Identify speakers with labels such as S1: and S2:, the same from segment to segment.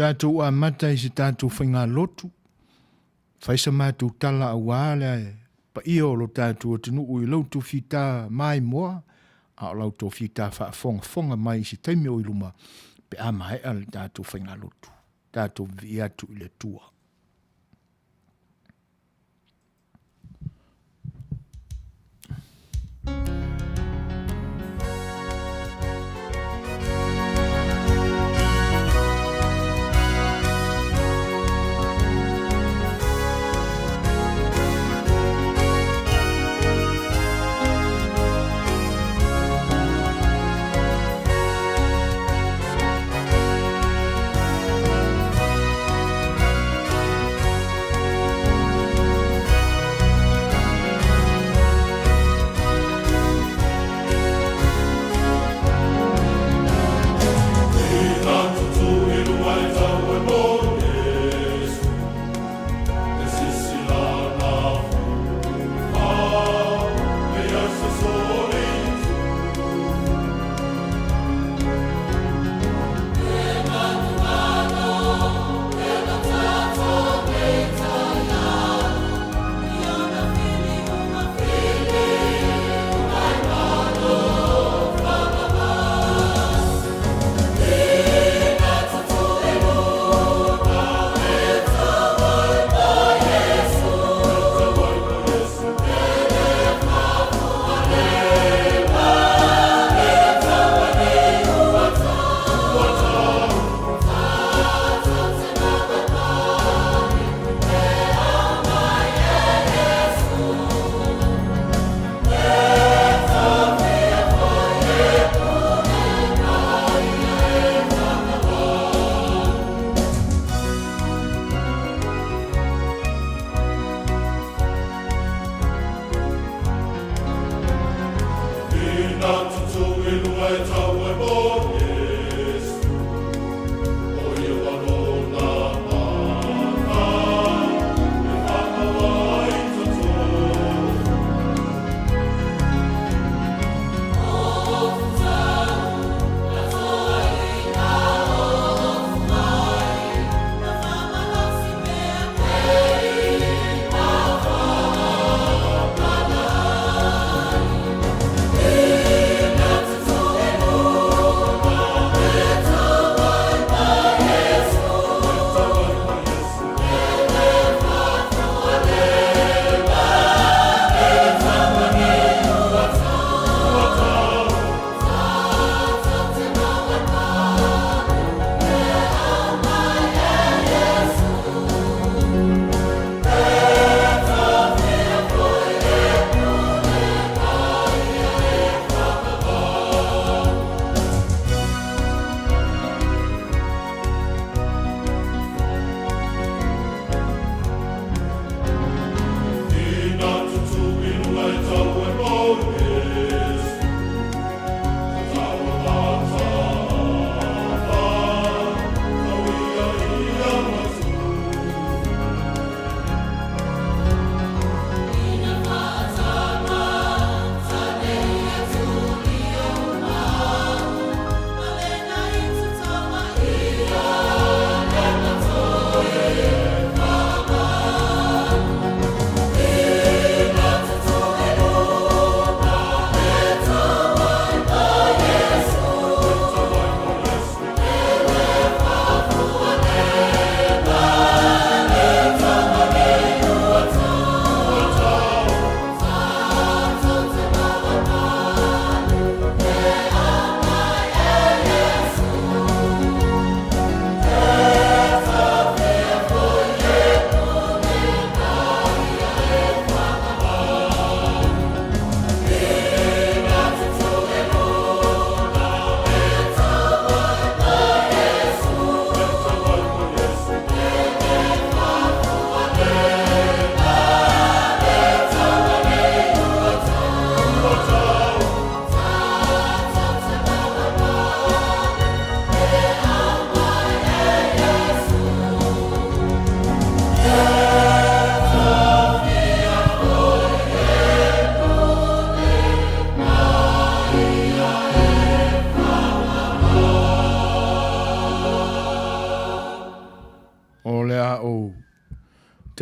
S1: tatou amata i se tatou faigalotu, fai sa matou tala aua le paia o lo tatou atunuu i lo outou fita maimoa, a o la outou fita faafogafoga mai i se taimi o i luma pe a maea le tatou faigalotu. Tatou vivii atu i le Atua.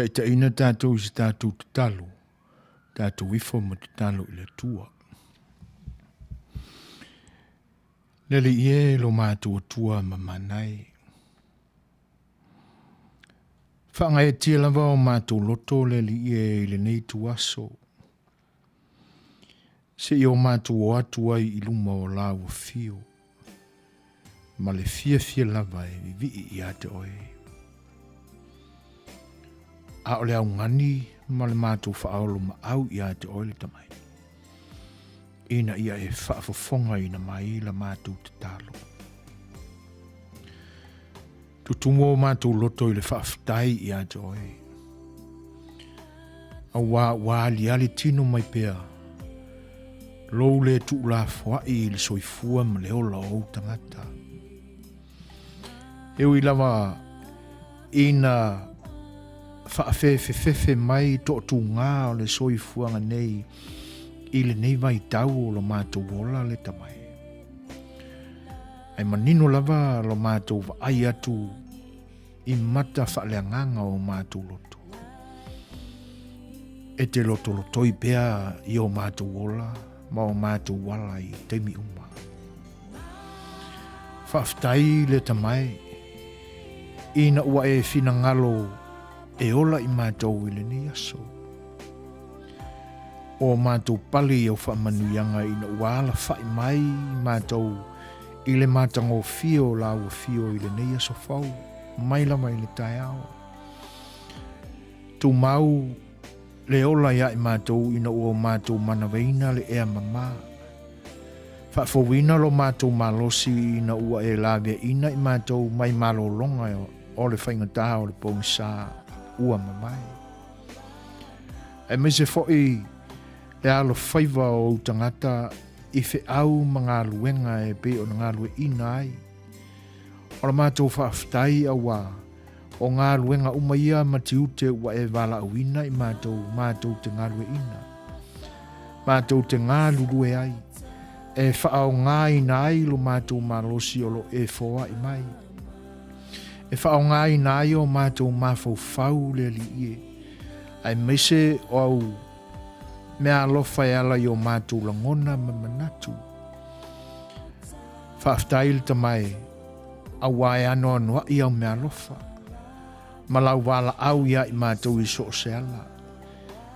S1: Taitaiina tatou i se tatou tatalo, tatou ifo ma tatalo i le Atua. Le Alii e lo matou Atua ma manai. Faagaeetia lava o matou loto le Alii e i lenei ituaso. Seia o matou o atu ai i luma o lau afio ma le fiafia lava e vivii ia te oe. A o le augani ma le matou faaolomaau ia te oe le Tamai, ina ia e faafofogaina mai la matou tatalo. Tutumu o matou loto i le faafetai ia te oe. Auā ua aliali tino mai pea lou le tuulafoai i le soifua ma le ola o ou tagata. E ui lava ina faafefefefe mai toatūgā o le soifuaga nei i lenei vaitau o lo matou ola le tamai. Ae manino lava lo matou vaai atu i mata faaleagaga o matou loto. E te lotolotoi pea i o matou ola ma o matou ala i taimi uma. Faafetai le Tamae, ina ua e finagalo e ola i matou i lenei aso. O matou pale i au faamanuiaga ina ua alafai mai matou i le matagofie o lau afio i lenei aso fou, mai lava i le taeao. Tumau le ola ia i matou ina ua o matou manavaina le ea mamā. Faafouina lo matou malosi ina ua e laveaiina i matou mai malologa o le faigata o le pogisa ua mavae. Aemaise foi le alofaiva o ou tagata i feau ma galuega e pei ona galueaiina ai. O la matou faafetai auā o galuega uma ia ma tiute ua e valaauina i matou matou te galueaiina, matou te galulue ai, e faaaogaina ai lo matou malosi o lo e foai mai. E faaaogaina ai o matou mafaufau le Alii e, aemaise o au meaalofa e ala i o matou lagona ma manatu. Faafetai le Tamae, auā e anoanoai au meaalofa, ma lau valaau iā i matou i so o se ala.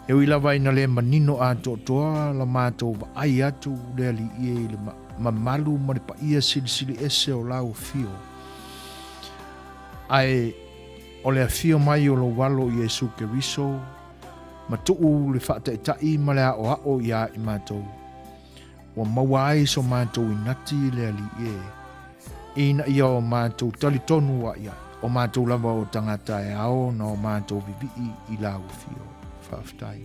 S1: E ui lava ina le manino atoatoa la matou vaai atu le Alii e i le mamalu ma le paia silisili ese o lau afio, ae o le afio mai o lou Alo Iesu Keriso ma tuu le faataitai ma le aoao iā i matou, ua maua ai so matou inati le Alii e, ina ia o matou talitonu ai ai, o matou lava o tagata e ao ona o matou vivii i lau afio. Faafetai.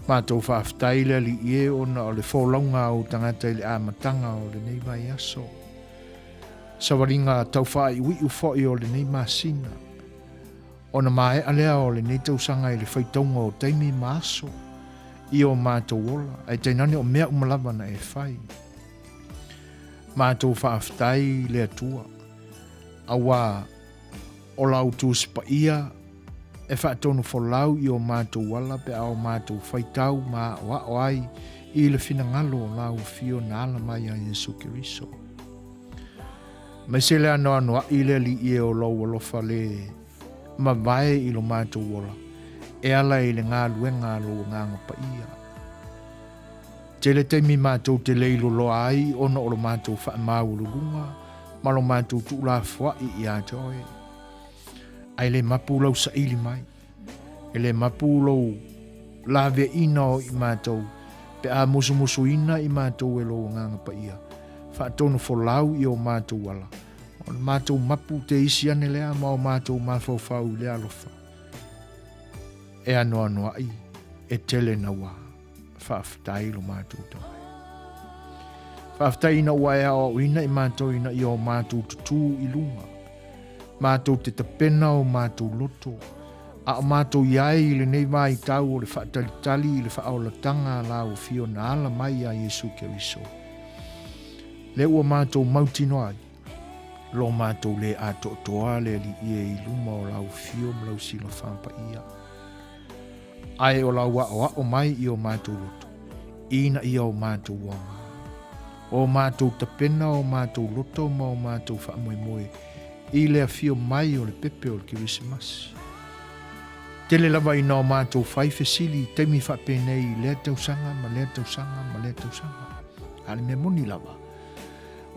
S1: Matou faafetai le Alii e ona o le folauga a ou tagata i le amataga o lenei vaiaso. Savaliga taufaaiuiu foi o lenei masina. Ona maea lea o lenei tausaga i le faitauga o taimi ma aso i o matou ola, ae tainane o mea uma lava na e fai. Matou faafetai i le Atua, auā o lau Tusi Paia e faatonufolau i o matou ala pe a o matou faitau ma aʻoaʻo ai i le finagalo o lau Afio na ala mai a Iesu Keriso. Aemaise le anoanoai le Alii e o lou alofa le mavae i lo matou ola, e ala i le galuega a lou Agaga Paia. Tele taimi matou te leiloloa ai ona o lo matou faamaualuluga ma lo matou tuulafoai ia te oe. Ae le mapu lau saili mai. E le mapu lou laveaiina o i matou, pe a musumusuina i matou e lou Agaga Paia, faatonufolau i o matou ala, o le matou mapu te isi ane lea ma o matou mafaufau i le alofa. E anoanoai, e tele naua. Faafetai lo matou Tama. Faafetai ina ua e aoaoina i matou ina ia o matou tutū i luga. Matou te tapena o matou loto, a o matou i ai i lenei vaitau o le faatalitali i le faaolataga a lau Afio na ala mai iā Iesu Keriso. Lea ua matou mautinoa ai. Lo matou le atoatoa le Alii e i luma o lau afio ma lau silafa paia. Ae o lau aʻoaʻo mai i o matou loto, ina ia o matou aoga. O matou tapena o matou loto ma o matou faamoemoe i le afio mai o le pepe o le Kerisimasi. Tele lava ina o matou fai fesili i taimi faapenei i lea tausaga ma lea tausaga ma lea tausaga. A o le mea moni lava,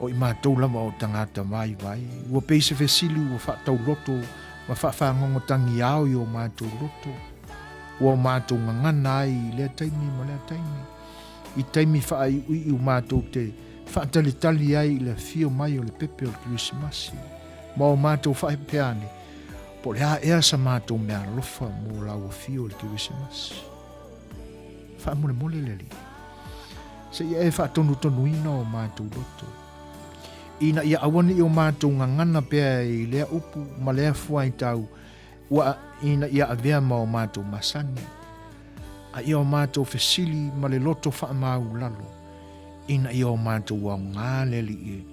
S1: O i matou lava o tagata vaivai, ua pei se fesili ua faatauloto ma faafagogotagiao i o matou loto, ua o matou gagana ai i lea taimi ma lea taimi, i taimi faaiuiu matou te faatalitali ai i le afio mai o le pepe o le Kerisimasi, ma o matou faapea ane, po o le a ea sa matou meaalofa mo lau afio i le Kerisimasi. Faamolemole le Alii, seia e faatonutonuina o matou loto, ina ia aua ne i o matou gagana pea i lea upu ma lea fuaitau ua ina ia avea ma o matou masani, a ia o matou fesili ma le loto faamaulalo, ina ia o matou aoga le Alii e,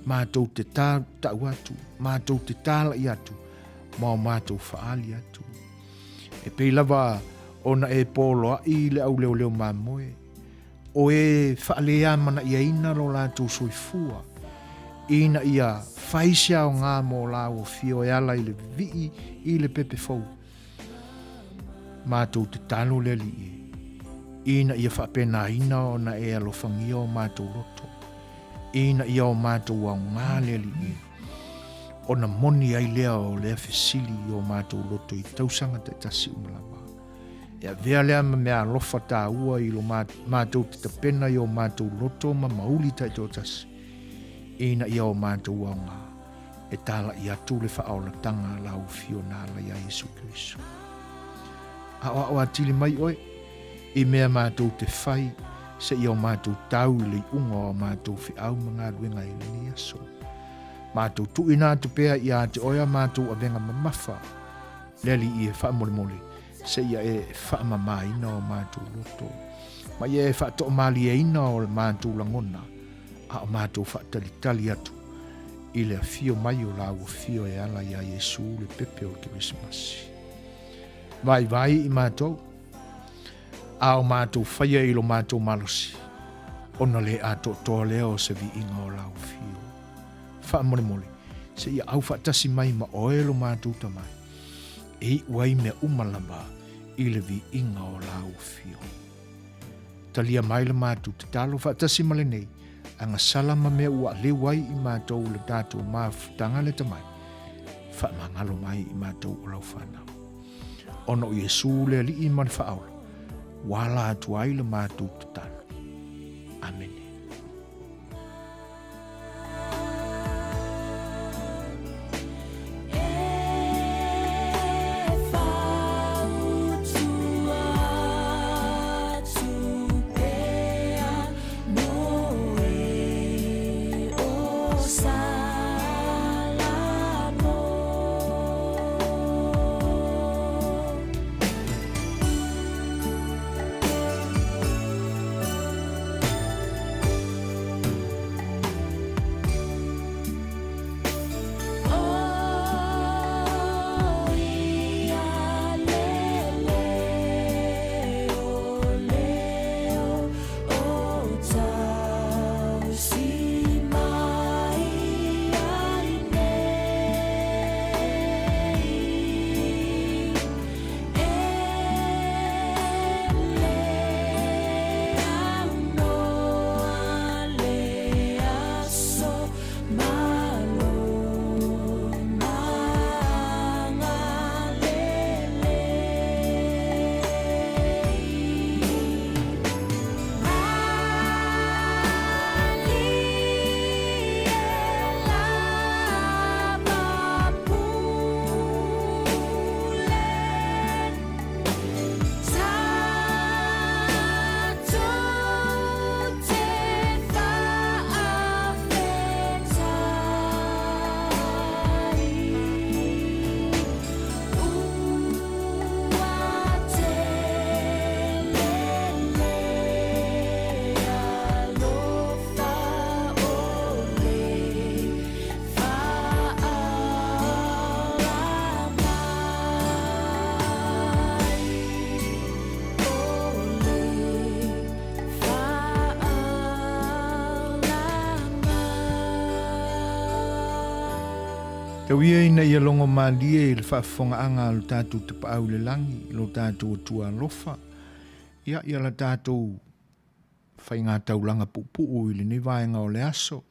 S1: matou te tau atu, matou te talai atu, ma o matou faaali atu. E pei lava ona e poloaʻi i le auleoleo mamoe, o e faaleamanaiaina lo latou soifua, ina ia fai se aoga mo lāua fio e ala i le vivii i le pepe fou. Matou te talo le Alii e, ina ia faapenaina ona e alofagia o matou loto, ina ia o matou aoga le Alii e, Ona moni ai lea o lea fesili i o matou loto i tausaga taitasi uma lava. E avea lea ma mea alofa tāua i lo matou te tapena i o matou loto ma mauli taitoatasi, ina ia o matou aoga e tālaʻi atu le faaolatanga a lau Afio na ala iā Iesu Keriso. Aʻoaʻo atili mai oe i mea matou te fai seia o matou tau i le iuga o a matou feau ma galuega i lenei aso. Matou tuuina atu pea ia te oe a matou avega mamafa, le Alii e faamolemole, seia e faamamaina o matou loto, ma ia e faatoamalieina o matou lagona, a o matou faatalitali atu i le afio mai o lau afio e ala iā Iesu le pepe o le Kerisimasi. Vaivai i matou, a o matou faia i lo matou malosi, ona le atoatoa lea o se viiga o lau afio. Faamolemole, seia au faatasi mai ma oe lo matou tamai, e iu ai mea uma lava i le viiga o lau afio. Talia mai la matou tatalo faatasi ma lenei agasala ma mea ua aleu ai i matou le tatou mafutaga le tamai, faamagalo mai i matou o lau fanau. Ona o Iesu le Alii ma le Faaola, ua ala atu ai la matou tatalo. Amene. Tau ia ina ia logo malie i le faafofogaaga a lo tatou Tapaau i le Lagi, lo tatou Atua alofa, ia, ia la tatou faigataulaga puupuu i lenei vaega o le aso,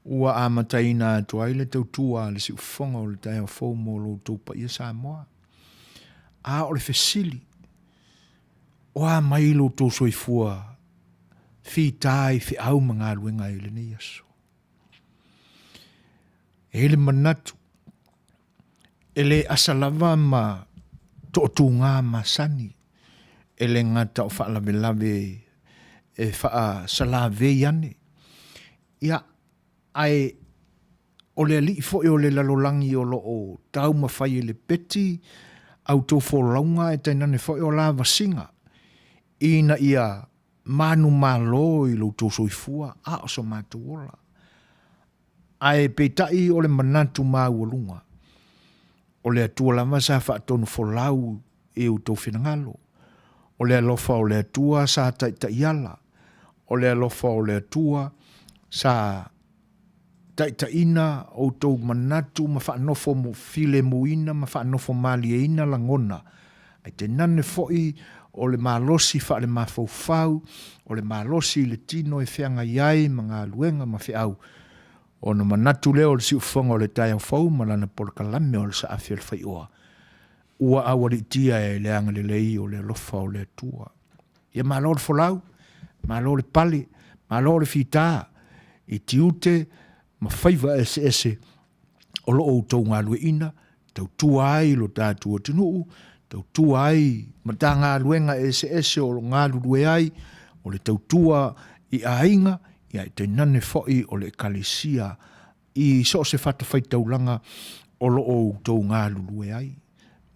S1: ua amataina atu ai le tautua a le siufofoga o le taeao fou mo lo outou paia Samoa. A o le fesili, o a mai lo outou soifua fita i feau ma galuega i lenei aso? E i ai le manatu, e le asa lava ma toatuga masani, e le gata o faalavelave e faasalavei ane, ia, ae o le alii foi o le lalolagi o lo o taumafai e lepeti a outou folauga ae tainane foi o lavasiga ina ia manumalo i lo outou soifua a o so matou ola. Ae peitai o le manatu maualuga, o le Atua lava sa faatonufolau i outou finagalo. O le alofa o le Atua sa taitaiala, o le alofa o le Atua sa taitaiina outou manatu ma faanofo filemuina ma faanofo malieina lagona, ae tainane foi o le malosi faalemafaufau, o le malosi i le tino e feagai ai ma galuega ma feau, ona manatu lea o le siufofoga o le taeao fou ma lana polokalame o le Saafi o le Faioa, ua aualiitia e le agalelei o le alofa o le Atua. Ia malo le folau, malo le pale, malo le fita i tiute ma faiva eseese o lo o outou galueaiina, tautua ai lo tatou atunuu, tautua ai Matagaluega eseese o lo o galulue ai, o le tautua i aiga, ia ae tainane foi o le Ekalesia i so o se fatafaitaulaga o lo o outou galulue ai.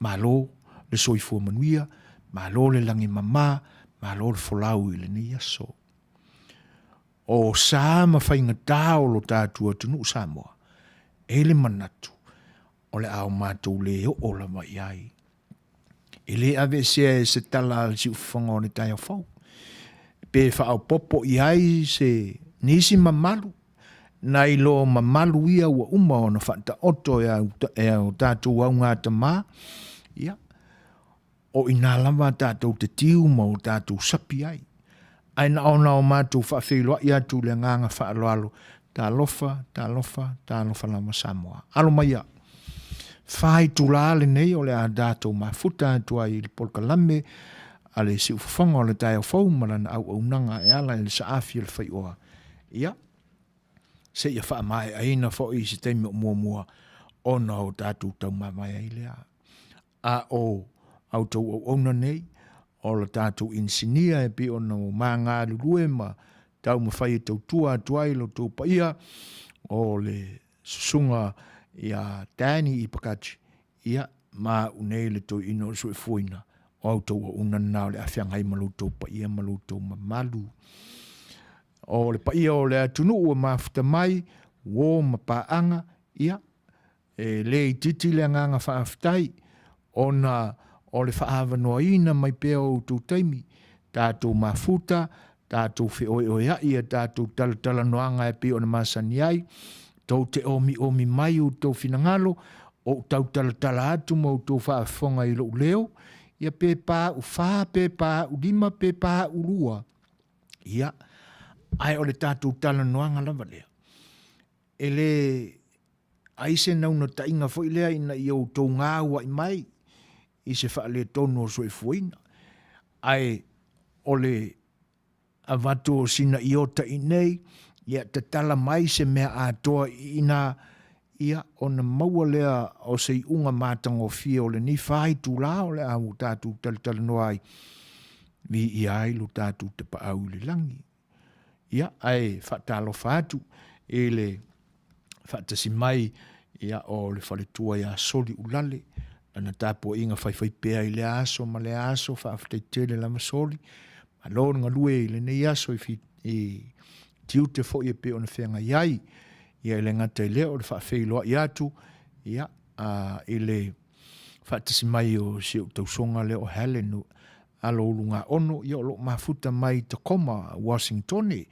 S1: Malo le soifua manuia, malo le lagi e mama, malo le folau i lenei aso. O sa ma faigata o lo tatou atunuu Samoa, e i ai le manatu, o le a o matou le oo lava i ai. E le aveesea e se tala a le siufofoga o le taeao fou, pe faaopoopo i ai se nisi mamalu, nai lo mamalu ia ua uma ona faataoto e o tatou augatama, ia, O i ina lava tatou te tiu ma o tatou sapi ai. Ae na ona o matou faafeiloai atu i le agaga faaaloalo, talofa, talofa, talofa lava Samoa. Alo maia, fa itula lenei o le a tatou mafuta atu ai i le polokalame a le siufofoga o le taeao fou ma lana auaunaga e ala i le saafi o le faioa. Ia, seia faamaeaina foi i se taimi o muamua ona o tatou taumavae ai lea. A o a outou auauna nei, o la tatou inisinia e pei ona ua ma galulue ma taumafai e tautua atu ai lo outou paia, o le susuga ia Danny Ipakaji, ia, ma au nei le toeaina o le soifuaina, o a outou auauna na o le a feagai ma lo outou paia ma lo outou mamalu. O le paia o le atunuu ua mafuta mai, uo ma paaga, ia, E le itiiti le agaga faafetai ona o le faaavanoaina mai pea o outou taimi, tatou mafuta, tatou feoeoea'i i a tatou talatalanoaga e pei ona masani ai, tou te omiomi mai outou finagalo, ou tautalatala atu ma outou faafofoga i lou leo, ia pe paau fa, pe paau lima, pe paau lua. Ia, ae o le tatou talanoaga lava lea. E le ai se naunautaiga foi lea ina ia outou gauai mai i se faaletonu o le soifuaina, ae o le avatu o sina iota i inei, ia tatala mai se mea atoa i ina, ia ona maua lea o se iuga matagofie o lenei fa itula o le a ua tatou talatalanoa ai, viia ai lo tatou Tapaau i le lagi. Ia, ae faatalofa atu i le faatasi mai ia, o le faletua ia Soli Ulale, lana tapuaiga faifaipea i lea aso ma lea aso, faafetai tele lava Soli. Malo le galue i lenei aso i, i tiute foi e pei ona feagai ai. Ia e le gata i lea o le faafeiloai atu ia, a, i le faatasi mai o si ou tausoga lea o Helen Alo Ulugaono, ia o lo o mafuta mai i Tacoma, Washingtone.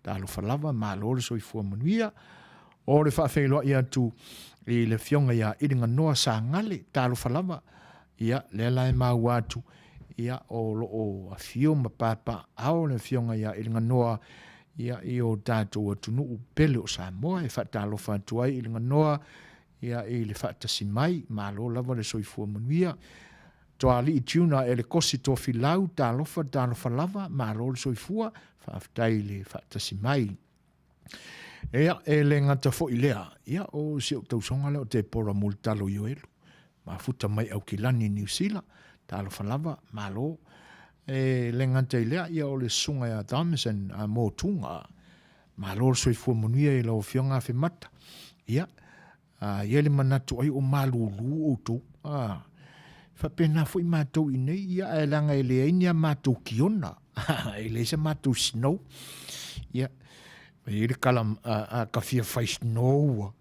S1: Talofa lava, malo le soifua manuia. O le faafeiloai atu i le Afioga ia Iliganoa Sagale, talofa lava, ia, lea la e maua atu, ia, o lo o afio ma papaaao le Afioga ia Iliganoa, ia, i o tatou atunuu pele o Samoa. E faatalofa atu ai Iliganoa, ia, i le faatasi mai, malo lava le soifua manuia. Toalii Tuna Elekosi Tofilau, talofa, talofa lava, malo le soifua, faafetai i le faatasi mai. Ia, e le gata foi lea, ia, o si ou tausoga lea o Tepora Mulitalo Ioelu, mafuta mai Aukilani, Niu Sila, talofa lava, malo. E le gata i lea, ia, o le susuga ia Thomason a Motuga, malo le soifua manuia i lau Afioga Afemata. Ia, A i ai le manatu ai o malulu outou, a, faapena foi matou i inei, ia, ae leaga e leai ni a matou kiona, e leai sa matou snow. Ia, e i ai le tala, a, ka fia fai snow ua.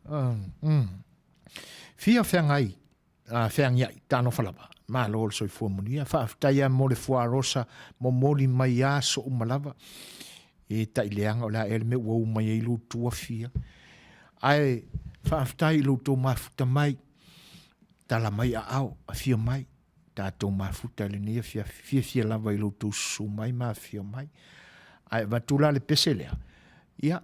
S1: Fia feagai, a, feagiai, talofa lava, malo le soifua manuia. Faafetai lava mo le fuarosa momoli mai aso uma lava. E tai leaga o le a ea le mea ua u mai ai lo outou afia. Ae faafetai i lo outou mafuta mai, tala mai aao, afio mai, tatou mafuta i lenei afiafi, fiafia lava i lo outou susu mai ma afifio mai. Ae avatu la le pese lea, ia,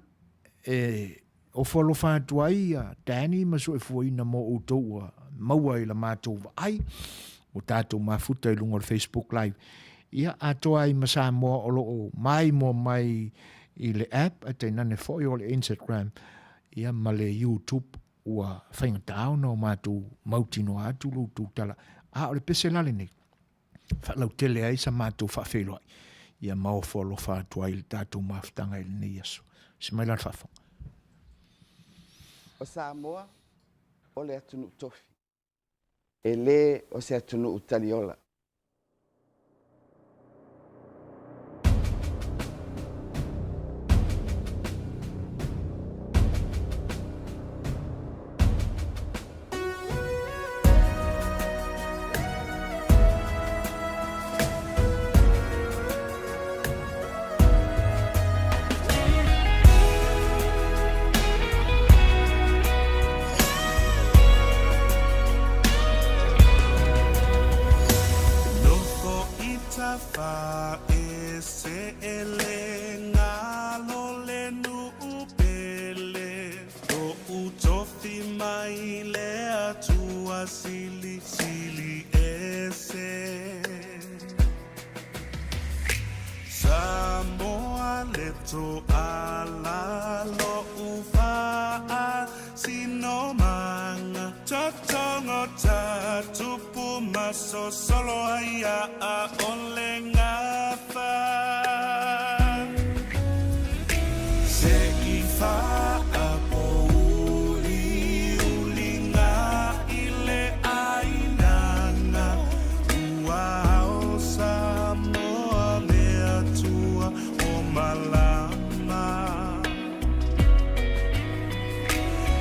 S1: e Ofo alofa atu ai ia Danny ma Suefuaina mo outou ua maua i la matou vaai, ua tatou mafuta i luga o le Facebook Live. Ia, atoa ai ma Samoa o lo o maimoa mai i le app, ae tainane foi o le Instagram, ia ma le YouTube, ua faigata ona o matou mautinoa atu lo outou tala. A o le pese la lenei, faalautele ai sa matou faafeiloai, ia ma ofo alofa atu ai i le tatou mafutaga i lenei aso. Se mai la le faafofoga.
S2: O Samoa o le atunuu tofi, e le o se atunuu taliola.
S3: Nofo i tafa e se ele ngalo le nuu pele. Lo'u tofi mai le Atua silisili ese. Samoa le toala lo'u faasinomaga. Totogo ta tupu masosolo ai a ʻole gafa. Se i faapouli-uliga i le ʻāinana, ua ao Samoa le Atua o malama.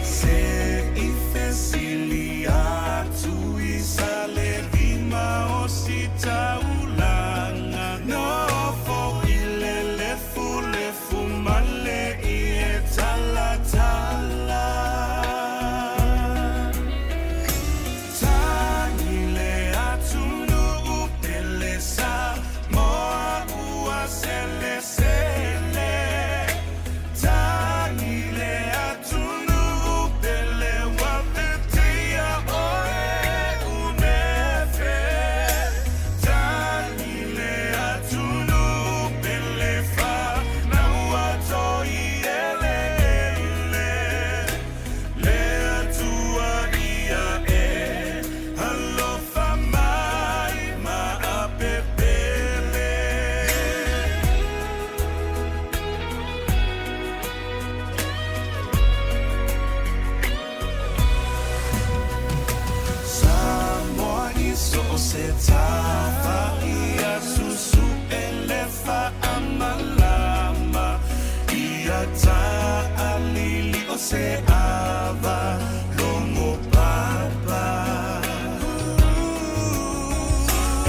S3: Se i fesili atu i Salelima o Sitaulaga, Nofo i le lefulefu ma le ie talatala. Tagi le atunuu pele Samoa ua selesele. Tagi le atunuu pele ua feteia oe unefe. Tagi le atunuu pele fanau a toi eleele. Le Atua ia e alofa mai ma apepele. Samoa i so o se tafa ia susuʻe le faamalama ia taalili o se ava logo papa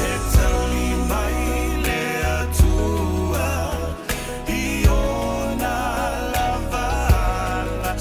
S3: E tali mai le Atua i ona lava ala.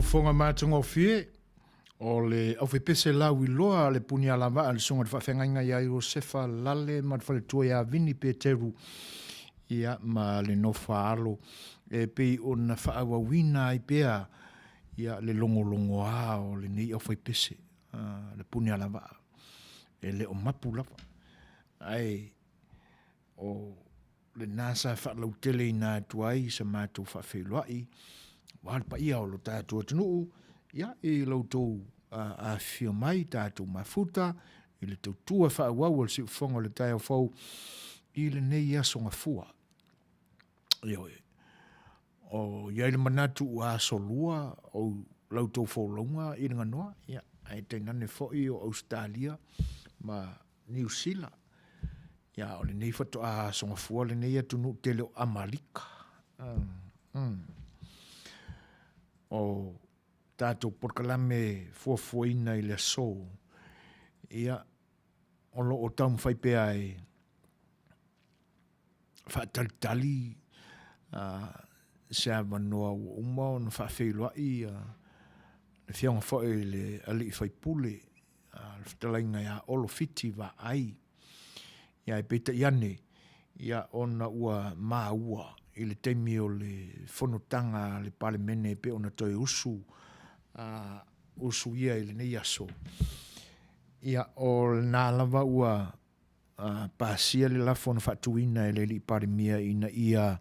S1: Siufofoga matagofie, o le aufaipese lauiloa a le Punialavaa le Susuga i le Faafeagaiga ia Iosefa Lale ma le faletua ia Vini Peteru, ia ma le nofo a alo e pei ona faaauauina ai pea ia le logologoa o lenei aufaipese a le Punialavaa. E le o mapu lava, ae o lena sa faalauteleina atu ai sa matou faafeiloai aua le paia o lo tatou atunuu ia i lo outou afifio mai tatou mafuta i le tautua faaauau a le siufofoga o le taeao fou i lenei aso gafua. Ioe. O i ai le manatu ua asolua o la outou folauga i le ganoa, ia, ae tainane foi o Ausetalia ma Niu Sila. Ia, o lenei faatoa aso gafua lenei atunuu tele o Amalika. O tatou polokalame fuafuaina i le aso, ia, o lo o taumafai pea e faatalitali se avanoa ua uma ona faafeiloai le Afioga foi i le alii faipule, le fetalaiga ia Olo Fiti Vaai. Ia ae peitai ane, ia ona ua maua i le taimi o le fonotaga a le Palemene e pei ona toe usu, usu ia i lenei aso, ia o lena lava ua pasia le lafo na faatuina e le Alii Palemia ina ia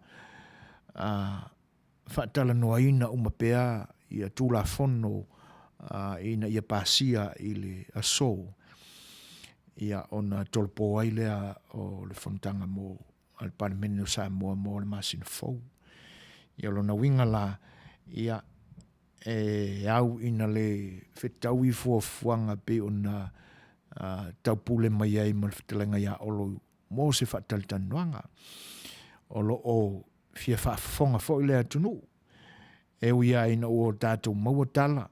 S1: faatalanoaina uma pea ia Tulafono ina ia pasia i le aso, ia ona tolopo ai lea o le fonotaga mo a le Palemene o Samoa mo le masina fou. Ia o lona uiga la, ia e au ina le fetaui fuafuaga pei ona taupule mai ai ma le fetalaiga ia Olo mo se faatalatalanoaga. O lo o fia faafofoga foi le atunuu, e ui lava ina ua tatou maua tala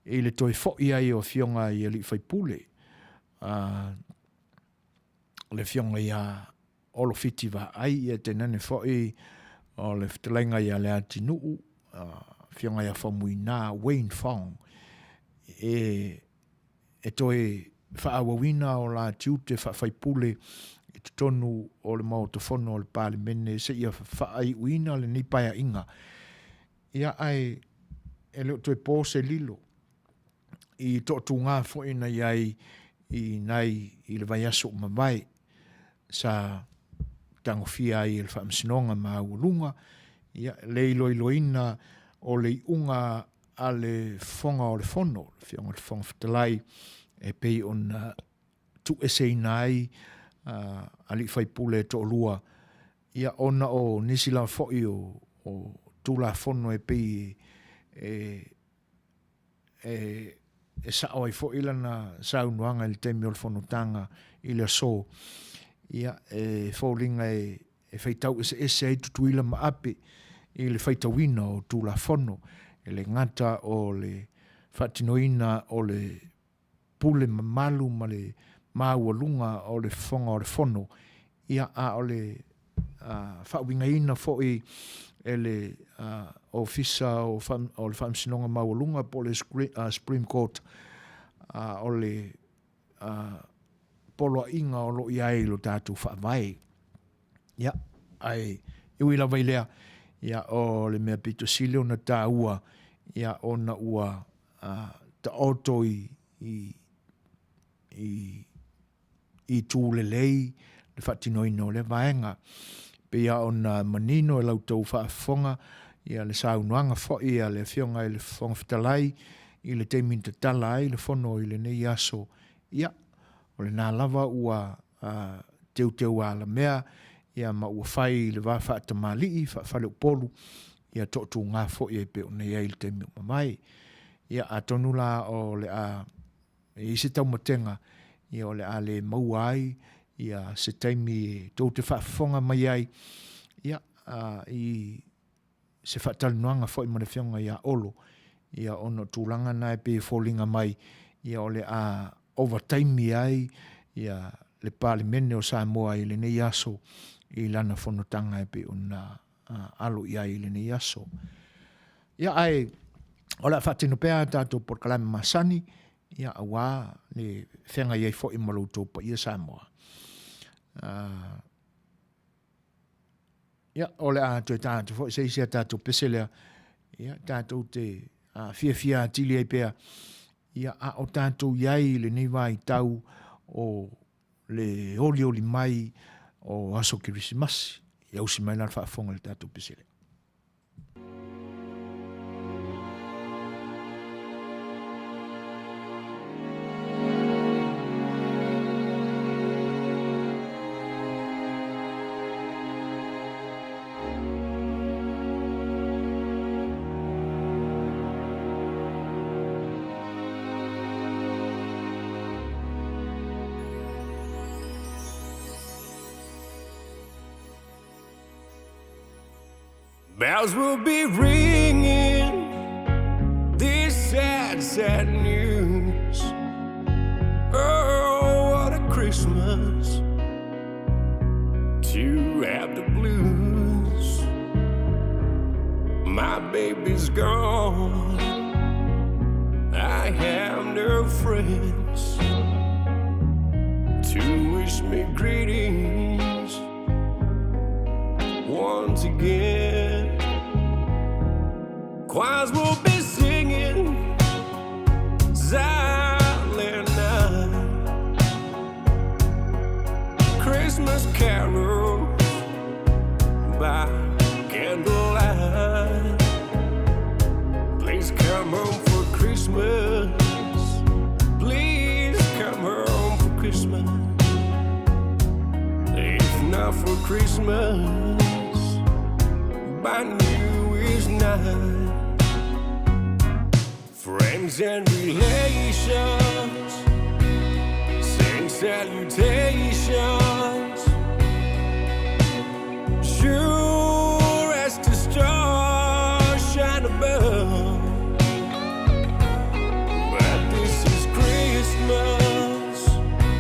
S1: i le toe foi ai o afioga i alii faipule, le afioga ia Olo Fiti Vaai, ia tainane foi o le fetalaiga ia Leatinuu, afioga ia Faumuina Wayne Fong, e e toe faaauauina o la tiute faafaipule i totonu o le Maota Fono o le Palemene seia faaiuina lenei paeaiga. Ia ae e le o toe po se lilo i toatuga foi na i ai i nai i le vaiaso ua mavae sa tagofia ai e le Faamasinoga Maualuga ia le iloiloina o le iuga a le Fofoga o le Fono, le Afioga i le Fofoga Fetalai, e pei ona tuueseina ai alii faipule e toalua, ia ona o nisi lava foi o Tulafono e pei e sao ai foi lana saunoaga i le taimi o le fonotaga i le aso, ia e foliga e faitau eseese ai Tutuila ma Ape i le faitauina o Tulafono, e le gata o le faatinoina o le pule mamalu ma le maualuga o le Fofoga o le Fono, ia a o le faauigaina foi e le Ofisa o le Faamasinoga Maualuga po o le Supreme Court o le poloaiga o lo o i ai i lo tatou Faavae. Ia, ae e ui lava i lea, ia, o le mea pito sili ona taua, ia, ona ua taoto i, i, i, i tū lelei le faatinoina o lea vaega. Pei lava ona manino e la outou faafofoga ia le saunoaga foi a le Afioga i le Fofoga Fetalai i le taimi na tatala ai le fono i lenei aso, ia, o lena lava ua teuteu alamea ia ma ua fai i le va faatamalii, faafaleupolu, ia toatuga foi e pei ona i ai i le taimi ua mavae. Ia, atonu la o le a e i ai se taumatega, ia o le a le maua ai ia se taimi e tou te faafofoga mai ai, ia, i se faatalanoaga foi ma le Afioga ia Olo, ia ona o tulaga na e pei e foliga mai, ia o le a ovataimi ai ia le Palemene o Samoa i lenei aso i lana fonotaga e pei ona alo i ai i lenei aso. Ia ae O le a faatino pea a tatou polokalame masani, ia, auā le feagai ai foi ma lo outou paia Samoa. Ia, o le a toe ta atu foi se isi a tatou pese lea, ia, tatou te fiafia atili ai pea, ia, a o tatou i ai i lenei vaitau o le olioli mai o aso Kerisimasi. Ia usi mai la le faafofoga i le tatou pese lea.
S3: Bells will be ringing this sad, sad news. Oh, what a Christmas to have the blues. My baby's gone. I have no friends to wish me greetings once again. Choirs will be singing Silent night. Christmas carols by candlelight. Please come home for Christmas. Please come home for Christmas. If not for Christmas, by New Year's night. Friends and relations sing salutations. Sure as the stars shine above. But this is Christmas,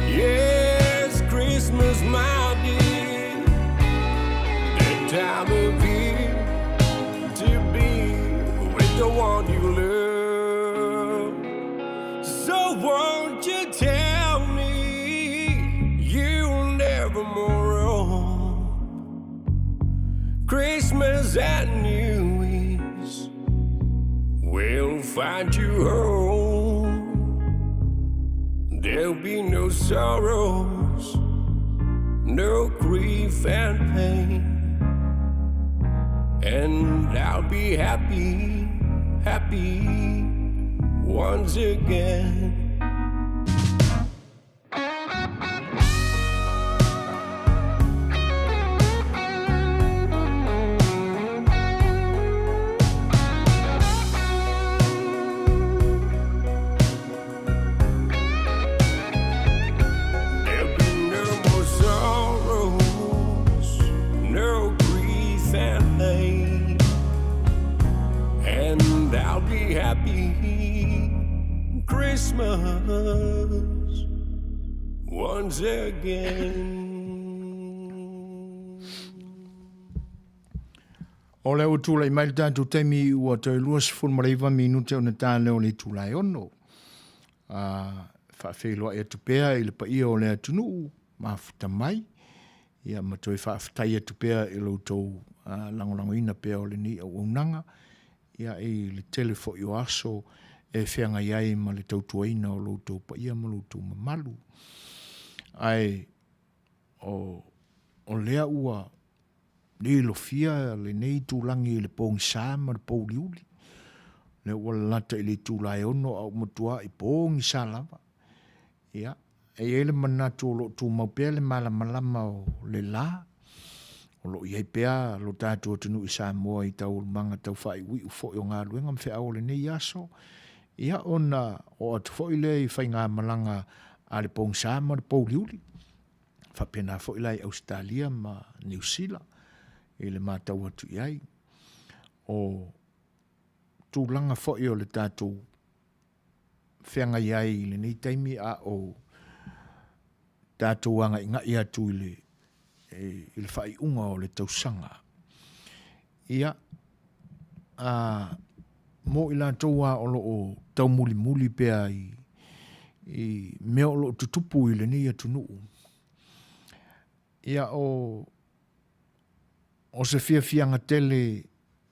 S3: yes, Christmas, my dear. The time of year to be with the one you love. So won't you tell me you'll never more roam? Christmas and New Year's will find you home. There'll be no sorrows, no grief and pain. And I'll be happy, happy once again. There'll be no more sorrows, no grief and pain. And I'll be happy Christmas once again.
S1: O lea ua tulai mai le tatou taimi ua toe 29 minute ona ta lea o le itula e ono. A faafeiloai atu pea i le paia o le atunuu mafuta mai, ia ma toe faafetai atu pea i lo outou lagolagoina pea o lenei auaunaga, ia i le tele foi o aso e feagai ai ma le tautuaina o lo outou paia ma lo outou mamalu. Ae o, o lea ua lilofia lenei itulagi i le pogisa ma le pouliuli. Lea ua lalata i le itula e ono a ua matuai pogisa lava. Ia, e i ai le manatu o lo o tumau pea le malamalama o le la, o lo o i ai pea lo tatou atunuu i Samoa i taualumaga tau faaiuiu foi o galuega ma feau o lenei aso, ia ona oo atu foi lea i faigamalaga a le pogisa ma le pouliuli, faapena foi la i Ausetalia ma Niu Sila i le matau atu i ai. O tulaga foi o le tatou feagai ai i lenei taimi a o tatou agaigai atu i le, i le faaiuga o le tausaga. Ia, a, Mo i latou lava o lo o taumulimuli pea i, i mea o lo o tutupu i lenei atunuu. Ia o, o se fiafiaga tele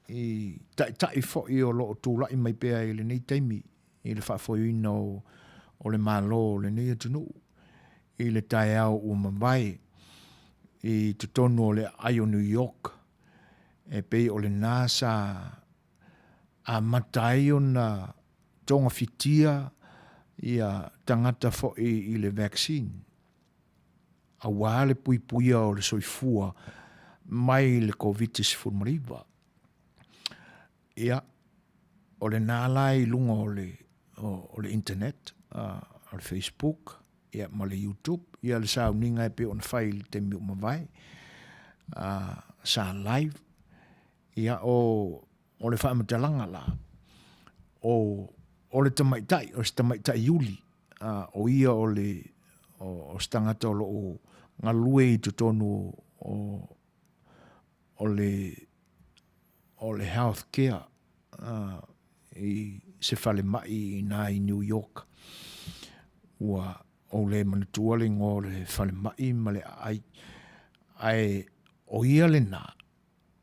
S1: i taitai foi o lo o tulai mai pea i lenei taimi i le faafoeina o, o le Malo o lenei atunuu i le taeao ua mavae i totonu o le aai o New York e pei o lena sa amata ai ona togafitia ia tagata foi i le vaccine aua le puipuia o le soifua mai le Koviti-19. Ia, o lena la i luga o le, o, o le internet, uh, o le Facebook, ia, ma le YouTube, ia le sauniga e pei ona fai i le taimi ua mavae, uh, sa live, ia, o, o le faamatalaga la, o, o le tamaitai, o se tamaitai iuli, uh, o ia o le, o, o se tagata o lo o galue i totonu o, o le, o le health care uh, i se falemai i inā i New York. Ua ou le manatua le igoa o le falemai ma le aai. Ae o ia lena,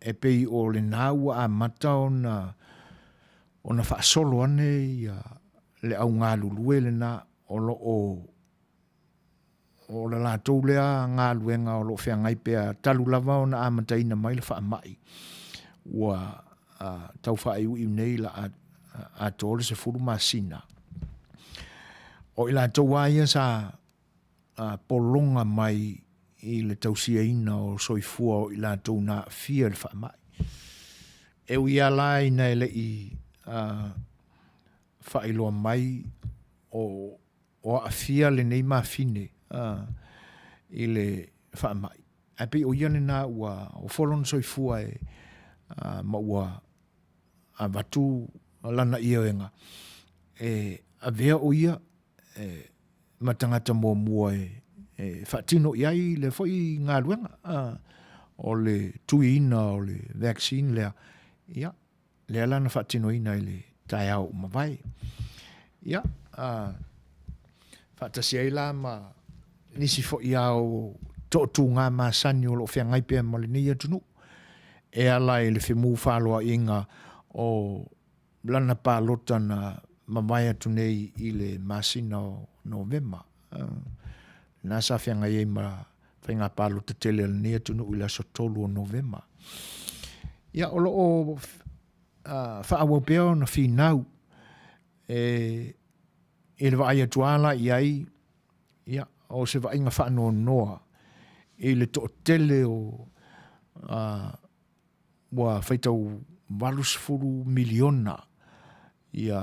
S1: e pei o lena ua amata ona ona faasolo ane ia le au galulue lena o lo o o le latou lea galuega o lo o feagai pea talu lava ona amataina mai le faamai ua tau faaiuiu nei la atoa le 10 masina. O i latou lava ia sa pologa mai i le tausiaina o soifua o i latou na aafia i le faamai. E ui lava la ina e le i faailoa mai o o aafia lenei mafine i le faamai, ae pei o ia lena ua ofo lona soifua e, ma ua avatu lana ioega e avea o ia e, ma tagata muamua e, e faatino i ai lea foi galuega o le tuiina o le vaccine lea, ia, lea la na faatinoina i le taeao ua mavae. Ia, a, faatasi ai la ma nisi foi a o tootūgā masani o lo o feagai pea ma lenei atunuu, e ala i le femufaloaiga o lana palota na mavae atu nei i le masina o Novema. Na sa feagai ai ma faiga palota tele a lenei atunuu i le aso 3 o Novema. Ia, o lo o faaauau pea ona finau e, i le vaai atu lava la i ai, ia, o se vaaiga faanoanoa i le toatele o ua faitau 80 miliona ia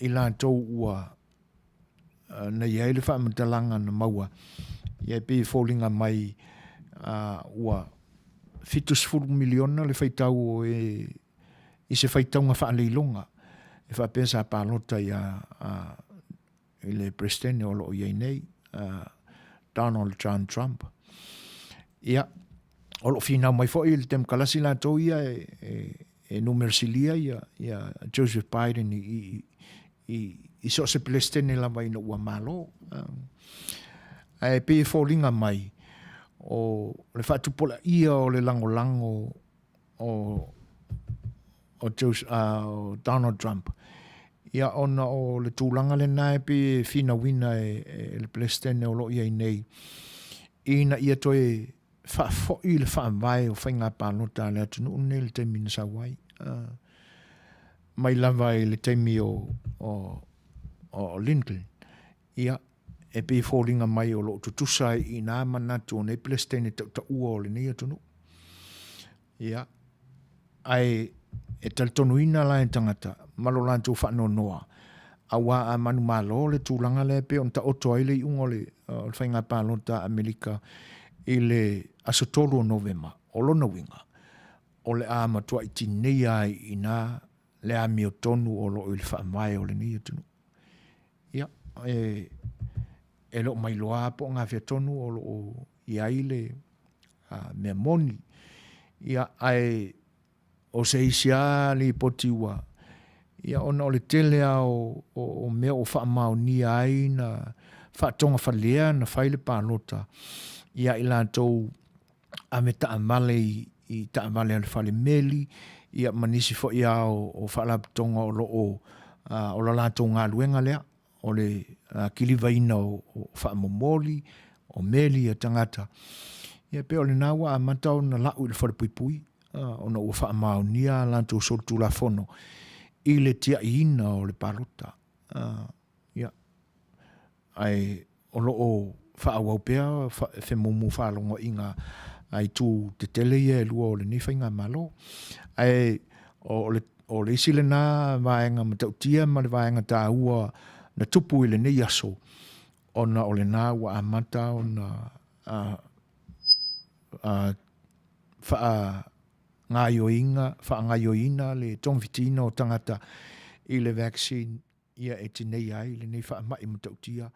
S1: i latou ua na i ai le faamatalaga na maua, ia e pei e foliga mai ua 70 miliona le faitau o e i se faitauga faaleiloga e faapea sa palota ia i le Peresetene o lo o i ai nei, Donald John Trump. Ia, o lo o finau mai foi le Temokalasi latou ia e, e, e numera silia ia, ia Joseph Biden i, i, i, i so o se Peresetene lava ina ua malo. Ae pei e foliga mai o le faatupulaia o le lagolago o, o, Joseph, o Donald Trump. Ia ona o le tulaga lena e pei e finauina e, e le Peresetene o lo o i ai nei, ina ia toe faafoi le faavae o faiga palota a le atunuu lenei i le taimi na sau ai. Uh, mai lava i le taimi o, o, o Lincoln, ia, e pei e foliga mai o lo o tutusa ai i nā manatu o nei Peresetene tautaua o lenei atunuu. Ia, ae e talitonuina la e tagata ma lo latou faanoanoa, auā a manumalo le tulaga lea e pei ona taoto ai le iuga o le, o le faiga palota a Amerika i le aso 3 o Novema, o lona uiga, o le a matuai tineia ai i inā le amiotonu o lo o i le faavae o lenei atunuu. Ia, e, e le o mailoa po o gafea tonu o lo o i ai le a, mea moni. Ia, ae o se isi lava lipoti ua Ia ona o le tele lava o, o, o mea ua faamaonia ai na faatogafalea na fai le palota ia i latou ave taavale i, i taavale a le fale meli, ia ma nisi foi lava o, o faalapotopotoga o lo o, o la latou galuega lea, o le kilivaina o, o faamomoli, o meli a tagata. Ia pei o lena ua amata ona lau i le falepuipui, ona ua faamaonia a latou solitulafono i le tiaiina o le palota. Ia, ae o lo o faaauau pea femumu faalogoaiga a itu tetele ia e lua o lenei faigamalo. Ae o le, o le isi lena vaega matautia ma le vaega taua na tupu i lenei aso, ona o lena ua amata ona a, a, faagaoioiga, faagaoioiina le togafitiina o tagata i le vaccine ia e tineia ai lenei faamai matautia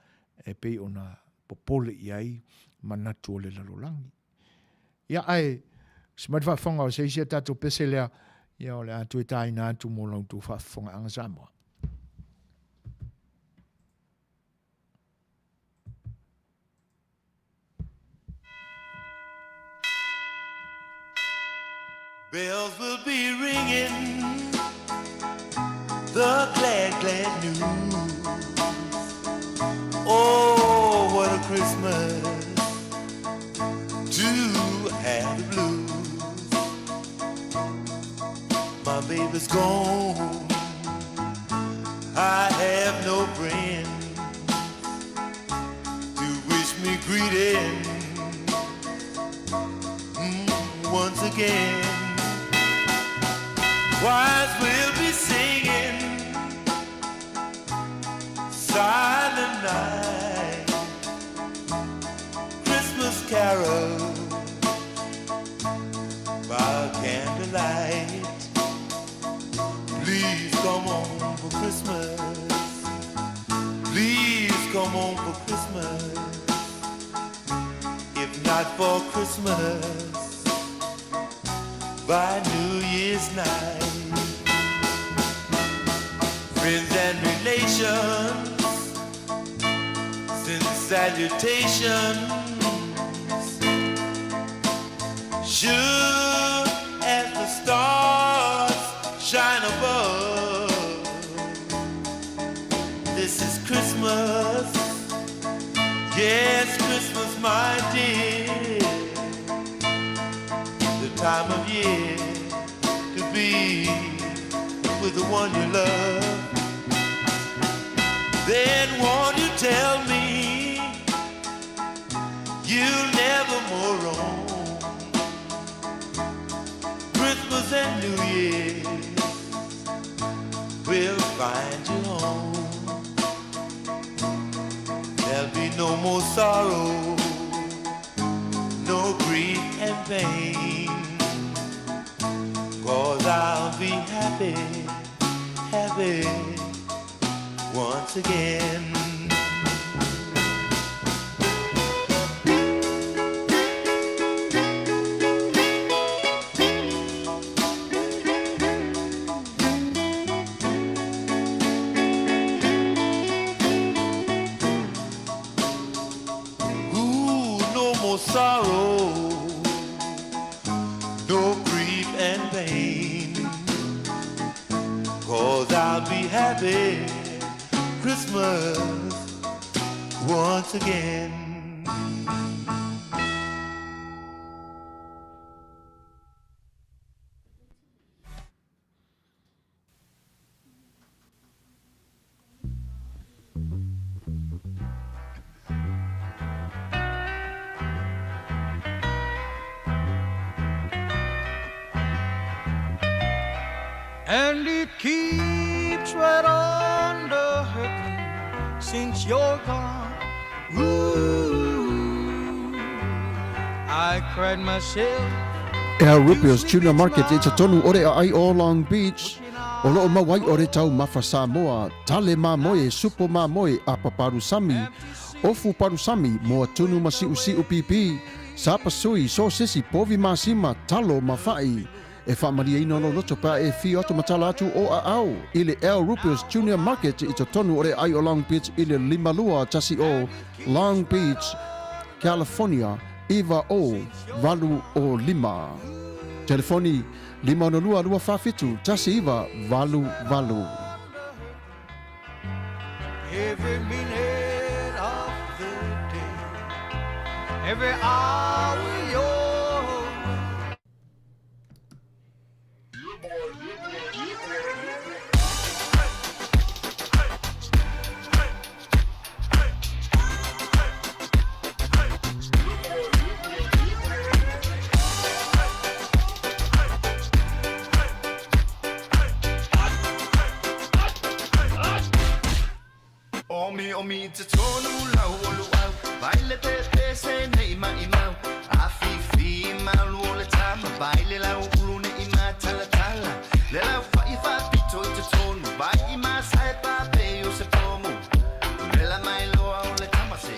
S1: e pei ona popole i ai manatu o le lalolagi. Ia ae se mai le faafofoga o se isi a tatou pese lea, ia o le a toe tāina atu mo la outou faafofogaaga Samoa.
S3: Bells will be ringing the glad, glad news. Oh, what a Christmas to have the blues. My baby's gone. I have no friend to wish me greeting once again. Choirs will be singing silent night, Christmas carol by candlelight. Please come home for Christmas. Please come home for Christmas. If not for Christmas, by New Year's night. Friends and relations send salutations. Sure as the stars shine above. This is Christmas. Yes, Christmas, my dear. The time of year to be with the one you love. Then won't you tell me you'll never more roam? Christmas and New Year's will find you home. There'll be no more sorrow, no grief and pain. Cause I'll be happy, happy once again. Ooh, no more sorrow, no grief and pain. Cause I'll be happy Christmas once again.
S4: And it keeps right on the hurting since you're gone. Ooh, I cried myself
S5: Al Rupio's Tuna Market i totonu o re aai o Long Beach, o loo mau ai o re taumafa Samoa, tale mamoe, supo mamoe, apa palusami, ofu palusami, moa tunu ma siusiu pipi, sapasui, sosesi, povi masima, talo ma fa'i. E faamalieina lou loto pe a e afio atu ma tala atu o aao i le El Rupios Junior Market i totonu o le aai o Long Beach i le 5210 Long Beach, California 90805. Telefoni, 562 247 1988.
S4: Every minute of the day, every hour you're away.
S3: Omiomi i totonu lau o luau Vai le pepese nei maimau Afifi malu o le tama Vai le lau ulu nei matalatala Le lau fa'i faapito i totonu Vai i masae pape o se pomu Vela mai loa o le tama se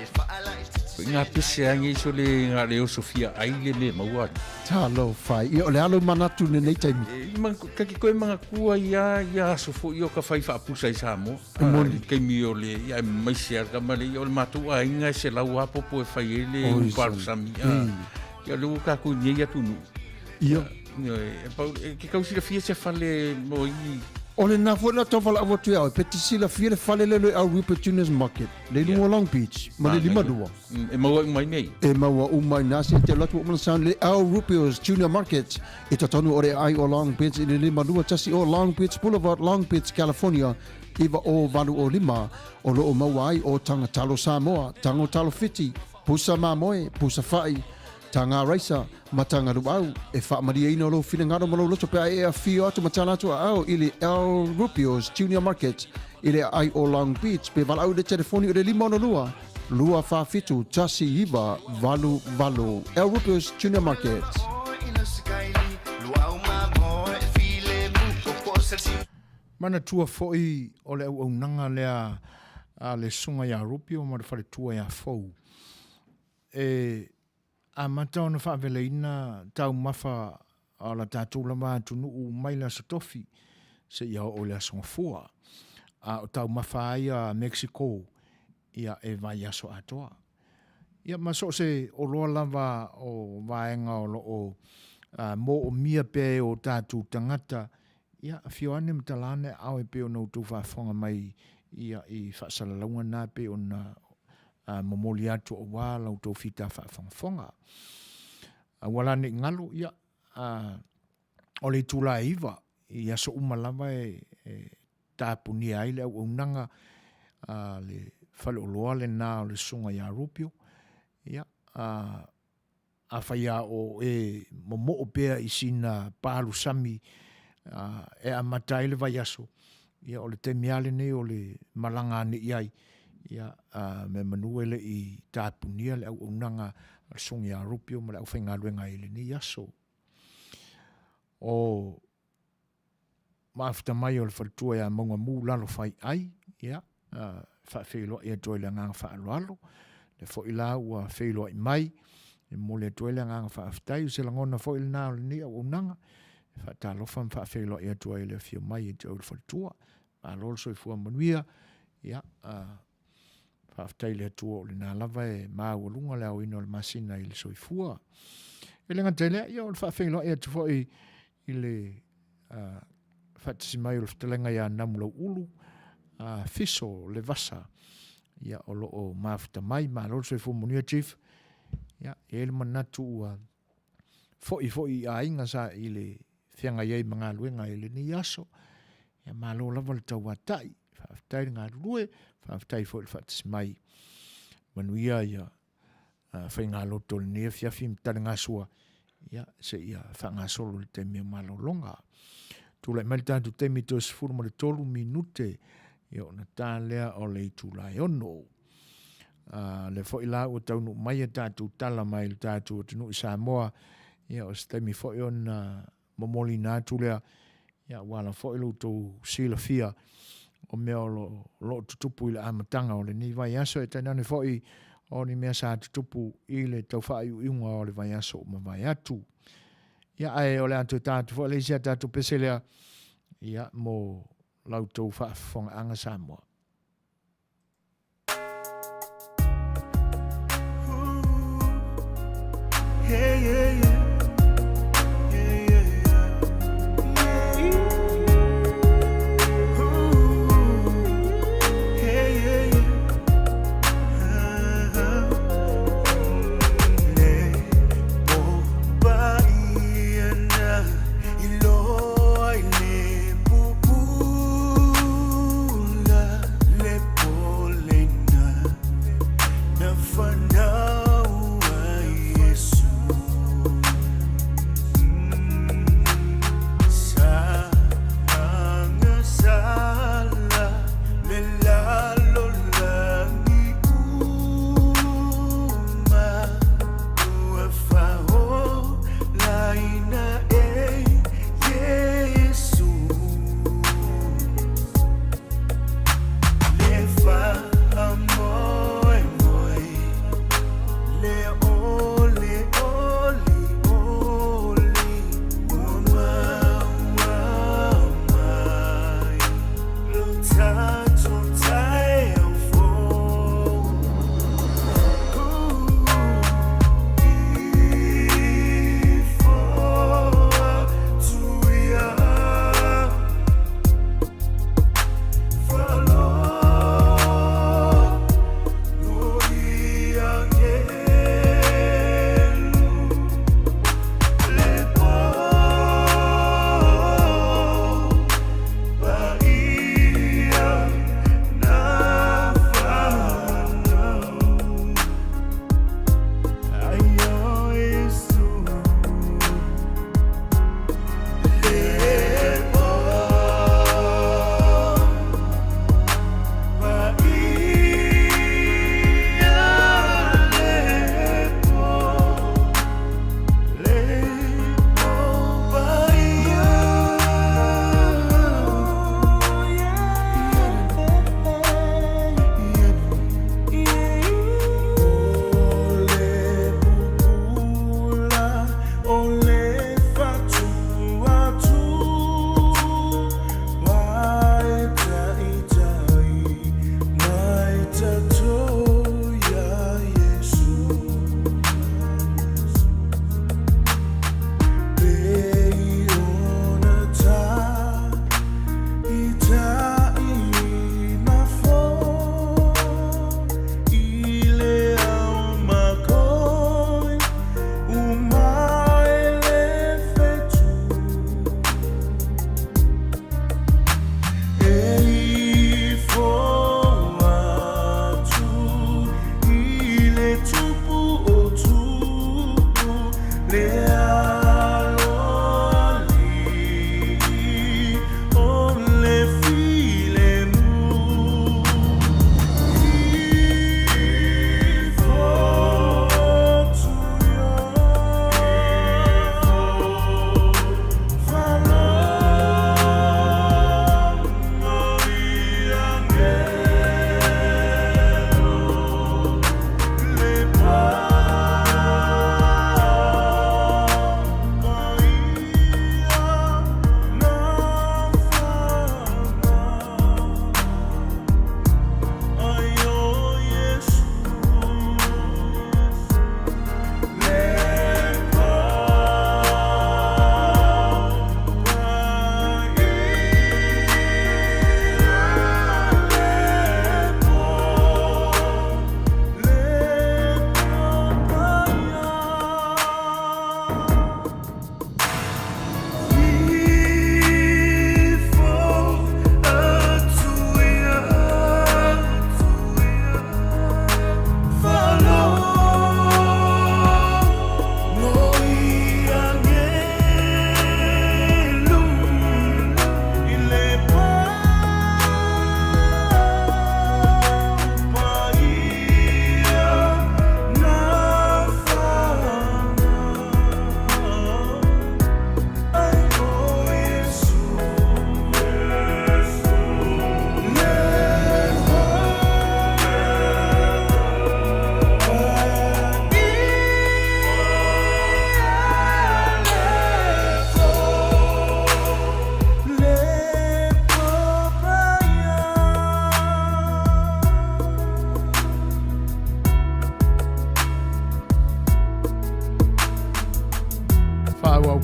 S6: I ngā pese a ngei so le ngā leo Sofia ai le me maua atu.
S5: Talofa, ia o le alo manatu lenei taimi.
S6: E, ma, ka ki koe mga kua ia, ia aso fo i o ka whai whaapusa i Samoa.
S5: E moni.
S6: I keimi o le, ia e mai se arka ma le, ia o le mātou a inga e se lau apopo e whai e le
S5: Oi,
S6: uparu
S5: sami.
S6: sami. A, ia le ua kākou nei atu nu.
S5: Ia.
S6: E, pau, e, ke kau silafia se fale mo i
S5: O le na foi na tau whalaau atu ia oe, pe te silafia le fale lelo e au Rupert Junior's Market, le lunga o Long Beach, ma le 52.
S6: E maua uma i nei.
S5: E maua uma i nā se te alu atu o mana sound le Al Rupio's Junior Market i totonu o le aai o Long Beach i le 52 o Long Beach Boulevard, Long Beach, California, 90805, o loo maua ai o Taga Talo Samoa, Tago Talo Fiti, Pusa Mamoe, Pusa Fa'i, Taga Raisa, ma Taga Luau. E faamalieina lou finagalo ma lou loto pe a e afio atu ma tala atu aao i le Al Rupio's Junior Market i le aai o Long Beach pe valaau i le telefoni o le 562 247 1988. Al Rupio's Junior Market.
S1: Manatua foi o le auaunaga lea a le Susuga ia Rupio ma le faletua ia Fou e amata ona faaveleina taumafa a la tatou lava atunuu mai le Aso Tofi seia oo i le Aso Gafua. A o taumafa ai a Mexico, ia e vaiaso atoa. Ia ma so o se oloa lava o vaega o lo o moomia pea e o tatou tagata, ia afio ane ma tala ane aao e pei ona outou faafofoga mai ia i faasalalauga na pei ona momoli atu aua la outou fita faafogafoga. Aua la ne i galo, ia, o le itula e 9 i aso uma lava e tapunia ai le auaunaga a le faleoloa lena o le Susuga ia Rupio. Ia, a, afai a o e momoo pea i sina palusami a, e amata ai le vaiaso, ia o le taimi lava lenei o le malaga ane i ai, ia, a, meamanu e le i tapunia le auaunaga a le Susuga ia Rupio ma le aufaigaluega i lenei aso. O mafuta mai o le faletua ia Maugamu lalo fai ai, ia, faafeiloai atu ai le agaga faaaloalo. Le foi la ua feiloai mai, e momoli atu ai le agaga faafetai, o se lagona foi lena o lenei auaunaga, e faatalofa ma faafeiloai atu ai le afio mai e te au le faletua. Malo le soifua manuia, ia, Faafetai i le Atua o lena lava e maualuga le aoina o le masina i le soifua. E le gata i lea, ia o le faafeiloai atu foi i le uh, faatasi mai o le fetalaiga ia Namulauulu, uh, Fiso Levasa, ia o lo o mafuta mai, malo le soifua manuia Chief. Ia, e i ai le manatu ua foi foi i aiga sa i le feagai ai ma galuega i lenei aso. Ia malo lava le tauatai. Faafetai le galulue, faafetai foi le faatasi mai. Manuia ia faigaloto o lenei afiafi ma taligasua, ia seia faagasolo i le taimi o malologa. Tulai mai le tatou taimi toe 13 minute, ia ona ta lea o le itula e 6. A lea foi la ua taunuu mai a tatou tala mai le tatou atunuu i Samoa, ia o se taimi foi ona momoliina atu lea, ia aua la foi lo outou silafia o mea o lo, o tutupu i le amataga o lenei vaiaso, e tainane foi o ni mea sa tutupu i le tau faaiuiuga o le vaiaso ua mavae atu. Ia, ae o le a toe ta atu foi le isi a tatou pese lea, ia, mo la outou faafofogaaga Samoa.
S3: Yeah, yeah, yeah. Yeah, yeah, yeah. Ooh. Yeah, yeah, yeah.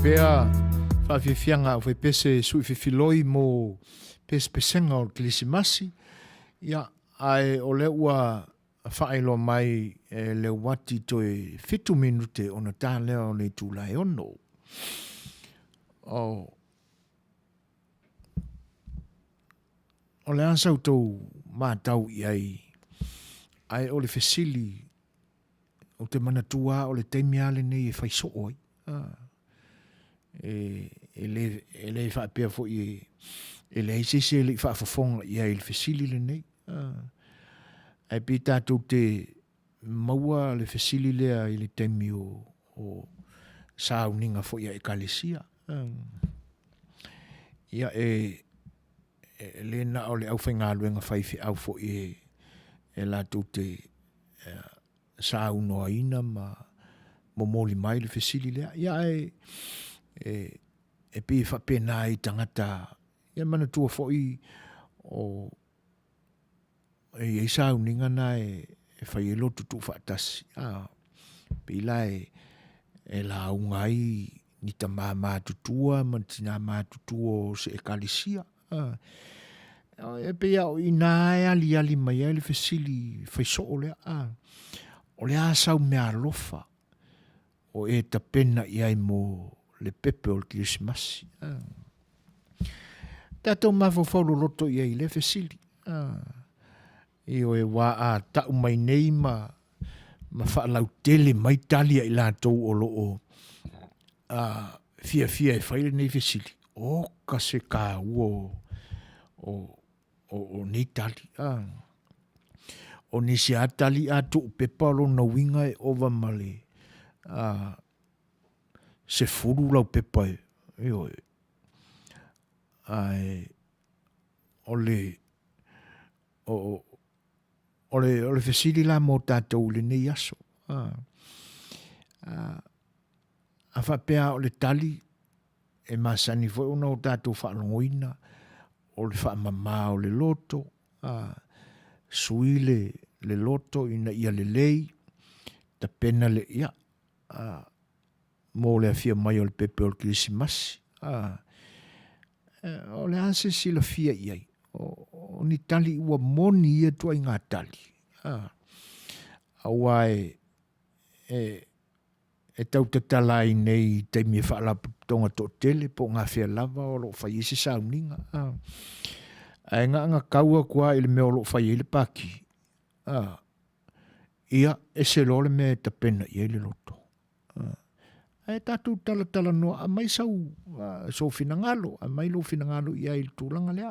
S1: pea faafiafiaga a aufaipese sui fefiloi mo pesepesega o le Kerisimasi, ia, ae o lea ua faailoa mai e le uati toe fitu minute ona ta lea o le itula e ono. O, o le a sa outou matau i ai, ae o le fesili Ou te manatua lava o le taimi lava lenei e fai soo ai. E, e, le, e le faapea foi e, e leai se isi e le i faafofoga i ai i le fesili lenei. Ae pei tatou te maua le fesili lea i le taimi o, o sauniga foi a ekalesia. Ia e, e le na o le aufaigaluega faifeau foi e, e latou te saunoaina ma momoli mai le fesili lea. Ia ae e, e pei e faapena i tagata, ia manatua foi o e i ai sauniga na e, e fai ai lotu tuufaatasi. A, pei la e, e lauga ai ni tamā matutua ma ni tinā matutua o se ekalesia. A, e pei a o inā e aliali mai ai le fesili fai soo lea. A, o le a sau meaalofa o e tapena i ai mo le pepe o le Kerisimasi. A, tatou mafaufau loloto i ai i lea fesili. A, ioe, wā a tau mai nei ma, ma faalautele mai tali a i latou o lo o a, fiafia e fai lenei fesili. Oka se kāua o, o, o, o nei tali. A, o nisi a tali a tuu pepa o lona uiga e ova ma le a, 10 lau pepa e, ioe. Ae o le o, o le, o le fesili la mo tātou i lenei aso. A, a, a faapea o le tali e masani foi ona o tātou faalogoina o le faamamā o le loto, a, sui le, le loto ina ia lelei, tapena le, ia, a, mo le afia mai o le pepe o le Kerisimasi. A, o le a se silafia i ai? O, o ni tali ua moni ia ituaiga tali. A, aua e, e, e tau tatala ai nei i taimi e faalapotopotoga toatele po o gafea lava o lo o fai ai se sauniga. A, ae gaagakau atu lava i le mea o lo o fai ai le paki, a, ia, ese loa le mea e tapena i ai le loto. Ae tatou talatalanoa, aumai sau, sou finagalo, aumai lou finagalo i ai i le tulaga lea.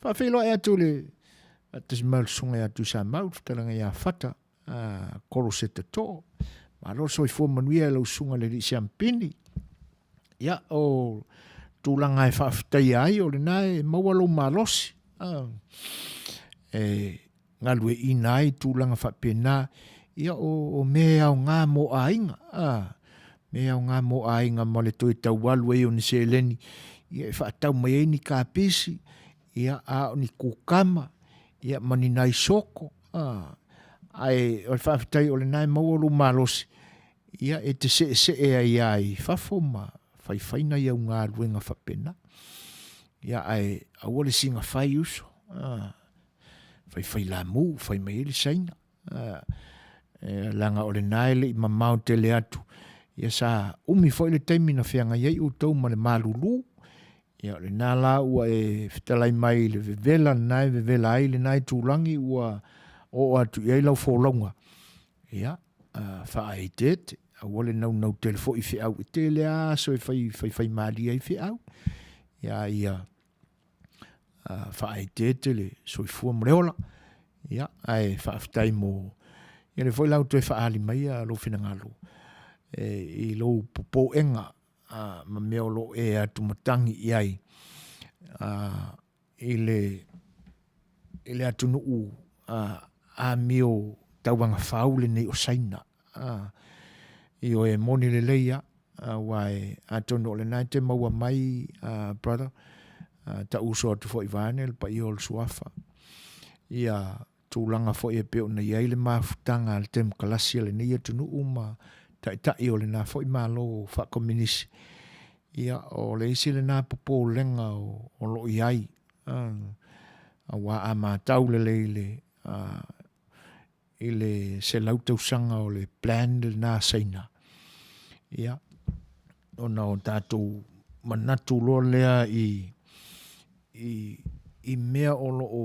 S1: Faafeiloai atu i le faatasi mai o le susuga ia Tuisamau, le fetalaiga ia Fata, Koloseta Too. Malo le soifua manuia i lau susuga i le alii Siampini. Ia, o tulaga e faafetaia ai, o lena e maua lou malosi. E, galueaiina ai tulaga faapena, ia o, o mea e aoga mo aiga, a, mea e aoga mo aiga ma le toe taualu ai o ni seleni, ia e faatau mai ai ni kapisi, ia a o ni kukama, ia ma ni nai soko, a, ae o le faafetai o lena e maua lou malosi, ia e te seesee ai lava i fafo ma faifai nai au galuega faapena. Ia ae aua le siga fai uso, a, faifailamu, fai mai ai le Saina. E, leaga o lena e le i mamao tele atu. Ia sa umi foi le taimi na feagai ai outou ma le malulu. Ia o lena la ua e fetalai mai i le vevela lena e vevela ai lena itulagi ua oo atu i ai lau folauga. Ia, faaeteete, aua le naunau tele foi i feau. E tele lava aso e fai, faifaimalie ai feau. Ia, ia, faaeteete le soifua ma le ola. Ia, ae faafetai mo ia le foi la ua toe faaali mai ia lou finagalo e, i lou popoega a, ma mea o lo o e atumatagi i ai a, i le i le atunuu a, amio tauagafau lenei o Saina. A, ioe, e moni lelei a, aua e, atonu o lena e te maua mai, uh, brother, uh, ta'u uso atu foi vaeane le paia o le suafa, ia tulaga foi e pei ona i ai le mafutaga a le temokalasi a lenei atunuu ma taitai o lena foi Malo faakominisi. Ia, o le isi lena popolega o, o lo o i ai, aua a matau lelei i le, i le 100 tausaga o le plan lena a Saina, ia, ona o tatou manatu loa lea i, i, i mea o lo o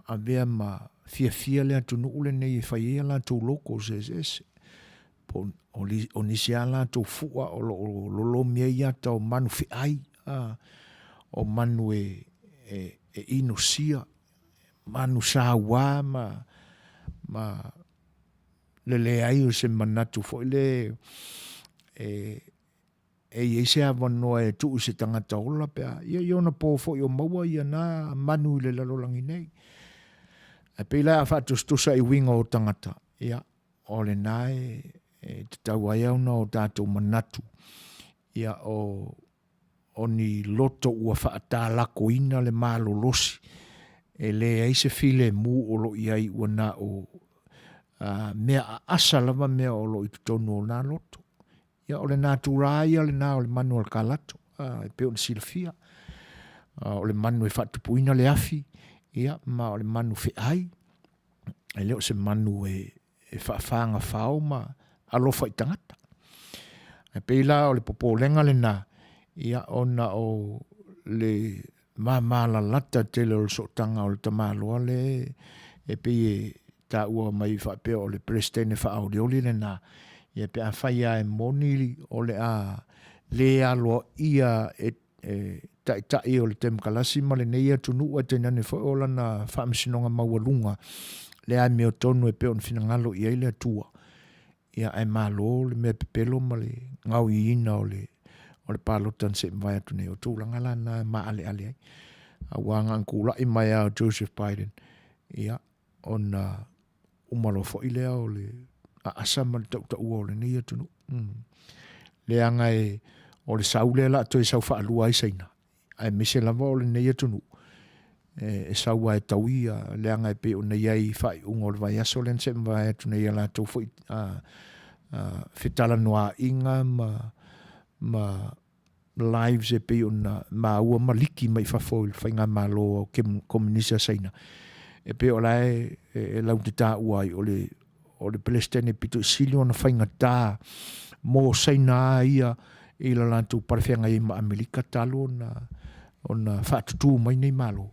S1: avea ma fiafia le atunuu lenei e fai ai a latou locals eseese. Po o nisi a latou fua o lo o lolomi ai ata o manu feai, a, o manu e, e, e inosia, manu saua ma, ma le leai o se manatu foi le e, e i ai se avanoa e tuu i se tagata ola pe a ia i ona po foi o maua ia na manu i le lalolagi nei. Ae pei la a faatusatusa i uiga o tagata, ia, o lena e, e tatau ai ona o tatou manatu, ia, o, o ni loto ua faatalakoina le malolosi, e leai se filemu o lo o i ai ua na o a, mea aasa lava mea o lo o i totonu o na loto. Ia, o le natura ia lena o le manu a le kalato, a, e pei ona silafia. A, o le manu e faatupuina le afi, ia, ma o le manu feai, e le o se manu e, e faafagafao ma alofa i tagata. Ae pei la o le popolega lena, ia, ona o le mamalalata tele o le sootaga o le tamaloa le e pei e taua mai faapea o le Peresetene faaolioli lena, ia pe afai lava e moni o le a le aloaia e e taitai o le Temokalasi ma lenei atunuu ae tainane foi o lana faamasinoga maualuga le amiotonu e pei ona finagalo i ai le Atua. Ia ae malo le mea pepelo ma le gaoioiina o le o le palota na se i mavae atu nei. O tulaga la na e maaleale ai. Aua na ona tulai mai lava o Joseph Biden, ia, ona uma loa foi lea o le aasa ma le tautaua o lenei atunuu. Mm. Leaga e, o le sau lea la toe sau faalua ai Saina, aemaise lava o lenei atunuu e, e sau ai tau ia, leaga e pei ona i ai i faaiuga o le vaiaso lea na se i mavae atu nei a latou foi a, a, fetalanoaʻiga ma, ma lives e pei ona maua ma liki mai fafo i le faigamalo o Komunisi a Saina. E pei o la e, e, e lau te taua ai o le, o le Peresetene pito i sili ona faigata mo Saina a ia i la latou palefeagai ai ma Amerika talu ona, ona faatutū mai nei Malo.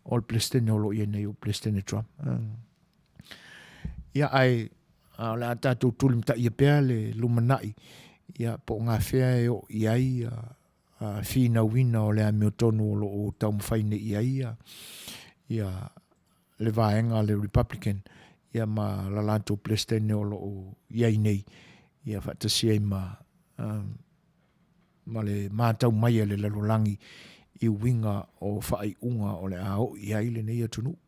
S1: O le Peresetene o lo o i ai nei o Peresetene Trump. Ia, ae o le a tatou tulimataia pea le lumanai, ia, po o gafea e oo i ai ia finauina o le amiotonu o lo o taumafai nei i ai ia, ia le vaega a le Republican ia ma la latou Peresetene o lo o i ai nei, ia faatasi ai ma um, ma le matau mai a le lalolagi i uiga o faaiuga o le a oo i ai lenei atunuu.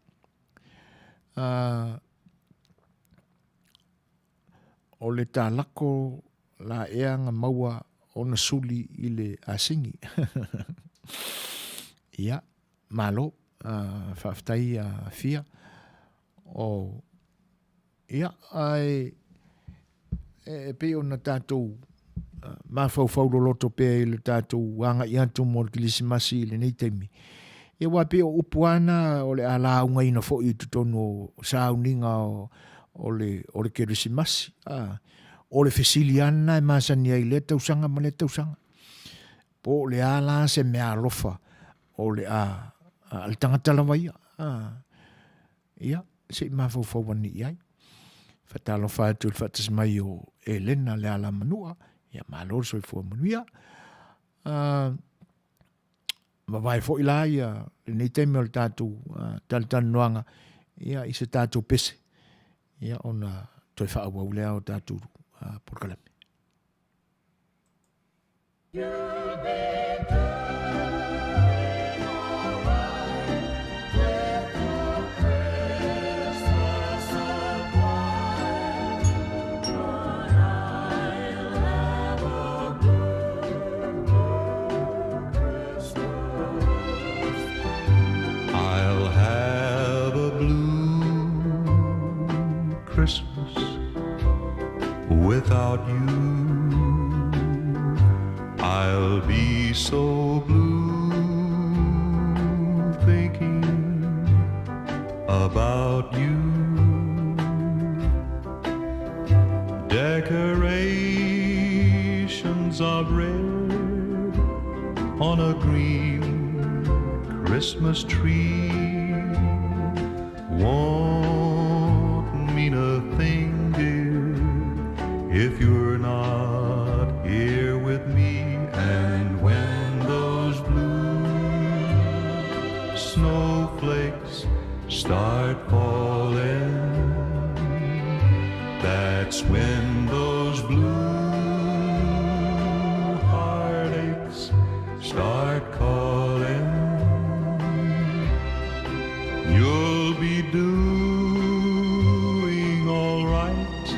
S1: Uh, o le talako la ea na maua ona suli i le asini. Ia, malo, uh, faafetai a Fia. O, ia, ae e pei ona tatou mafaufau loloto pea i le tatou agai atu mo le Kilisimasi i lenei taimi. Ia aua pei o upu lava na o le a laugaina foi i totonu o sauniga o, o le, o le Kerisimasi. A, o le fesili lava lena e masani ai i lea tausaga ma lea tausaga. Po o le a la se meaalofa o le a, a le tagata lava ia. A, Ia, se i mafaufau ane i ai. Faatalofa atu i le faatasi mai o Elena Lealamanua, ia malo le soifua manuia. Uh, vavae foi la ia lenei taimi o le tatou uh, talatalanoaga ia i se tatou pese ia ona toe faaauau lea o tatou uh, polokalame.
S4: I'll have a blue Christmas without you. I'll be so blue thinking about you. Decorations of red on a green Christmas tree won't mean a thing, dear, if you're not here with me. And when those blue snowflakes start falling, that's when those blue heartaches start calling. You'll be doing all right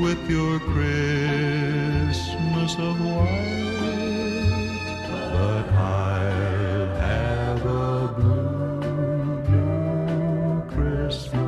S4: with your Christmas of white, but I'll have a blue, blue Christmas.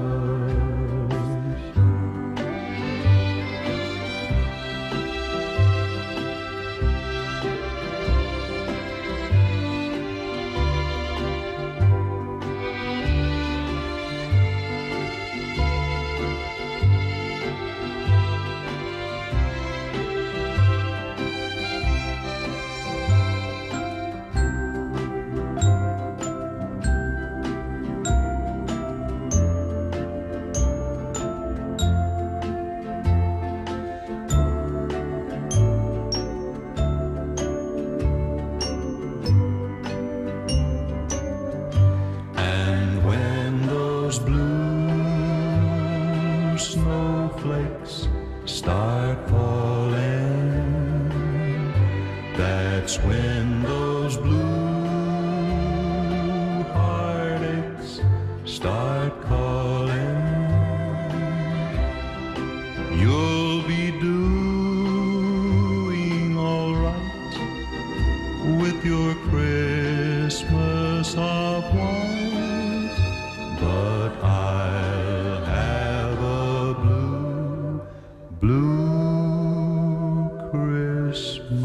S4: And when those blue snowflakes start falling, that's when those blue heartaches start calling. You'll be doing all right with your Christmas of white, but I'll have a blue, blue Christmas.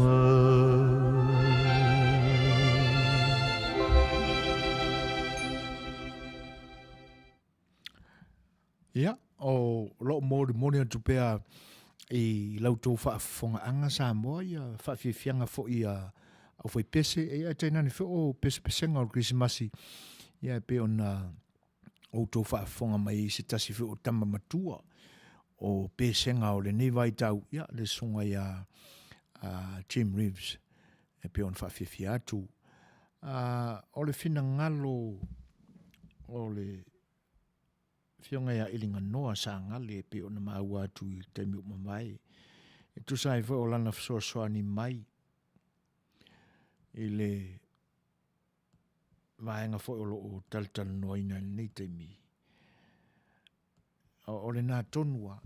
S1: Ia, o loo molimoli atu pea i la outou faafofogaaga Samoa ia faafiafiaga foi a aufaipese, ia ae tainane foi o pesepesega o le Kerisimasi, ia e pei ona outou faafofoga mai ai i se tasi foi o tama matua o pesega o lenei vaitau, ia le susuga ia Jim Reeves e pei ona faafiafia atu. O le finagalo o le Afioga ia Iliganoa Sagale e pei ona maua atu i le taimi ua mavae, e tusa ai foi o lana fesoasoani mai i le vaega foi o lo o talatalanoaina i lenei taimi. O lena tonu a,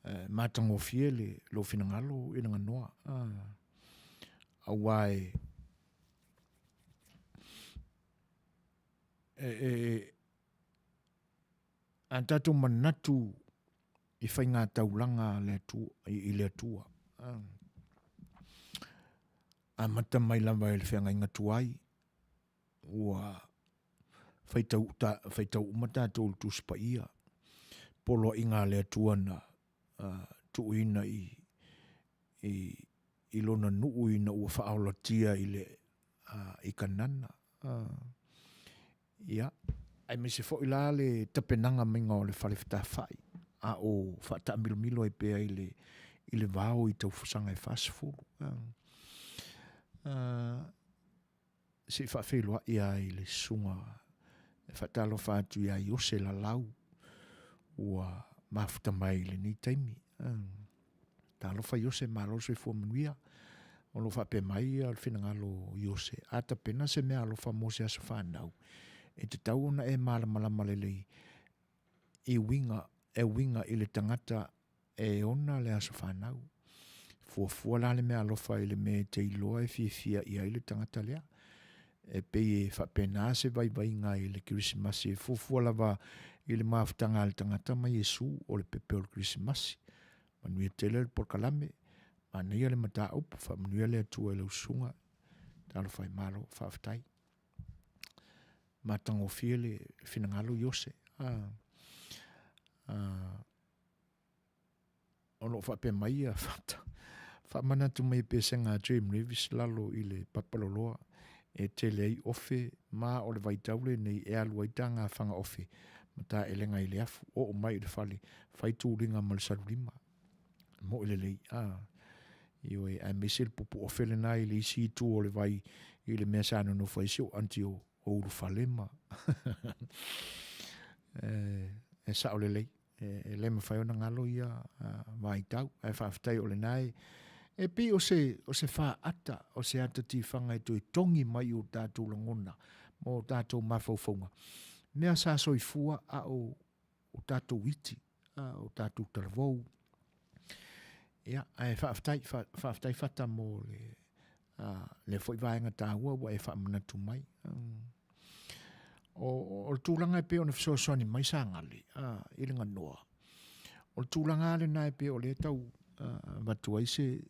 S1: e matagofie le lou finagalo Iliganoa, aua e e, e, a tatou manatu i faiga taulaga a le Atua, i le Atua. Amata mai lava i le feagaiga tuai, ua faitau, ta, faitau uma tatou i le Tusi Paia, poloaiga a le Atua na uh, tuuina i, i, i lona nuu ina ua faaolatia i le uh, i Kanana. Uh, ia, aemaise foi la le tapenaga maiga o le fale fetafai, a o faataamilomilo ai pea i le, i le vao i taufusaga e 40. Uh, uh, se i faafeiloai lava i le susuga e faatalofa atu iā Iose Lalau ua mafuta mai i lenei taimi. Talofa Iose, malo le soifua manuia. O lo o faapea mai le finagalo o Iose, a tapena se mea alofa mo se aso fanau, e tatau ona e malamalama lelei i uiga, e uiga i le tagata e ona le aso fanau. Fuafua la le mea alofa i le mea e te iloa e fiafia i ai le tagata lea. E pei e faapena se vaivaiga i le Kerisimasi, e fuafua lava i le mafutaga a le tagata ma Iesu o le pepe o le Kerisimasi. Manuia tele le polokalame. Manaia le mataupu, faamanuia le Atua i lau susuga. Talofa e Malo, faafetai. Matagofie le finagalo Iose. Ah, ah, o lo o faapea mai ia Fata, faamanatu mai e pesega a James Levis lalo i le papaloloa e tele ai ofe ma o le vaitau lenei e alu ai taga faga ofe ma taelega i le afu, oo mai i le fale, fai tuliga ma le salulima. Moe lelei, a, ioe, aemaise le pupu ofe lena i le isi itu o le vai i le mea sa nonofo ai si ou aunty o, o Ulufale ma e, e sao lelei. E, e le mafai ona galo ia vaitau. Ae faafetai o lena e, e pei o se, o se faata, o se ata tifaga e toe togi mai i o tatou lagona ma o tatou mafaufauga. Mea sa soifua a o o tatou iti, a, o tatou talavou. Ia, ae faafetai, faafetai Fata mo le, a, lea foi vaega taua ua e faamanatu mai. O, o le tulaga e pei ona fesoasoani mai Sagale a, i le ganoa, o le tulaga lava lena e pei o lea e tau avatu ai se,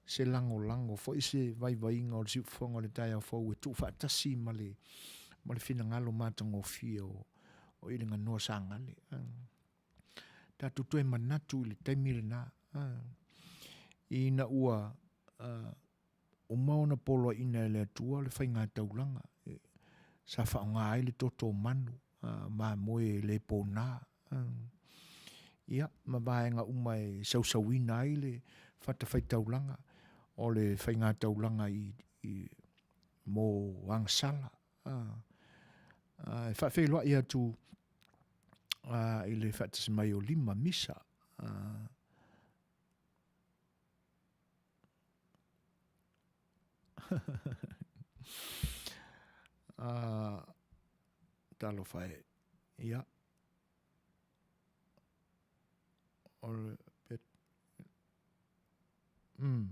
S1: se lagolago foi se vaivaiga o le siufofoga o le taeao fou e tuufaatasi ma le, ma le finagalo matagofie o, o i le ganoa Sagale. Tatou toe manatu i le taimi lena, ina ua uma ona poloaiina e le Atua le faiga taulaga sa faaaoga ai le toto o manu mamoe e le pona. Ia, ma vaega uma e sausauina ai le fatafaitaulaga o le faiga taulaga i, i mo agasala. E faafeiloai atu i le faatasi mai o Lima Misa. Talofa e. Ia. O le Mm.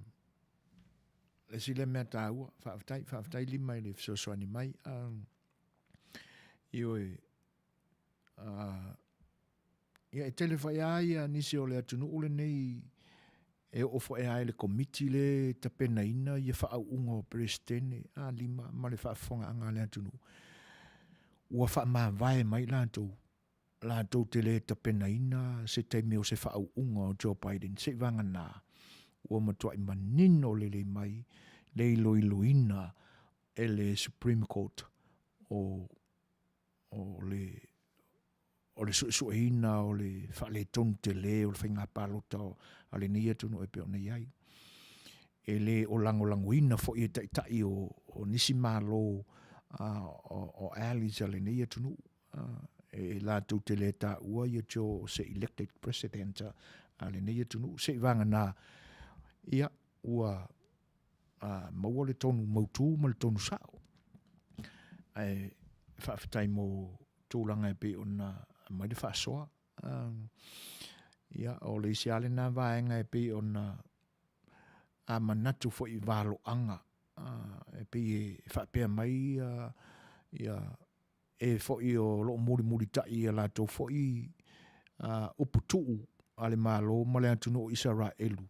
S1: Le isi lea mea taua, faafetai, faafetai Lima i le fesoasoani mai. Um, ioe, uh, ia e tele foi lava ia nisi o le atunuu lenei e oo foi lava i le komiti le tapenaina ia faauuga o Peresetene a Lima ma le faafofogaaga a le atunuu. Ua faamavae mai latou latou te le tapenaina se taimi o se faauuga o Joe Biden seivagana ua matuai manino lelei mai le iloiloina e le Supreme Court o o le o le suesueina o le faaletonu tele o le faiga palota a lenei atunuu e pei ona i ai. E le o lagolagoina foi e taitai o, o nisi Malo o, o allies a lenei atunuu e latou te le taua ia Joe o se elected president a lenei atunuu seivagana ia ua a, maua le tonu mautū ma le tonu sao. Ae faafetai mo tulaga e pei ona aumai le faasoa. Ia, o le isi lava lena vaega e pei ona a manatu foi i valoaga e pei e faapea mai ia, ia e foi o lo o mulimulitai i a latou foi upu tuu a le Malo ma le atunuu o Isaraelu,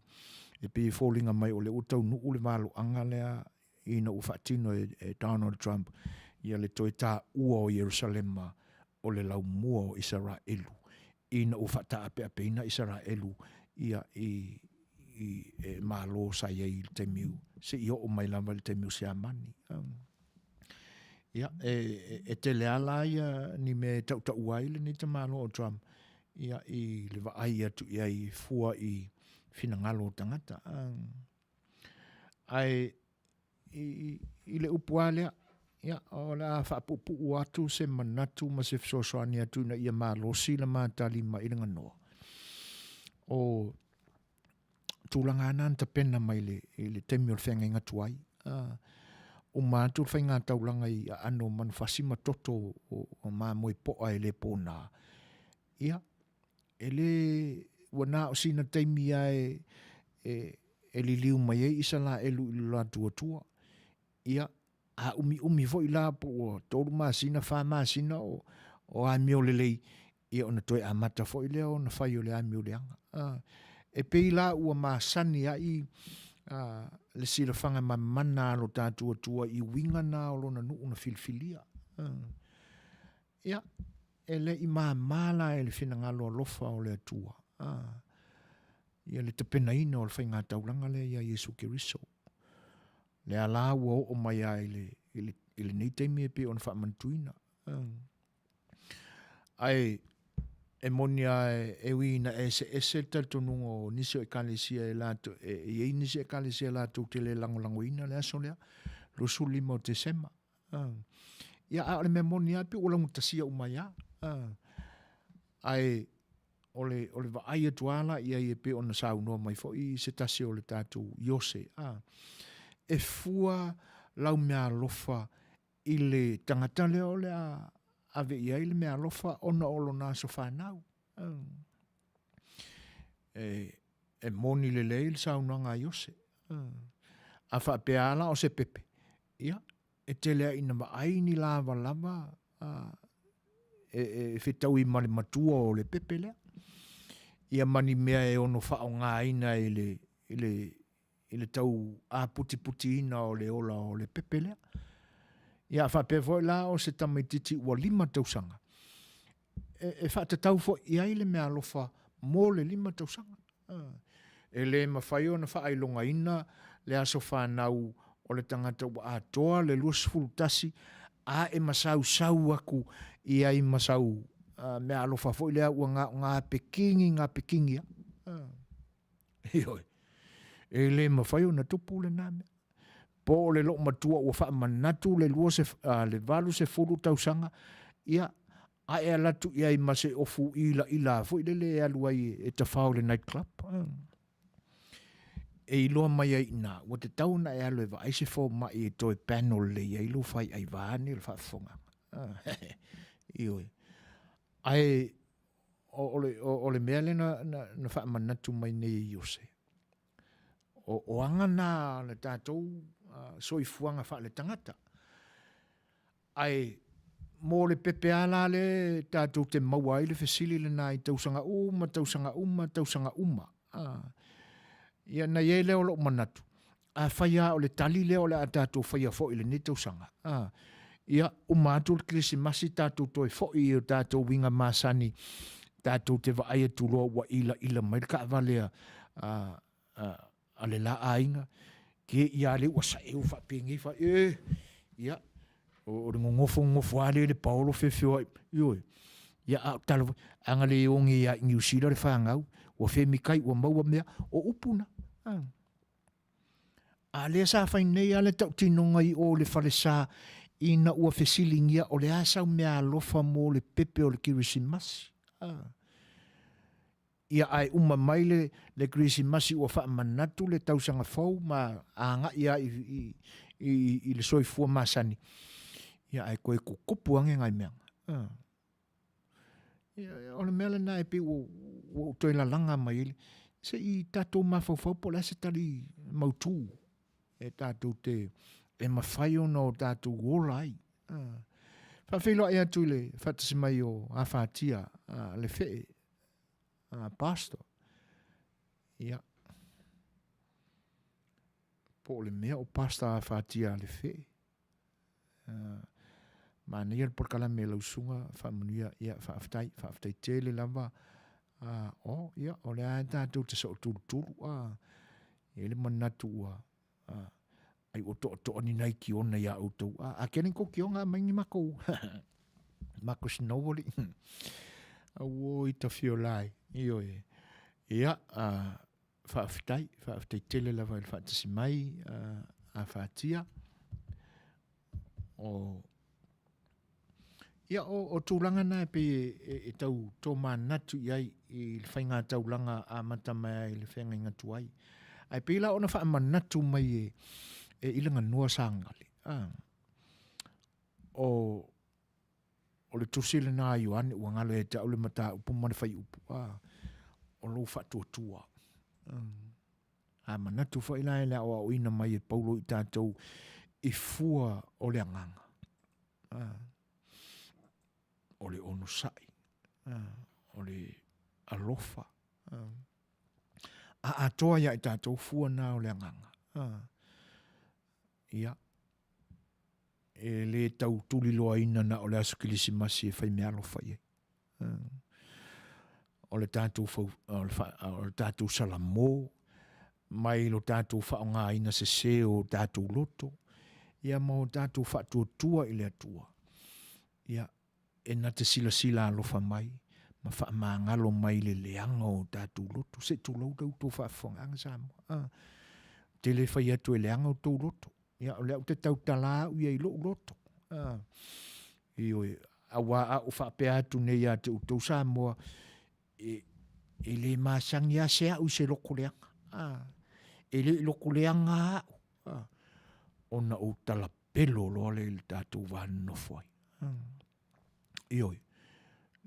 S1: e pei e foliga mai o lea ua taunuu le valoaga lea ina ua faatino e Donald Trump ia le toe taua o Ierusalema o le laumua o Isaraelu, ina ua faataapeapeina Isaraelu ia i i e Malo sa i ai i le taimi seia oo mai lava i le taimi o Siamani. Ia, e, e tele lava la ia ni mea e tautaua ai lenei tamaloa o Trump ia, i le vaai atu i ai fua i finagalo o tagata. Ae i, i, i le upu lava lea, ia, o le a faapuupuu atu se manatu ma se fesoasoani atu ina ia malosi le matalima i le ganoa. O tulaga lava na na tapena mai le, i le taimi o le feagaiga tuai. Uh, uma atu le faiga taulaga i aano o manufasi ma toto o, o mamoe poa e le pōnā. Ia, e le, ua na o sina taimi a e, e, e liliu mai ai Isalaelu i lo latou Atua. Ia, a umiumi foi la po ua tolu masina, fa masina o, o amio lelei, ia ona toe amata foi lea ona fai o le amio leaga. E pei la ua masani ai le silafaga mamana a lo tatou Atua i uiga na o lona nuu na filifilia. Ia, e le i māmā la i le finagalo alofa o le Atua ia le tapenaina o le faigataulaga lea ia Iesu Keriso. Lea la ua oo mai lava i le, i le, i lenei taimi e pei ona faamanatuina. Ae e moni lava e ui ina eseese le talitonuga o nisi o ekalesia e latou, e i ai nisi ekalesia latou te le lagolagoina le aso lea, 25 o Tesema. Ia, a o le mea moni lava, pei ua laugatasia uma ai lava. Ae o le, o le vaai atu lava la i ai e pei ona saunoa mai foi se tasi o le tatou Iose, e fua lau meaalofa i le tagata lea o le a ave i ai le meaalofa ona o lona aso fanau. E, e moni lelei le saunoaga a Iose. A faapea lava la o se pepe, ia, e tele ai ina vaai ni lavalava e, e fetaui ma le matua o le pepe lea. Ia ma ni mea e ono faaaogaina i le, i le, i le tau aputiputiina o le ola o le pepe lea. Ia a faapea foi la o se tamaitiiti ua 5 tausaga, e, e faatatau foi i ai le meaalofa mo le 5 tausaga. E le mafai ona faailogaina le aso fanau o le tagata ua atoa le 21 a e masausau aku i ai ma sau meaalofa foi lea ua gapekigi gapekigi a. Ioe. E le mafai ona tupu lena mea. Po o le loomatua ua faamanatu le 80 tausaga, ia, a e alu atu i ai ma se ofu ilaila foi lele e alu ai e tafao i le night club. E iloa mai ai i ina, ua tatau ona e alu e vaai se fomai e toe panel lelei ai lou faiai vaeane le faafofogaaga. Ioe. Ae o, o, le, o, o le mea lea na, na, na faamanatu mai nei e Iose, o, o aga na a le tatou uh, soifuaga faaletagata. Ae mo le pepe a la le tatou te maua ai le fesili lena i tausaga uma, tausaga uma, tausaga uma. Ah. Ia na i ai lea o lou manatu, afai lava o le tali lea o le a tatou faia foi i lenei tausaga, a, ia, uma atu le Kerisimasi tatou toe foi i o tatou uiga masani, tatou te vaai atu loa ua ilaila mai le taavale a, a, a, a le la aiga, ke ia lea ua saeu faapenei fa, e, ia, o, o le gogofo gogofo lava lea i le paolo feofeoai, ioe, ia a o tala foi, a na le oge ia i Niu Sila le fanau, ua femikai ua maua mea, o upu na. A. A lea sa fai nei a le tautinoga i o le falesa ina ua fesiligia o le a sau meaalofa mo le pepe o le Kerisimasi. A. Ia ae uma mai le, le Kerisimasi ua faamanatu le tausaga fou ma agai a i, i, i, i le soifua masani. Ia ae toe kukupu ange ngai mea. A. Ia, o le mea lena e pei ua, ua ou toe lalaga mai ai, se i tatou mafaufau po o le a se tali mautū e tatou te, e mafai ona o tatou ola ai. Faafeiloai atu i le faatasi mai o Afatia le Fee, Pastor. Ia, po o le mea o Pastor Afatia le Fee. Manaia le polokalame a lau susuga, faamanuia, ia faafetai, faafetai tele lava. Oh, ia, o lea lava tatou te sootulutulu, a, e i ai le manatu ua, a, ai ua toatoa ni nai kiona iā outou, a, a kele ni kou kiona aumai ni makou, makou snowball, auoi tafiola e, ioe. Ia, a, Faafetai, faafetai tele lava i le faatasi mai a Fatia. O, ia, o, o tulaga na e pei e, e, e tau tōmanatu i ai i le faigataulaga amata mai ai le feagaiga tuai. Ae pei la ona faamanatu mai e, e Ilaganoa Sagali. Ah, o, O le tusi lena a Ioane ua galo ia te au le mataupu ma le faiupu, a, o lou faatuatua. A manatu foi la e le aoaoina mai e Paulo i tatou i fua o le agaga, a, o le onosai, a, o le alofa. A. A atoa ia i tatou fua na o le agaga. A. Ia. E le tau tuliloaina na o le aso Kilisimasi e fai mealofa i ai. O le tatou fau, o le, fa, o le tatou salamo, mai lo tatou faaaogaina sese o tatou loto, ia ma o tatou faatuatua i le Atua. Ia, e na te silasila alofa mai ma faamagalo mai le leaga o tatou loto. Se i tulou la outou faafofogaaga Samoa. Ah, te le fai atu e leaga outou loto. Ia, o lea ou te tautala au ia i lou loto. Ah, ioe, auā a ou faapea atu nei ia te outou Samoa, e, e le masani lava se au i se loko leaga. Ah, e le i loko leaga au. Ah, ona ou talapelo loa lea i le tatou va nonofo ai. Ah, ioe,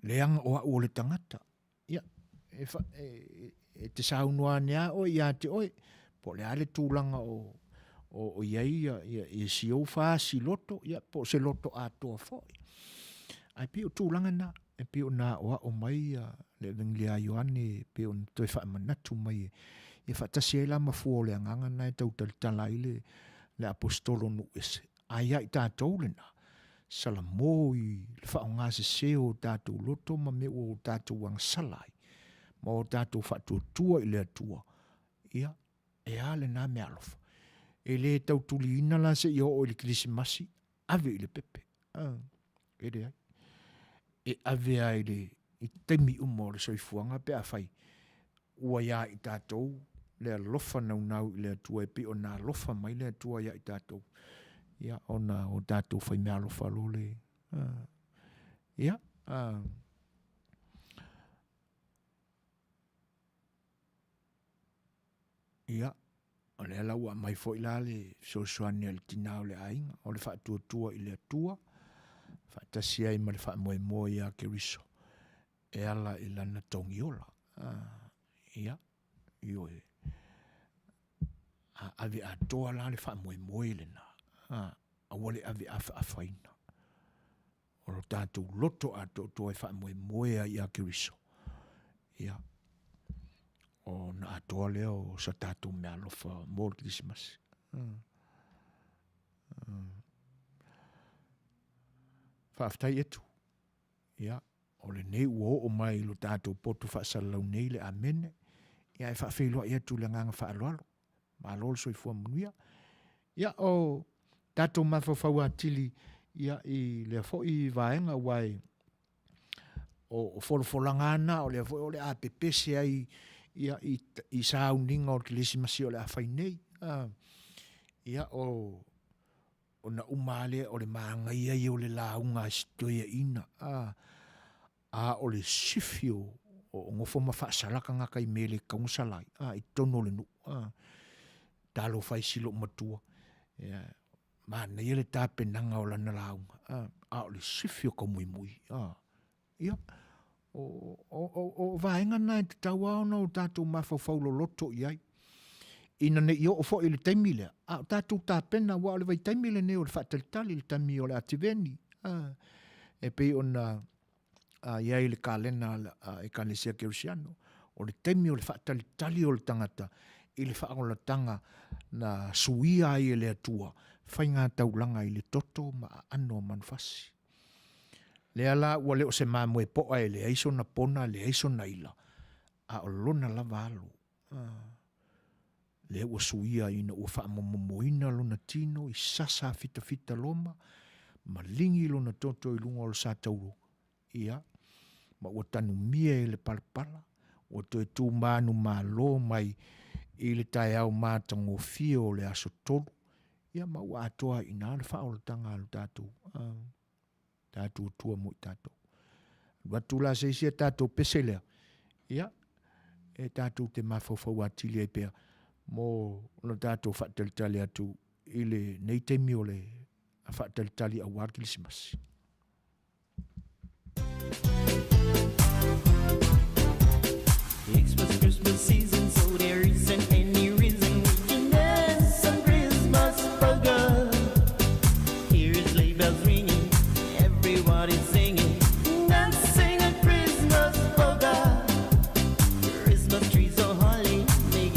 S1: leaga o au o le tagata. Ia, e, fa, e, e te saunoa ane a oe ia te oe, po o le a le tulaga o, o, o i ai ia, ia, ia si ou fasi loto, ia, po o se loto atoa foi. Ae pei o tulaga na, e pei ona aoao mai ia le Evangelia a Ioane, e pei ona toe faamanatu mai e, ia faatasi ai la ma fua o le agaga na e tau talatala ai le, le aposetolo nuu ese. A ia i tatou lena, salamo i le faaaoga sese o tatou loto ma mea ua o tatou agasala ai, ma o tatou faatuatua i le Atua, ia, e a lena meaalofa? E le tau tuliina la seia oo i le Kerisimasi, ave i le pepe. Ah, e leai. E ave lava i le i taimi uma o le soifuaga pe afai ua iā i tatou le alofa naunau i le Atua e pei ona alofa mai le Atua iā i tatou, ia, ona o tatou faimeaalofa loa le, ia, ia, o lea la ua aumai foi la le fesoasoani a le tinā o le aiga, o le faatuatua i le Atua, faatasi ai ma le faamoemoe ia Keriso. e ala i lana togiola. Ia, ioe. A ave atoa la le faamoemoe lena, aua le ave afaafaina. O lo tatou loto atoatoa e faamoemoe ai ia Keriso. Ia, ona atoa lea o sa tatou meaalofa mo le Kerisimasi. Faafetai Etu. Ia, o lenei ua oo mai i lo tatou potu faasalalau nei le Amene, ia e faafeiloai atu i le agaga faaaloalo. Malo le soifua manuia. Ia, o tatou mafaufau atili ia i lea foi vaega aua e o, o folafolaga ana o lea foi o le a pepese ai ia i, i sauniga o le Kerisimasi o le a fai nei. Ah, ia o Ona uma lava lea o le manaia ia o le lauga a si toeaina, a, a o le sifi o, o nofo ma faasala tagata i mea e le tatau ona sala ai, a, i totonu o le nuu, a. Talofa e si loomatua, ia, manaia le tapenaga o lana lauga, a, a o le sifi o ka muimui, a. Ia, o, o, o, o vaega na e tatau lava ona o tatou mafaufau loloto i ai. Ina ne i oo foi i le taimi lea, a o tatou tapena, aua o le vaitaimi lenei o le faatalitali, le taimi o le Ativeni, a, e pei ona a, i ai le kalena a Ekalesia Kerisiano, o le taimi o le faatalitali o le tagata i le faaolataga na suia ai e le Atua faiga taulaga i le toto ma aano o manufasi. Lea la ua le o se mamoe poa e leai sona pona, leai sona ila, a o lona lava alo. Lea ua suia ina ua faamomomoina lona tino i sasa fitafita loma, ma ligi lona toto i luga o le satauro, ia, ma ua tanumia e le palapala, ua toe tu manumalo mai i le taeao matagofie o le aso tolu, Ia ma ua atoa ai i ina le faaolataga a lo tatou, tatou Atua mo i tatou. Alu atu la se isi a tatou pese lea, ia, e tatou te mafaufau atili ai pea mo lo tatou faatalitali atu i lenei taimi o le faatalitali aua le Kerisimasi.
S3: Christmas season, so there isn't any reason we can dance some Christmas polka. Here's sleigh bells ringing, everybody's singing, dancing a Christmas polka. Christmas trees are holly, making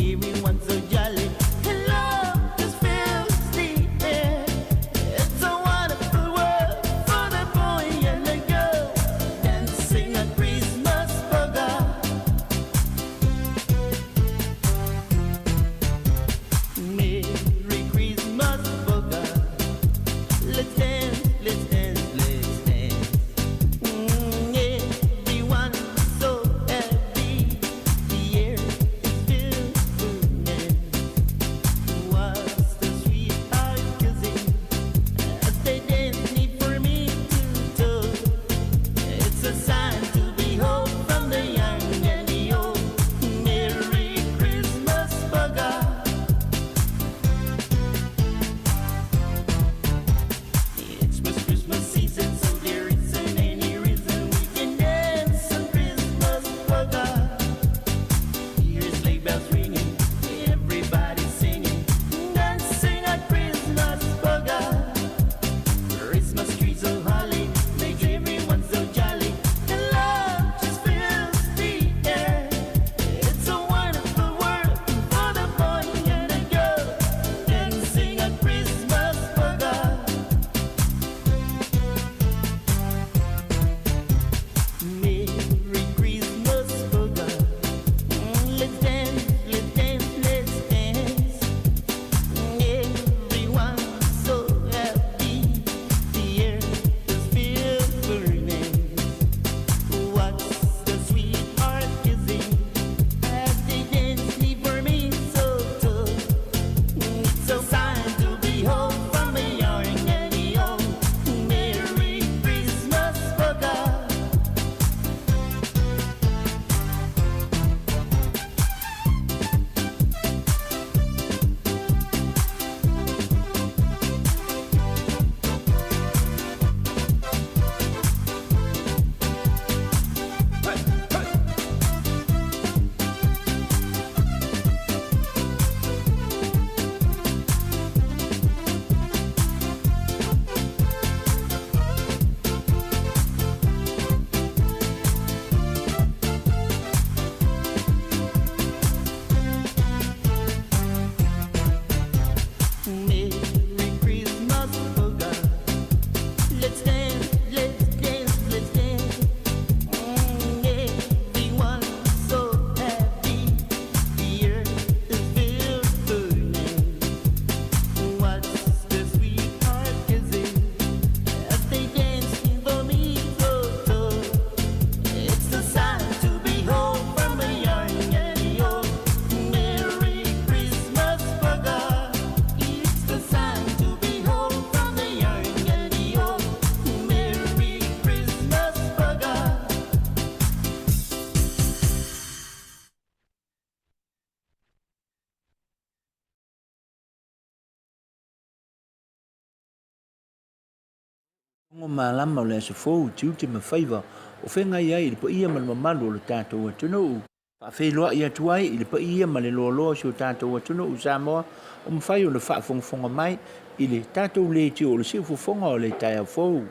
S7: Fofoga malama o le aso fou i tiute ma faiva o feagai ai i le paia ma le mamalu o lo tatou atunuu. Faafeiloai atu ai i le paia ma le loaloa o si o tatou atunuu Samoa o mafai ona faafogafoga mai i le tatou leitio o le siufofoga o le taeao fou.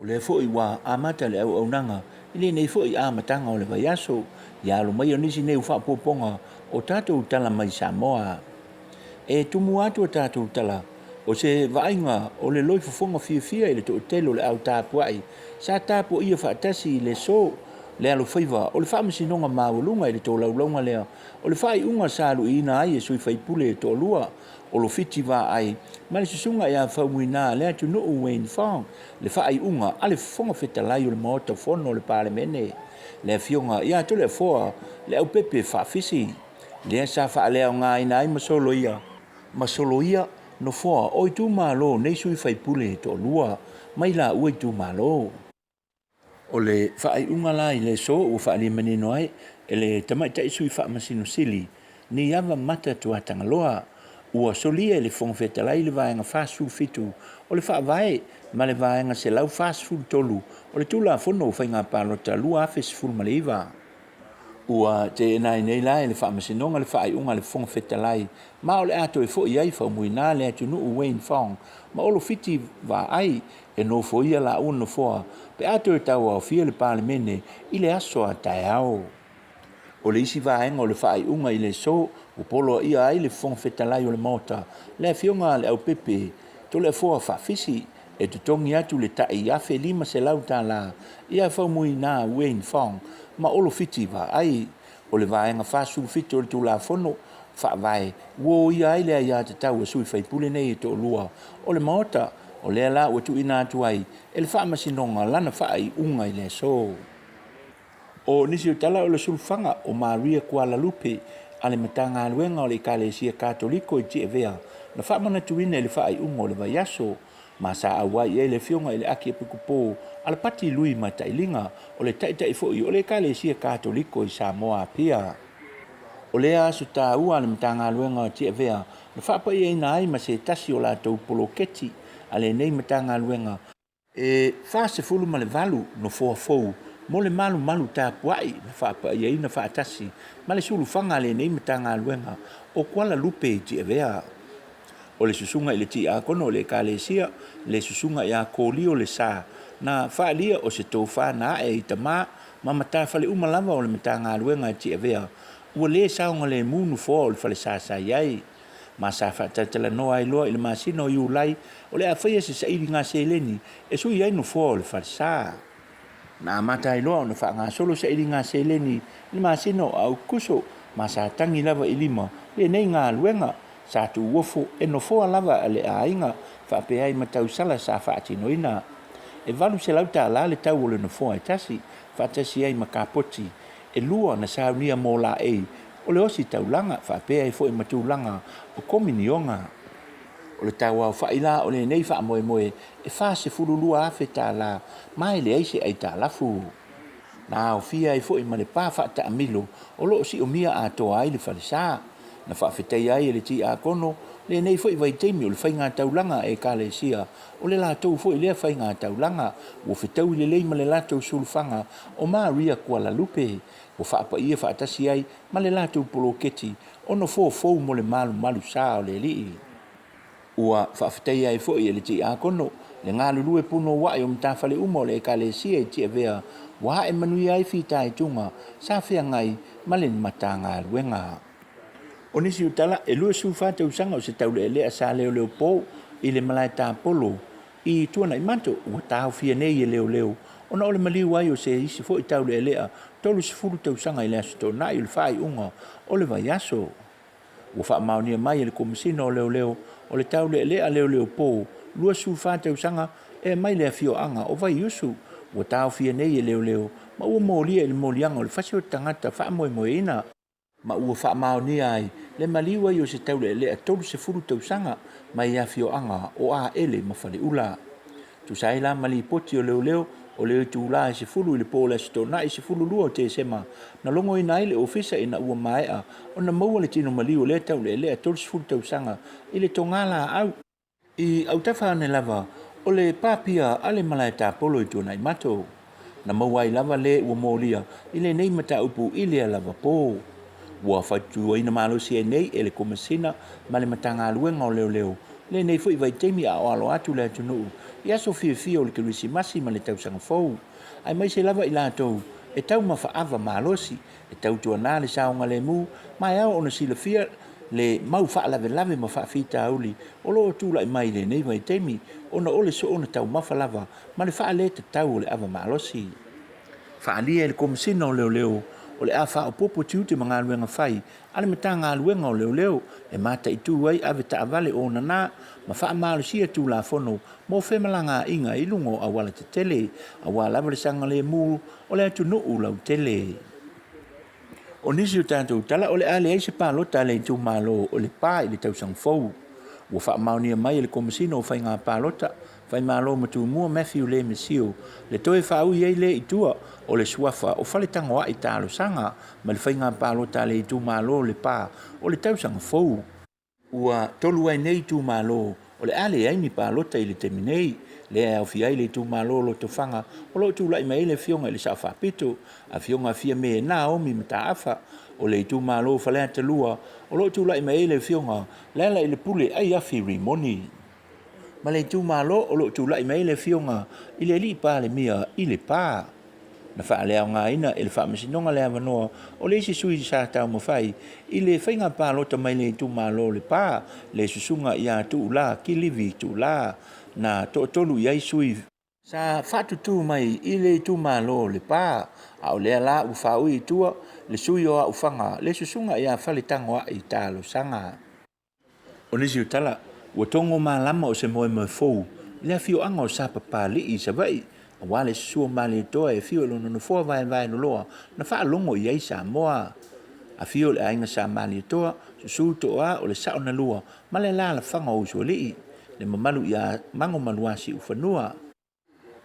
S7: O lea foi ua amata le auaunaga i lenei foi amataga o le vaiaso, ia alo mai o nisi nei o faaopoopoga o tatou tala mai Samoa. E tumu atu a tatou tala, o se vaaiga o le loifofoga fiafia i le toatele o le au tapuai sa tapuaia faatasi i le aso le alofaiva o le Faamasinoga Maualuga i le tolaulauga lea o le faaiuga sa luiina ai e sui faipule e toalua o Lofiti Vaai ma le Susuga ia Faumuina Leatunuu Wayne Fong le faaiuga a le Fofoga Fetalai o le Maota Fono o le Palemene, le Afioga ia Toleafoa Leaupepe Faafisi, lea sa faaleaogaina ai ma soloia ma soloia nofoa o itumalo nei sui faipule e toalua mai laua itumalo. O le faaiuga la i le aso ua faaalia manino ai e le Tamaitai Sui Faamasino Sili, Niava Mata Tuatagaloa, ua solia e le Fofoga Fetalai le Vaega 47 o le Faavae ma le Vaega 143 o le Tulafono o Faiga Palota 2019. Ua teena ai nei la e le Faamasinoga le faaiuga a le Fofoga Fetalai ma o le a toe foi ai Faumuina le atunuu Wayne Fong ma Olo Fiti Vaai e nofoia laua nofoa pe a toe tauaofia le Palemene i le aso a taeao. O le isi vaega o le faaiuga i le aso ua poloaia ai le Fofoga Fetalai o le Maota, le Afioga a Leaupepe Toleafoa Faafisi, e totogi atu le tai $1,500 ia Faumuina Wayne Fong ma Olo Fiti Vaai. O le Vaega 47 o le Tulafono Faavae ua oia ai le aiatatau a sui faipule nei e toalua o le Maota, o lea la ua tuuina atu ai e le Faamasinoga lana faaiuga i le aso. O nisi o tala o le sulufaga o Maria Kualalupe a le Matagaluega o le Ekalesia Katoliko i Tiavea na faamanatuina i le faaiuga o le vaiaso ma sa auai i ai le Afioga i le Akiepikopo Alapati Lui Matailiga, o le Taitai foi o le Ekalesia Katoliko i Samoa Apia. O lea aso taua a le Matagaluega o Tiavea na faapaiaina ai ma se tasi o latou poloketi a lenei Matagaluega, e 48 nofoa fou mo le malumalu tapuai na faapaiaina faatasi ma le sulufaga a lenei Matagaluega o Kuala Lupe i Tiavea. O le susuga i le Tiakono o le Ekalesia, le Susuga ia Kolio Lesa, na faaalia o se tofa na ae i tama ma matafale uma lava o le Matagaluega e Tiavea, ua le saogalemu nofoa o le falesa sa i ai. Ma sa faatalatalanoa ai loa i le masina o Iulai o le a faia se sailiga seleni e sui ai nofoa o le falesa. Na amata ai loa ona faagasolo sailiga seleni i le masina o Aokuso ma sa tagi lava i lima lenei galuega sa tuuofo e nofoa lava a le aiga faapea ai ma tausala sa faatinoina. E $800 le tau o le nofoa e tasi, faatasi ai ma kapoti e lua na saunia mo laei o le ositaulaga faapea ai foi ma tulaga o kominioga. O le tauaofai la o lenei faamoemoe e $42,000 ma e leai se aitalafu. Na aofia ai foi ma le pa faataamilo o lo o siomia atoa ai le falesa. Na faafetaia ai e le Tiakono lenei foi vaitaimi o le faigataulaga a Ekalesia, o le latou foi lea faigataulaga ua fetaui lelei ma le latou sulufaga o Maria Kualalupe, ua faapaia faatasi ai ma le latou poloketi o nofoa fou mo le malumalu sa o le Alii. Ua faafetaia ai foi e le Tiakono le galulue punouai o matafale uma o le Ekalesia i Tiavea ua ae manuia ai fitaituga sa feagai ma le Matagaluega. O nisi o tala, e 24 tausaga o se taulealea sa leoleo po i le malae tapolo i Tuanaimato ua taofia nei e leoleo ona o le maliu ai o se isi foi taulealea 30 tausaga i le Aso Toonai o le faaiuga o le vaiaso. Ua faamaonia mai e le Komesina o Leoleo o le taulealea leoleo po 24 tausaga e aumai le afioaga o Vaiusu ua taofia nei e leoleo ma ua molia i le moliaga o le fasi o tagata faamoemoeina, ma ua faamaonia ai le maliu ai o se taulealea 30 tausaga mai afioaga o Aele ma Faleula. Tusa ai la ma lipoti o leoleo o le itula e 10 i le po o le Aso Toonai 12 o Tesema, na logoina ai le ofisa ina ua maea ona maua le tino maliu o lea taulealea 30 tausaga i le togalaau. I autafa ane lava O le papia a le malae tapolo i Tuanaimato. Na maua ai lava le ua molia i lenei mataupu i lea lava po. Ua fautuaina malosi ai nei e le Komesina ma le Matagaluega o Leoleo lenei foi vaitaimi a o alo atu le atunuu i aso fiafia o le Kerisimasi ma le Tausaga Fou, aemaise lava i latou e taumafa ava malosi, e tautuana le saogalemu ma e ao ona silafia le mau faalavelave ma faafitauli o lo o tulai mai i lenei vaitaimi ona o le soona taumafa lava ma le faaletatau o le ava malosi. Faaalia e le Komesina o Leoleo o le a faaopoopo tiute ma galuega fai a le Matagaluega o Leoleo e mataitu ai avetaavale onana ma faamalosia Tulafono mo femalagaaiga i luga o auala tetele aua lava le sagalemu o le atunuu lautele. O nisi o tatou tala o le a leai se palota a le itumalo o Lepa i le tausaga fou. Ua faamaonia mai e le Komesina o Faiga Palota, Faimalo ma Tumua Matthew Le Mesio le toe faaui ai lea i tua o le suafa o Faletagoai Talosaga ma le Faiga Palota a le itumalo o Lepa o le tausaga fou. Ua tolu ai nei itumalo o le a leai ni palota i le taimi nei, lea e aofia ai le itumalo o Lotofaga o lo o tulai mai ai le Afioga i le Sao Faapito, Afioga Fiame Naomi Mataafa, o le itumalo o Faleata 2 o lo o tulai mai ai le Afioga Lealailepule Aiafi Rimoni, ma le itumalo o lo o tulai mai ai le Afioga i le Alii Palemia i Lepa. Na faaleaogaina e le Faamasinoga le avanoa o le isi sui sa taumafai i le faiga palota mai le itumalo o Lepa, le Susuga ia Tuula Kilivi Tuula, na toatolu i ai sui sa faatutū mai i le itumalo o Lepa, a o lea la ua faaui i tua le sui o Aufaga, le Susuga ia Faletagoai Talosaga. O nisi o tala, ua togo malama o se moemoe fou i le afioaga o Sapapalii i Savaii, aua le susu o Malietoa e afio i lona nofoa vaevae loloa na faalogo i ai Samoa. Afio le aiga Sa Malietoa, susu Toa o le sao na lua ma le alaalafaga o Usoalii, le mamalu ia Magomaluasiufanua.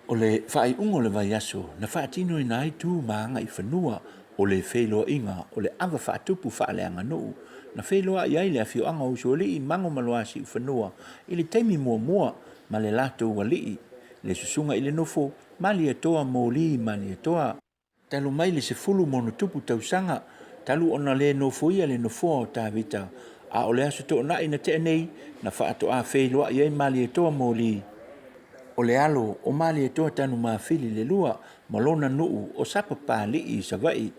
S7: O le faaiuga o le vaiaso na faatinoina ai tu ma agaifanua o le feiloaiga o le ava faatupu faaleaganuu na feiloai ai le afioaga o Usoalii, Mago ma Loasiufanua i le taimi muamua ma le latou alii, le susuga i le nofo Malietoa Moli Malietoa. Talu mai le 10+ tausaga talu ona le nofoia le nofoa o Tavita, a o le Aso Toonai na tea nei na faatoa feiloai ai Malietoa Moli, o le alo o Malietoa Tanumafili le lua ma lona nuu o Sapapalii i Savaii.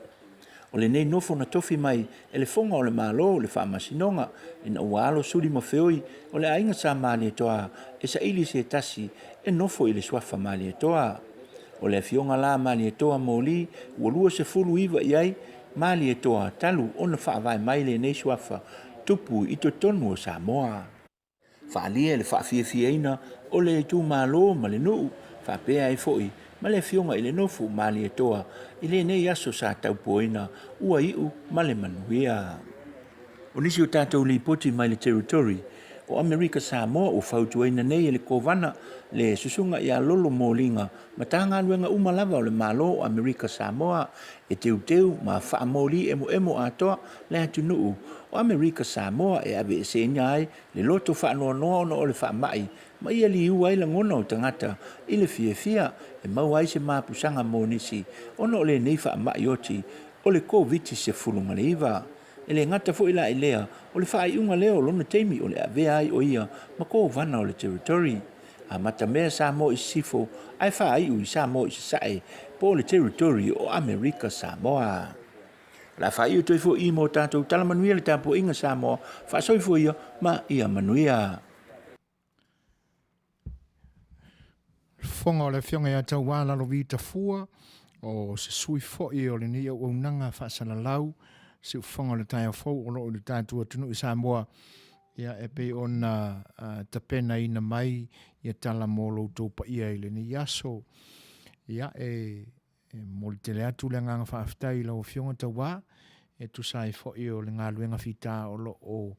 S7: O lenei nofo na tofi mai e le Foga o le Malo le Faamasinoga ina ua alo suli ma feoi o le aiga Sa Malietoa e saili se tasi e nofo i le suafa Malietoa. O le afioga la a Malietoa Moli ua 29 i ai Malietoa talu ona faavae mai lenei suafa tupu i totonu o Samoa. Faaalia le faafiafiaina o le itumalo ma le nuu faapea ai foi ma le afioga i le nofo Malietoa i lenei aso sa taupuaina ua iu ma le manuia. O nisi o tatou lipoti mai le Territory o Amerika Samoa ua fautuaina nei e le Kovana le Susuga ia Lolo Moliga Matagaluega uma lava o le Malo o Amerika Samoa e teuteu ma faamoli emoemo atoa le atunuu o Amerika Samoa e aveeseina ai le loto faanoanoa ona o le faamai ma ia liua ai lagona o tagata i le fiafia e maua ai se mapusaga mo nisi ona o lenei faamai oti o le Koviti-19. E le gata foi la i lea, o le faaiuga lea o lona taimi o le avea ai o ia ma Kovana o le Territory. Amatamea Samoa i Sisifo ae faaiu i Samoa i Sasae po o le Territory o Amerika Samoa. O le a faaiu atu ai foi i mo tatou tala manuia le tapuaiga Samoa, faasoifua ia ma ia manuia.
S1: Fofoga o le Afioga ia Tauā Lalovi Tafua, o se sui foi o lenei auaunaga faasalalau, siufofoga o le taeao fou o lo o i le tatou atunuu i Samoa, ia e pei ona tapenaina mai ia tala mo lo outou paia i lenei aso. Ia e momoli tele atu le agaga faafetai i lau Afioga Tauā e tusa ai foi o le galuega fita o lo o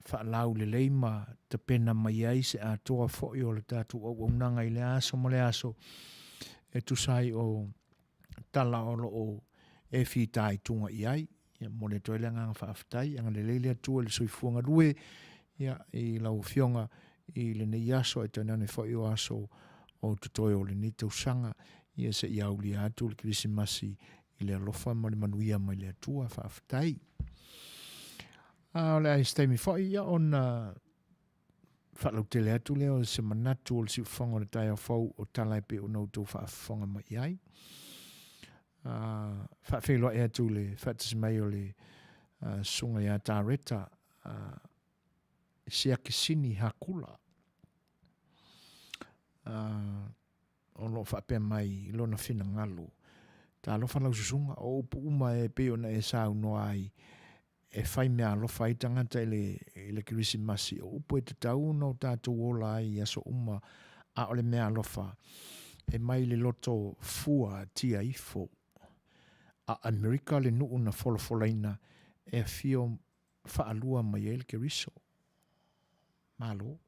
S1: faalaulelei ma tapena mai ai se atoa foi o le tatou auaunaga i lea aso ma lea aso e tusa ai o tala o lo o e fitaituga i ai. Ia momoli atu ai le agaga faafetai, agalelei le Atua i le soifua galue ia i lau Afioga. i lenei aso ae tainane foi o aso o totoe o lenei tausaga, ia se i aulia atu le Kerisimasi i le alofa ma le manuia mai le Atua. Faafetai. A o le a i se taimi foi ia ona faalautele atu lea o se manatu o le siufofoga o le taeao fou o tala e pei ona outou faafofoga mai i ai. Faafeiloai atu le faatasi mai o le susuga ia Tareta Siakisini Hakula. O lo o faapea mai i lona finagalo, Talofa lau susuga, o upu uma e pei ona e saunoa ai e fai meaalofa ai tagata i le, i le Kerisimasi, o upu e tatau ona o tatou ola ai i aso uma, a o le meaalofa e mai le loto fua tia ifo. A Amerika le nuu na folafolaina e afio faalua mai ai le Keriso. Malo.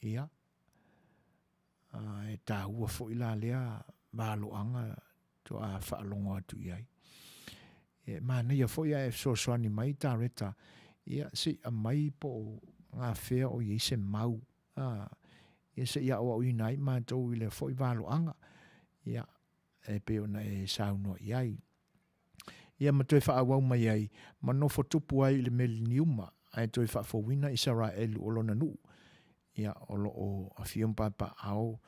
S1: Ia, e taua foi la lea valoaga toa faalogo atu i ai. E manaia foi ae fesoasoani mai Tareta, ia se i aumai po o gafea o i ai se mau, a, ia se i aoaoina ai matou i lea foi valoaga, ia, e pei ona e saunoa i ai. Ia ma toe faaauau mai ai, ma nofo tupu ai i le meleniuma, ae toe faafouina Isaraelu o lona nuu. Ia, o lo o afio ma paepaeao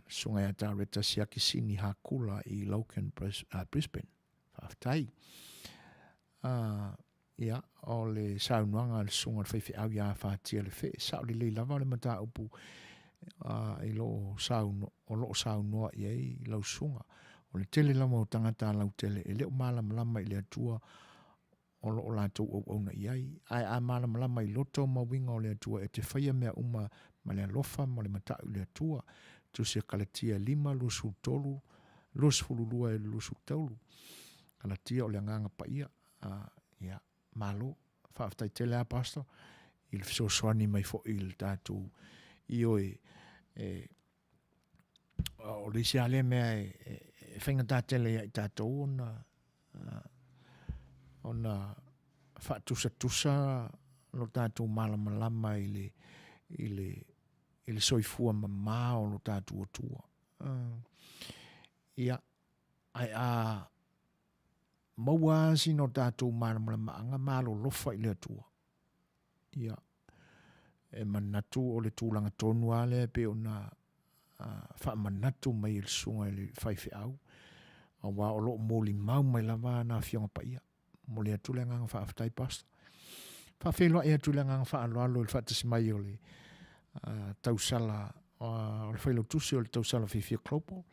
S1: Susuga ia Tareta Siakisini Hakula i Logan, Brisbane. Faafetai. Ia, o le saunoaga a le susuga i le faifeau ia Afatia le Fee, sao lelei lava le mataupu i lo o sauno, o lo o saunoa i ai lau susuga. O le tele lava o tagata lautele e le o malamalama i le Atua o lo o latou auauna i ai. Ae a malamalama i loto ma uiga o le Atua e te faia mea uma ma le alofa ma le matau i le Atua. Tusi a Kalatia 5, 23, 22 i le 23. Kalatia o le Agaga Paia. Ia, malo. Faafetai tele lava Pastor i le fesoasoani mai foi i le tatou ioe e, o le isi lava lea mea e, e, e faigata tele ia i tatou ona ona faatusatusa lo tatou malamalama i le i le i le soifua mama o lo tatou Atua. Ia, ae a maua lava sina o tatou malamalamaaga malolofa i le Atua. Ia, e manatu o le tulaga tonu lava lea e pei ona faamanatu mai e le susuga i le faifeau, aua o lo o molimau mai lava ana Afioga Paia. Momoli atu le agaga faafetai Pastor. Faafeiloai atu le agaga faaaloalo i le faatasi mai o le tausala o le failautusi o le tausala fiafia global,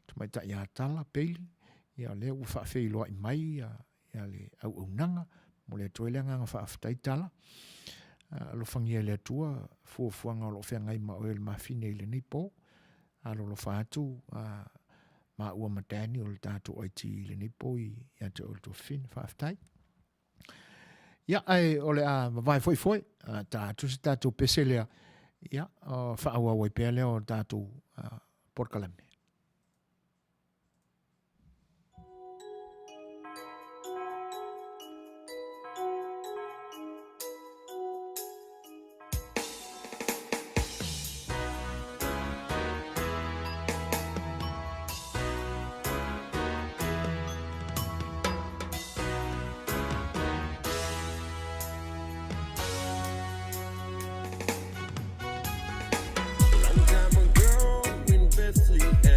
S1: Tamaitai Atala Bailey, ia o lea ua faafeiloai mai ia, ia le auaunaga. Momoli atu ai le agaga faafetai Tala. Alofagia e le Atua fuafuaga o lo o feagai ma oe le mafine i lenei po. Alolofa atu maua ma Daniel le tatou IT i lenei po ia te oe le tuafafine. Faafetai. Ia, ae o le a vavae foi foi, ta atu se tatou pese lea, ia, faaauau ai pea lea o tatou polokalame.
S8: Long time ago in Bethlehem.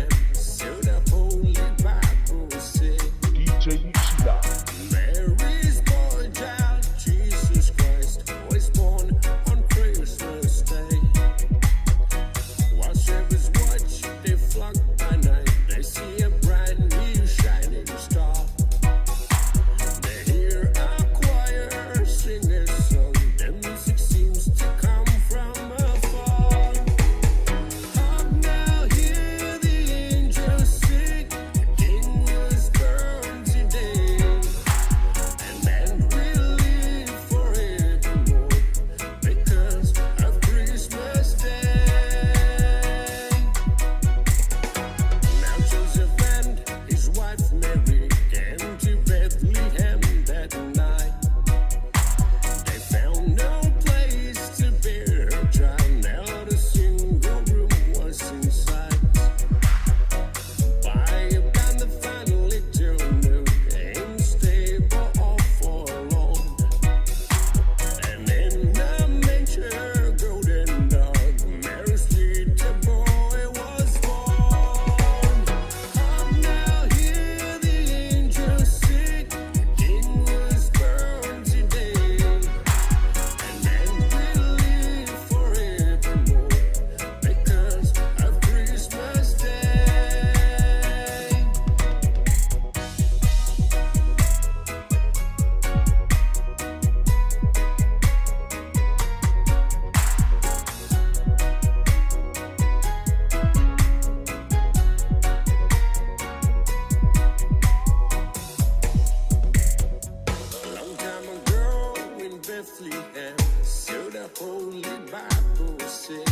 S8: Bethlehem, so the Holy Bible said.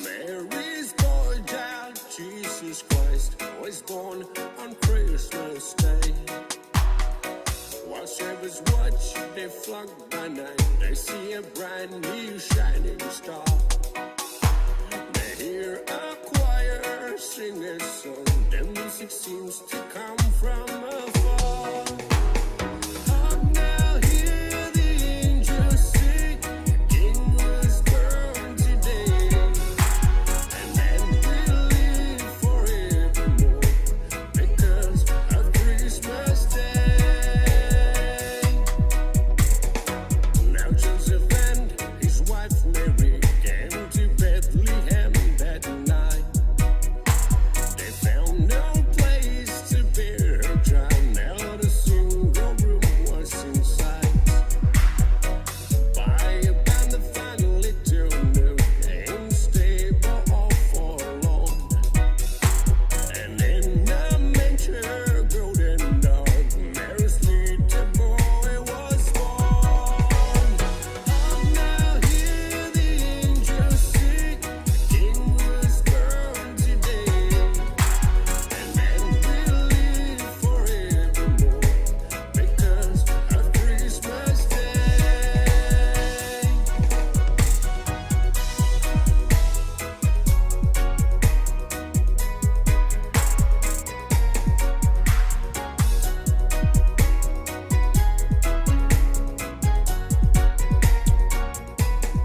S8: Mary's boy child, Jesus Christ, was born on Christmas Day. While shepherds watch their flock by night, they see a brand new shining star. They hear a choir sing a song, the music seems to come from afar. Hark now, hear the angels sing, the King was born today. And men will live forevermore because of Christmas Day. Now Joseph and his wife Mary came to Bethlehem that night. They found no place to bear her child. Not a single room was in sight. By about the final little nook in stable all forlorn. And in a manger, golden dark, Mary's little boy was born. Hark now, hear the angels sing, the King was born today. And men will live forevermore because of Christmas Day.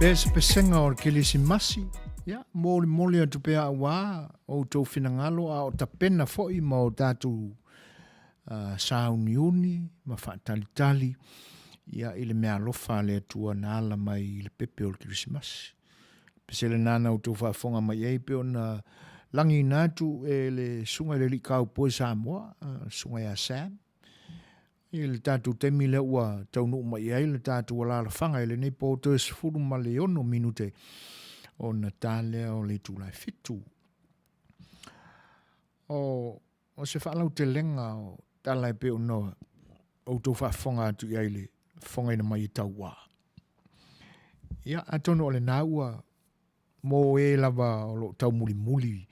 S1: Pesepesega o le Kerisimasi, ia, molimoli atu pea auā outou finagalo a o tapena foi ma o tatou uh, sāuniuni ma faatalitali ia i le meaalofa a le Atua na ala mai i le pepe o le Kerisimasi. Pese lena na outou faafofoga mai ai pe ona lagiina atu e le susuga i le alii kaupoi Samoa, le susuga ia Sam, i le tatou taimi lea ua taunuu mai ai le tatou alaalafaga i lenei po toe 16 minute ona ta lea o le itula e fitu. O, o se faalautelega o tala e pei ona outou faafofoga atu i ai le fofogaina mai e tauā. Ia, atonu o lena ua mo e lava o lo o taumulimuli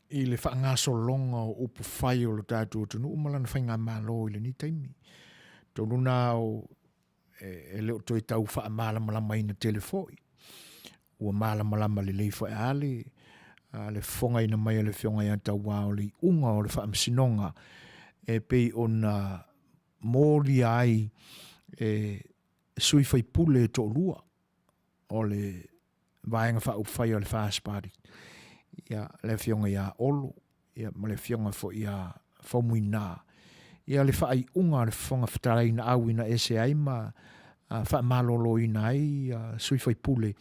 S1: i le faagasologa o upu fai o lo tatou atunuu ma lana faigamalo i lenei taimi. Tonu na o e, e le o toe tau faamalamalamaina tele foi. Ua malamalama lelei foi a le, a le fofogaina mai a le Afioga ia Tauā o le iuga o le faamasinoga e pei ona molia ai e sui faipule e toalua o le Vaega Faaupufai o le FAST Party, ia, le Afioga ia Olo, ia, ma le Afioga foi ia Faumuina, ia le faaiuga a le Fofoga Fetalai na auina ese ai ma faamaloloina ai ia sui faipule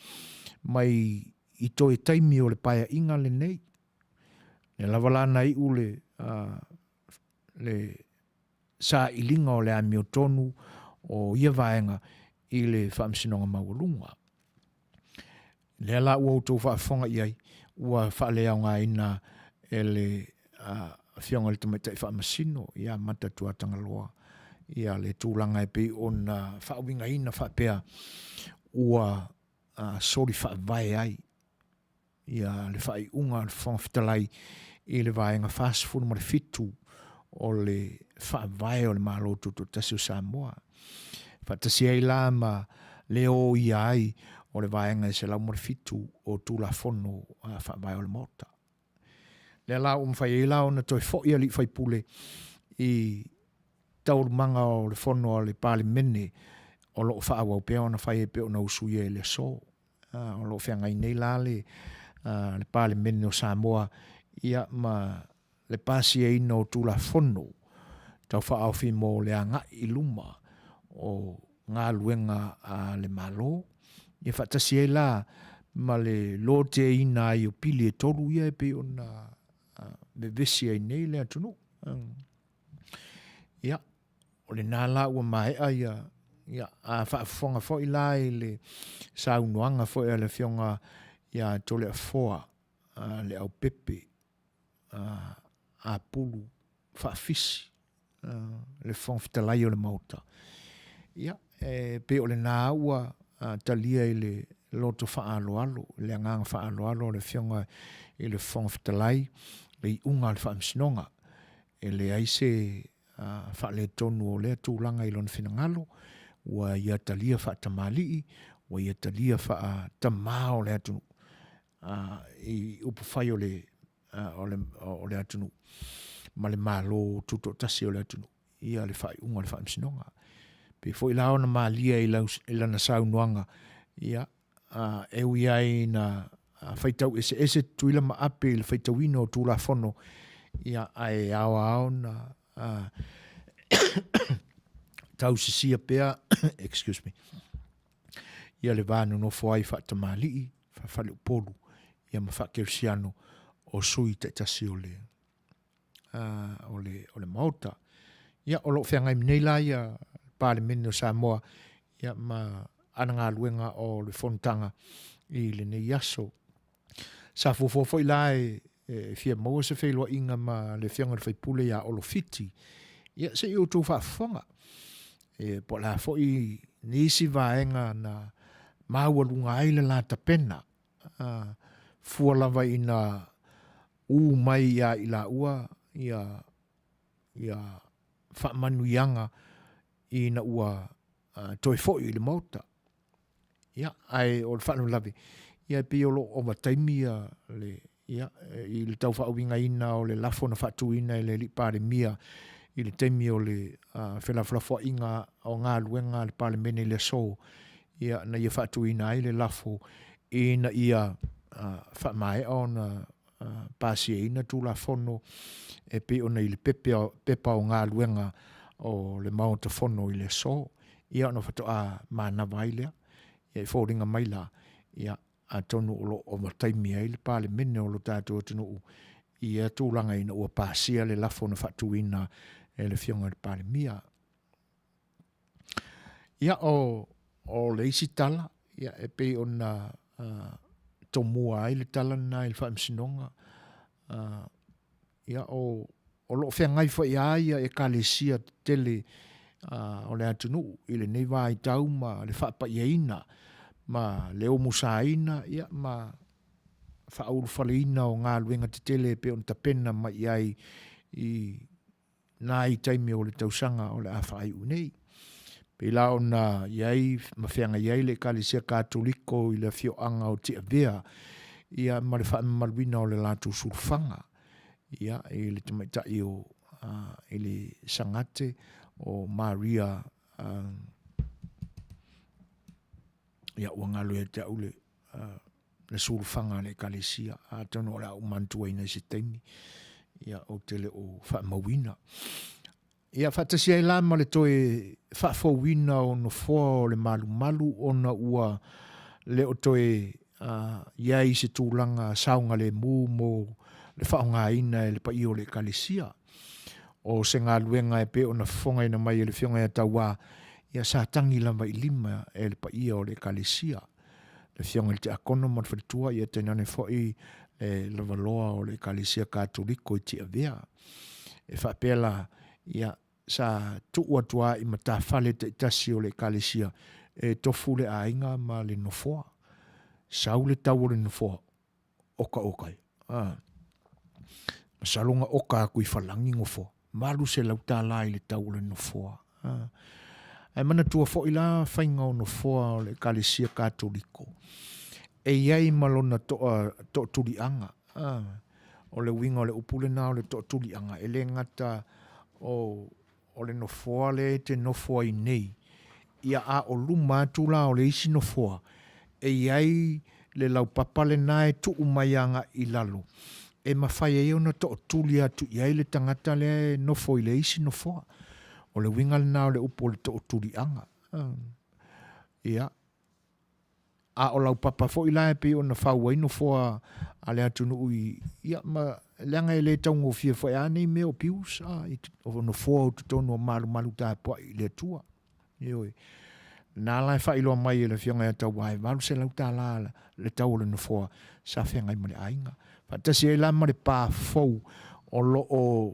S1: mai i toe taimi o le paeaiga lenei. Lea lava la na iu le, le sailiga o le amiotonu o ia vaega i le Faamasinoga Maualuga. Lea la ua outou faafofoga i ai, ua faaleaogaina e le Afioga i le Tamaitai Faamasino ia Mata Tuatagaloa ia le tulaga e pei ona faauigaina faapea ua soli faavae ai ia le faaiuga a le Fofoga Fetalai i le Vaega 47 o le Faavae o le Malo Tutoatasi o Samoa. Faatasi ai la ma le oia ai o le Vaega e 107 o Tulafono Faavae o le Maota. Lea la ua mafai ai la ona toe foi alii faipule i taualumaga o le fono a le Palemene o lo o faaauau pea ona fai e pei ona usuia i le aso. O lo o feagai nei la le, le Palemene o Samoa ia ma le pasiaina o Tulafono Tau Faaofi mo le agai i luma o galuega a le Malo, ia faatasi ai la ma le loteina ai o pili e tolu ia e pei ona vevesi ai nei le atunuu. Ia, o lena la ua maea ia, ia a faafofoga foi la i le saunoaga foi a le Afioga ia Toleafoa Leaupepe Apulu Faafisi, le Fofoga Fetalai o le Maota. Ia, e pei o lena ua talia i le loto faaaloalo, i le agaga faaaloalo o le Afioga i le Fofoga Fetalai, le iuga a le Faamasinoga. E leai se faaletonu o lea tulaga i lona finagalo, ua ia talia faatamalii, ua ia talia faatamā o le atunuu i upufai o le, o le, o le atunuu ma le Malo Tutoatasi o le atunuu ia le faaiuga o le Faamasinoga. Pei foi la ona malie i, lau, i lana saunoaga, ia, e ui ai ina faitau eseese Tutuila ma Ape i le faitauina o Tulafono, ia, ae ao lava ona tausisia pea excuse me, ia le va nonofo ai faatamalii, faafaleupolu, ia ma faakerisiano o sui taitasi o le o le, o le Maota. Ia, o lo o feagai nei la ia Palemene o Samoa ia, ma ana galuega o le fonotaga i lenei aso. Sa fuafua foi la e, e fia maua se feiloaiga ma le Afioga i le Faipule ia Olo Fiti. Ia, se i outou faafofoga. E, po o le a foi nisi vaega na maualuga ai le la tapena fua lava ina ū mai iā i laua ia, ia faamanuiaga ina ua toe foi i le Maota. Ia, ae o le faalavelave, ia e pei o lo o ovataimi ia le, ia, i le tau faauigaina o le lafo na faatuina e le Alii Palemia i le taimi o le felafolafoaiga o galuega a le Palemene i le aso, ia, na ia faatuina ai le lafo ina ia faamaea ona pasiaina Tulafono e pei ona i le pepa o galuega o le Maota Fono i le aso, ia ona faatoa manava ai lea. Ia e foliga mai la, ia, atonu o lo o ovataimi ai le Palemene o lo tatou atunuu i ia tulaga ina ua pasia le lafo na faatuina e le Afioga i le Palemia. Ia, o, o le isi tala, ia, e pei ona uh, tomua ai le tala lena i le faamasinoga, uh, ia, o, o lo o feagai foi a ia ekalesia tetele uh, o le atunuu i lenei vaitau ma le faapaiaina ma le omusaina ia, ma faaulufaleina o galuega tetele e pei ona tapena mai i ai i nai taimi o le tausaga o le a faaiu nei. Pei la ona i ai ma feagai ai le Ekalesia Katoliko i le afioaga o Tiavea ia ma le faamamaluina o le latou sulufaga ia i le tamaitai o i le Sagate o Maria ia ua galo ia te au le le sulufaga a le Ekalesia, atonu o le a ou manatuaina i se taimi, ia, ou te le o faamauina. Ia, faatasi ai la ma le toe faafouina o nofoa o le malumalu ona ua le o toe uh, i ai se tulaga saogalemu mo le faaaogaina e le paia o le Ekalesia. O se galuega e pei ona fofogaina mai e le Afioga ia Tauā, ia sa tagi lava i lima e le paia o le Ekalesia. Le Afioga i le Tiakono ma le Faletua, ia tainane foi le lavaloa o le Ekalesia Katoliko i Tiavea. E faapea la, ia, sa tuu atu lava i matafale taitasi o le Ekalesia e tofu le aiga ma le nofoa. Sau le tau o le nofoa, oka oka e. A. Masalo na oka atu i Falagi nofoa. $800 i le tau o le nofoa. A. Ae manatua foi la faiga o nofoa o le Ekalesia Katoliko. E i ai ma lona toa, toatuliaga. A. O le uiga o le upu lena o le toatuliaga, e le gata o o le nofoa lea e te nofo ai nei, ia a o luma atu la o le isi nofoa, e i ai le laupapa lena e tuu mai agai i lalo, e mafai ai ona tootuli atu i ai le tagata lea e nofo i le isi nofoa. O le uiga lena o le upu o le tootuliaga. Ia, A o laupapa foi la e pei ona fau ai nofoa a le atunuu i, ia, ma, leaga e le taugofie foi a nei mea o pews, a, i, o nofoa o totonu o malumalu tapuai i le Atua. Ioe. Na la e faailoa mai e le Afioga ia Tauā e $800 le tau o le nofoa sa feagai ma le aiga. Faatasi ai la ma le pā fou o lo o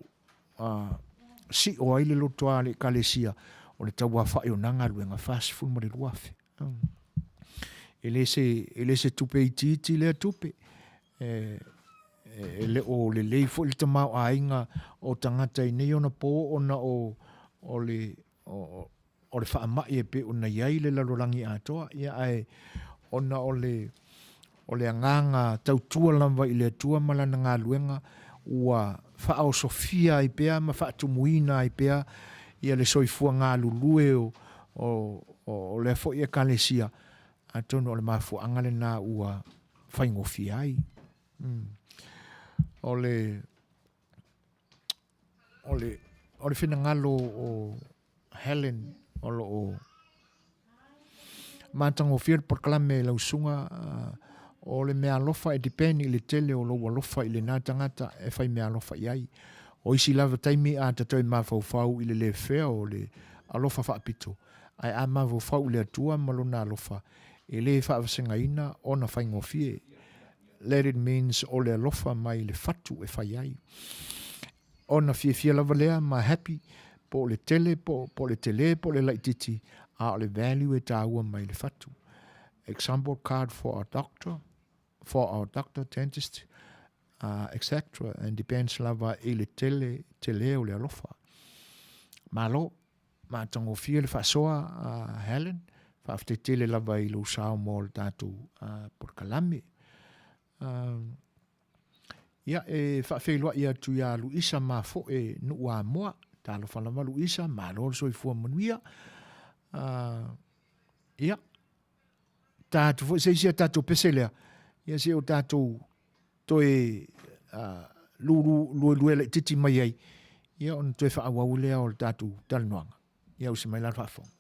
S1: sio ai le lotoa a le Ekalesia. O le tauafa'i o na galuega, $42,000. E le se, e le se tupe itiiti lea tupe. E, e le o lelei foi le tamaoaiga o tagata i nei ona po ona o, o le, o, o le faamai e pei ona i ai le lalolagi atoa, ia ae ona o le o le agaga tautua lava i le Atua ma lana galuega ua faaosofia ai pea ma faatumuina ai pea ia le soifua galulue o, o, o lea foi ekalesia, atonu o le mafuaaga lena ua faigofie ai. Mm. O le o le o le finagalo o Helen o lo o matagofie le polokalame i lau susuga o le meaalofa e depend i le tele o lou alofa i lena tagata e fai meaalofa i ai. O isi lava taimi a ta toe mafaufau i le le fea o le alofa faapito, ae a mafaufau i le Atua ma Lona alofa, e le faavasegaina ona faigofie. Let it means o le alofa mai le fatu e fai ai. Ona fiafia lava lea ma happy, po o le tele, po, po o le telē, po o le laitiiti, a o le value e tāua mai le fatu. Example card for our doctor, for our doctor, dentist, uh, etc. And depends lava i le tele, tele o le alofa. Malo, matagofie le faasoa uh, Helen, faafetai tele lava i lou sao mo le tatou uh, polokalame. Uh, Ia, e faafeiloai atu iā Luisa Mafoe Nuuamoa. Talofa lava Luisa, malo le soifua manuia. Uh, ia, ta atu foi se isi a tatou pese lea, ia se o tatou toe uh, lulu luelue laititi mai ai, ia ona toe faaauau lea o le tatou talanoaga. Ia usi mai la le faafofoga.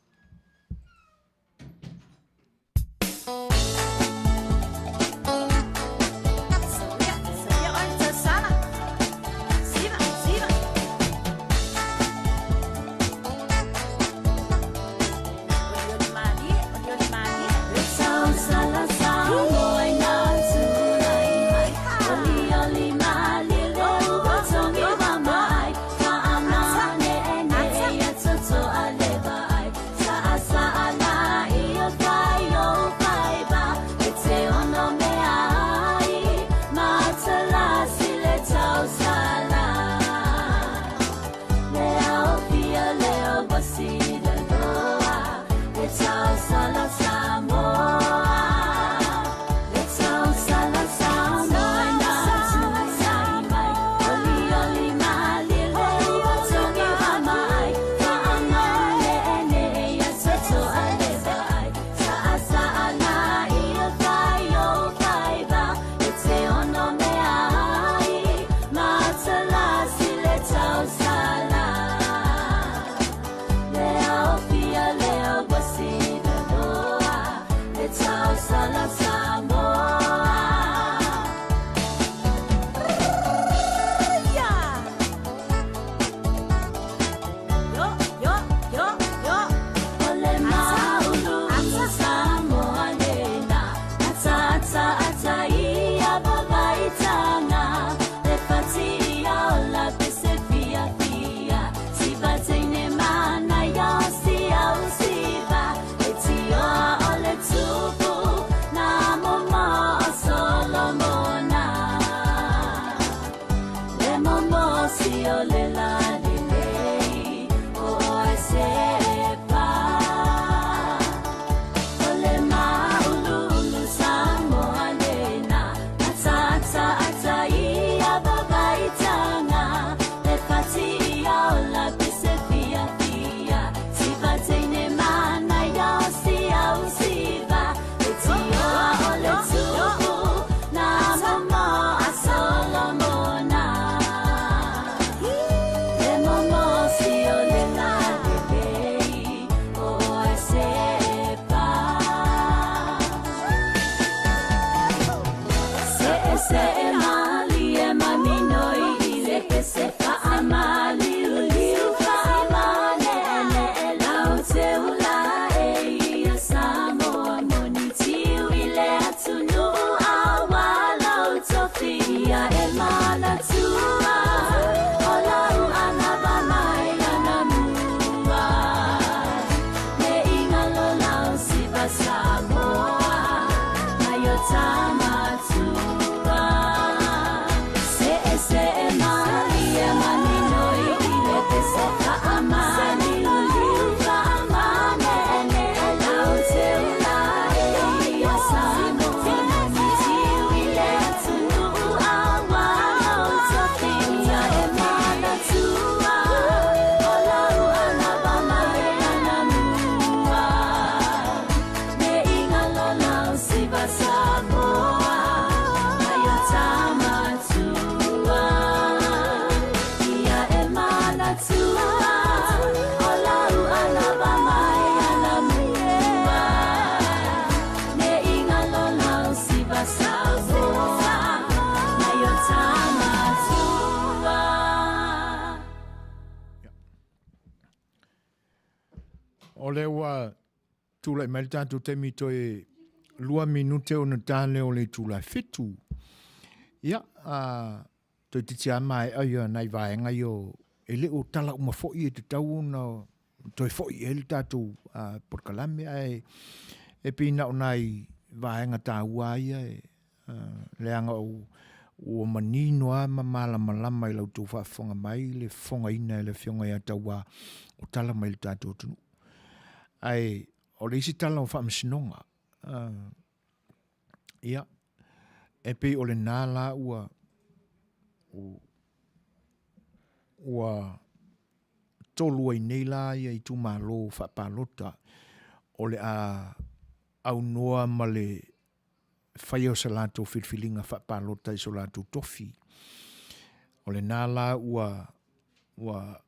S1: O lea ua tulai mai le tatou taimi toe 2 minute ona ta lea o le itula e 7. Ia, a, toeitiiti lava maea ia nai vaega ia o, e le o tala uma foi e tatau ona toe foi i ai le tatou polokalame, ae e pei na o nai vaega taua lava ia e, leaga ua manino lava ma malamalama i la outou faafofoga mai le fofogaina e le Afioga ia Tauā o tala mai i le tatou atunuu. Ae o le isi tala o faamasinoga, ia, e pei o lena la ua, ua tolu ai nei la ia itumalo faapalota o le a aunoa ma le faia o se latou filifiliga faapalota i so latou tofi. O lena la ua, ua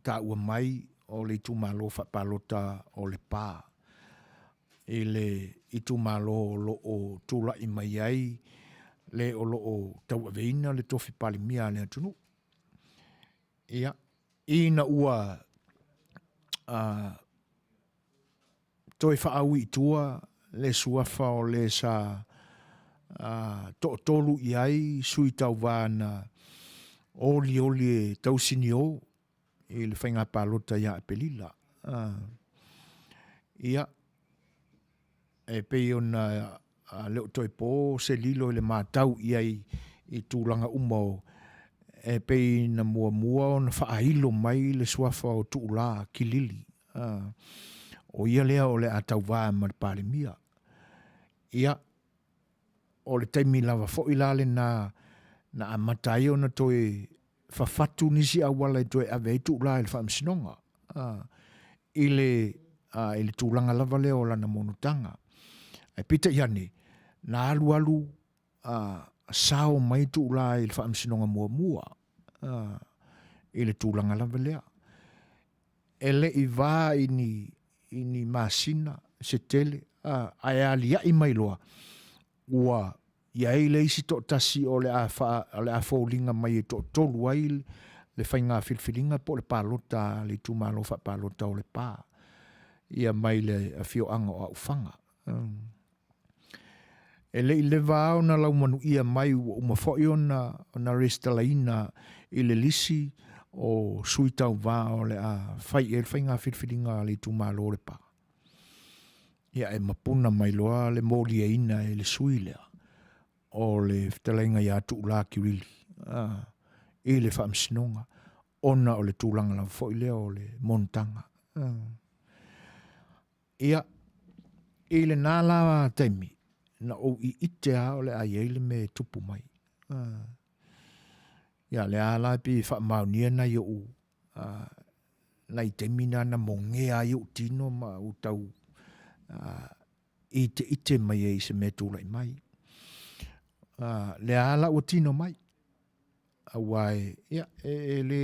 S1: taua mai o le itumalo faapalota o Lepa i le itumalo o lo o tulai mai ai le o lo o tauaveina le tofi Palemia a le atunuu. Ia, ina ua toe faaui i tua le suafa o le sa toatolu i ai sui tauva na olioli e tausinio i le faiga palota ia Aperila. Ia, e pei ona le o toe po se lilo i le matau i ai i tulaga uma o e pei na muamua ona faailo mai le suafa o Tuulā Kilili, o ia lea o le a tauvā ma le Palemia. Ia, o le taimi lava foi la lena na amata ai ona toe fafatu nisi auala e toe ave ai Tuulā i le faamasinoga, i le, i le tulaga lava lea o lana monotaga. Ae peitai ane, na alualu sao mai Tuulā i le faamasinoga muamua, i le tulaga lava lea. E le i va i ni, i ni masina se tele, ae aliaʻi mai loa, ua i ai le isi toatasi o le a, fa, o le a foliga mai e toatolu ai le faiga filifiliga po o le palota a le itumalo faapalota o Lepa, ia mai le afioaga o Aufaga. E le i leva lava ona laumanuia mai ua uma foi ona ona resitalaina i le lisi o sui tauva o le a fai i ai le faiga filifiliga a le itumalo o Lepa. Ia e mapuna mai loa le moliaina e le sui lea o le fetalaiga ia Tuulā Kirili i le faamasinoga ona o le tulaga lava foi lea o le monotaga. Ia, i lena la taimi, na ou ite lava o le a i ai le mea e tupu mai. Ia, lea la e pei e faamaonia nai ou nai taimi na na mogea ai ou tino ma ou tau iteite mai ai i se mea e tulai mai. Lea la ua tino mai, aua e, ia, e le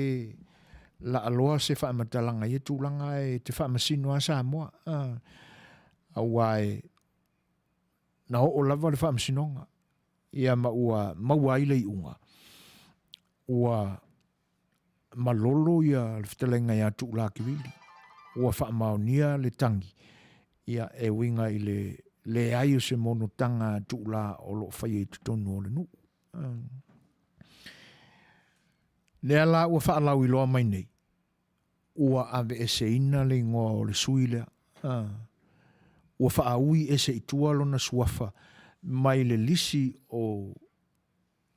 S1: laaloa se faamatalaga i ia tulaga ae te faamasino lava Samoa. Aua e na oo lava le faamasinoga, ia ma ua maua ai le iuga, ua malolo ia le fetalaiga ia Tuulā Kirili, ua faamaonia le tagi, ia e uiga i le leai o se monotaga a Tuulā o lo o faia i totonu o le nuu. Lea la ua faalauiloa mai nei, ua aveeseina le igoa o le sui lea. Ua faaui ese i tua lona suafa mai le lisi o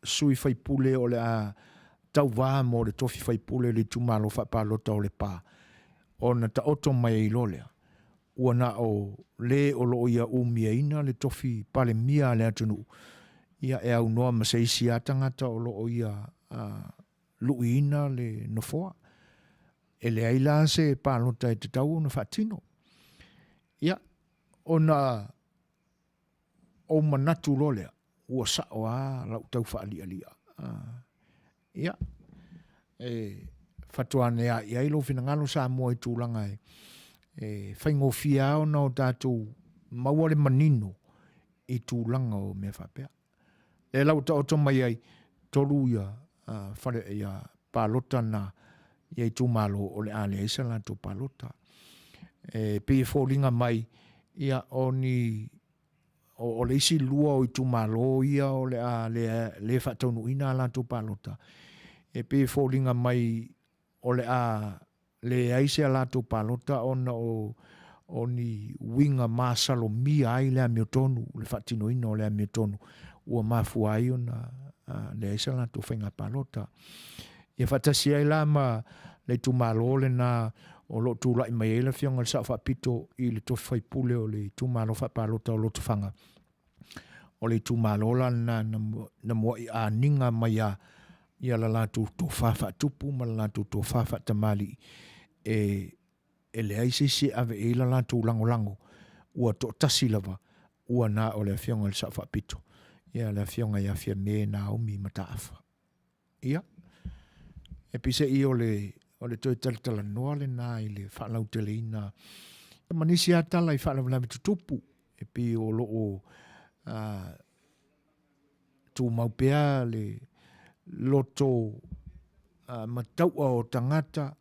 S1: sui faipule o le a tauvā mo le tofi faipule o le itumalo faapalota o Lepa, ona taoto mai ai loa lea, ua na o le o lo o ia umiaina le tofi Palemia a le atunuu, ia e aunoa ma se isi lava tagata o lo o ia luiina le nofoa. E leai la se palota e tatau ona faatino. Ia, ona ou manatu loa lea, ua sao lava lau tau faalialia. Ia, e faatoa ane i ai lou finagalo Samoa i tulaga e faigofie lava ona o tatou maua le manino i tulaga o mea faapea. Lea la ua taoto mai ai tolu ia fale ia palota na ia itumalo o le a leai sa latou palota. E pei e foliga mai, ia, o ni, o, o le isi lua o itumalo ia o le a le, le faataunuuina a latou palota, e pei e foliga mai o le a leai se a latou palota ona o, o ni uiga masalomia ai le amiotonu, le faatinoina o le amiotonu ua mafua ai ona leai se latou faiga palota. Ia faatasi ai la ma le itumalo lena o lo o tulai mai ai le Afioga i le Sao Faapito i le tofi faipule o le itumalo faapalota o Lotofaga. O le itumalo la lena na muai aniga mai a ia la latou tofa faatupu ma la latou tofa faatamalii e e leai se isi e ave i ai la latou lagolago, ua toatasi lava, ua na o le Afioga i le Sao Faapito, ia le Afioga ia Fiame Naomi Mataafa. Ia, e peiseai o le, o le toe talatalanoa lena i le faalauteleina ma nisi lava tala i faalavelave tutupu, e pei o lo o tumau pea le loto mataua o tagata,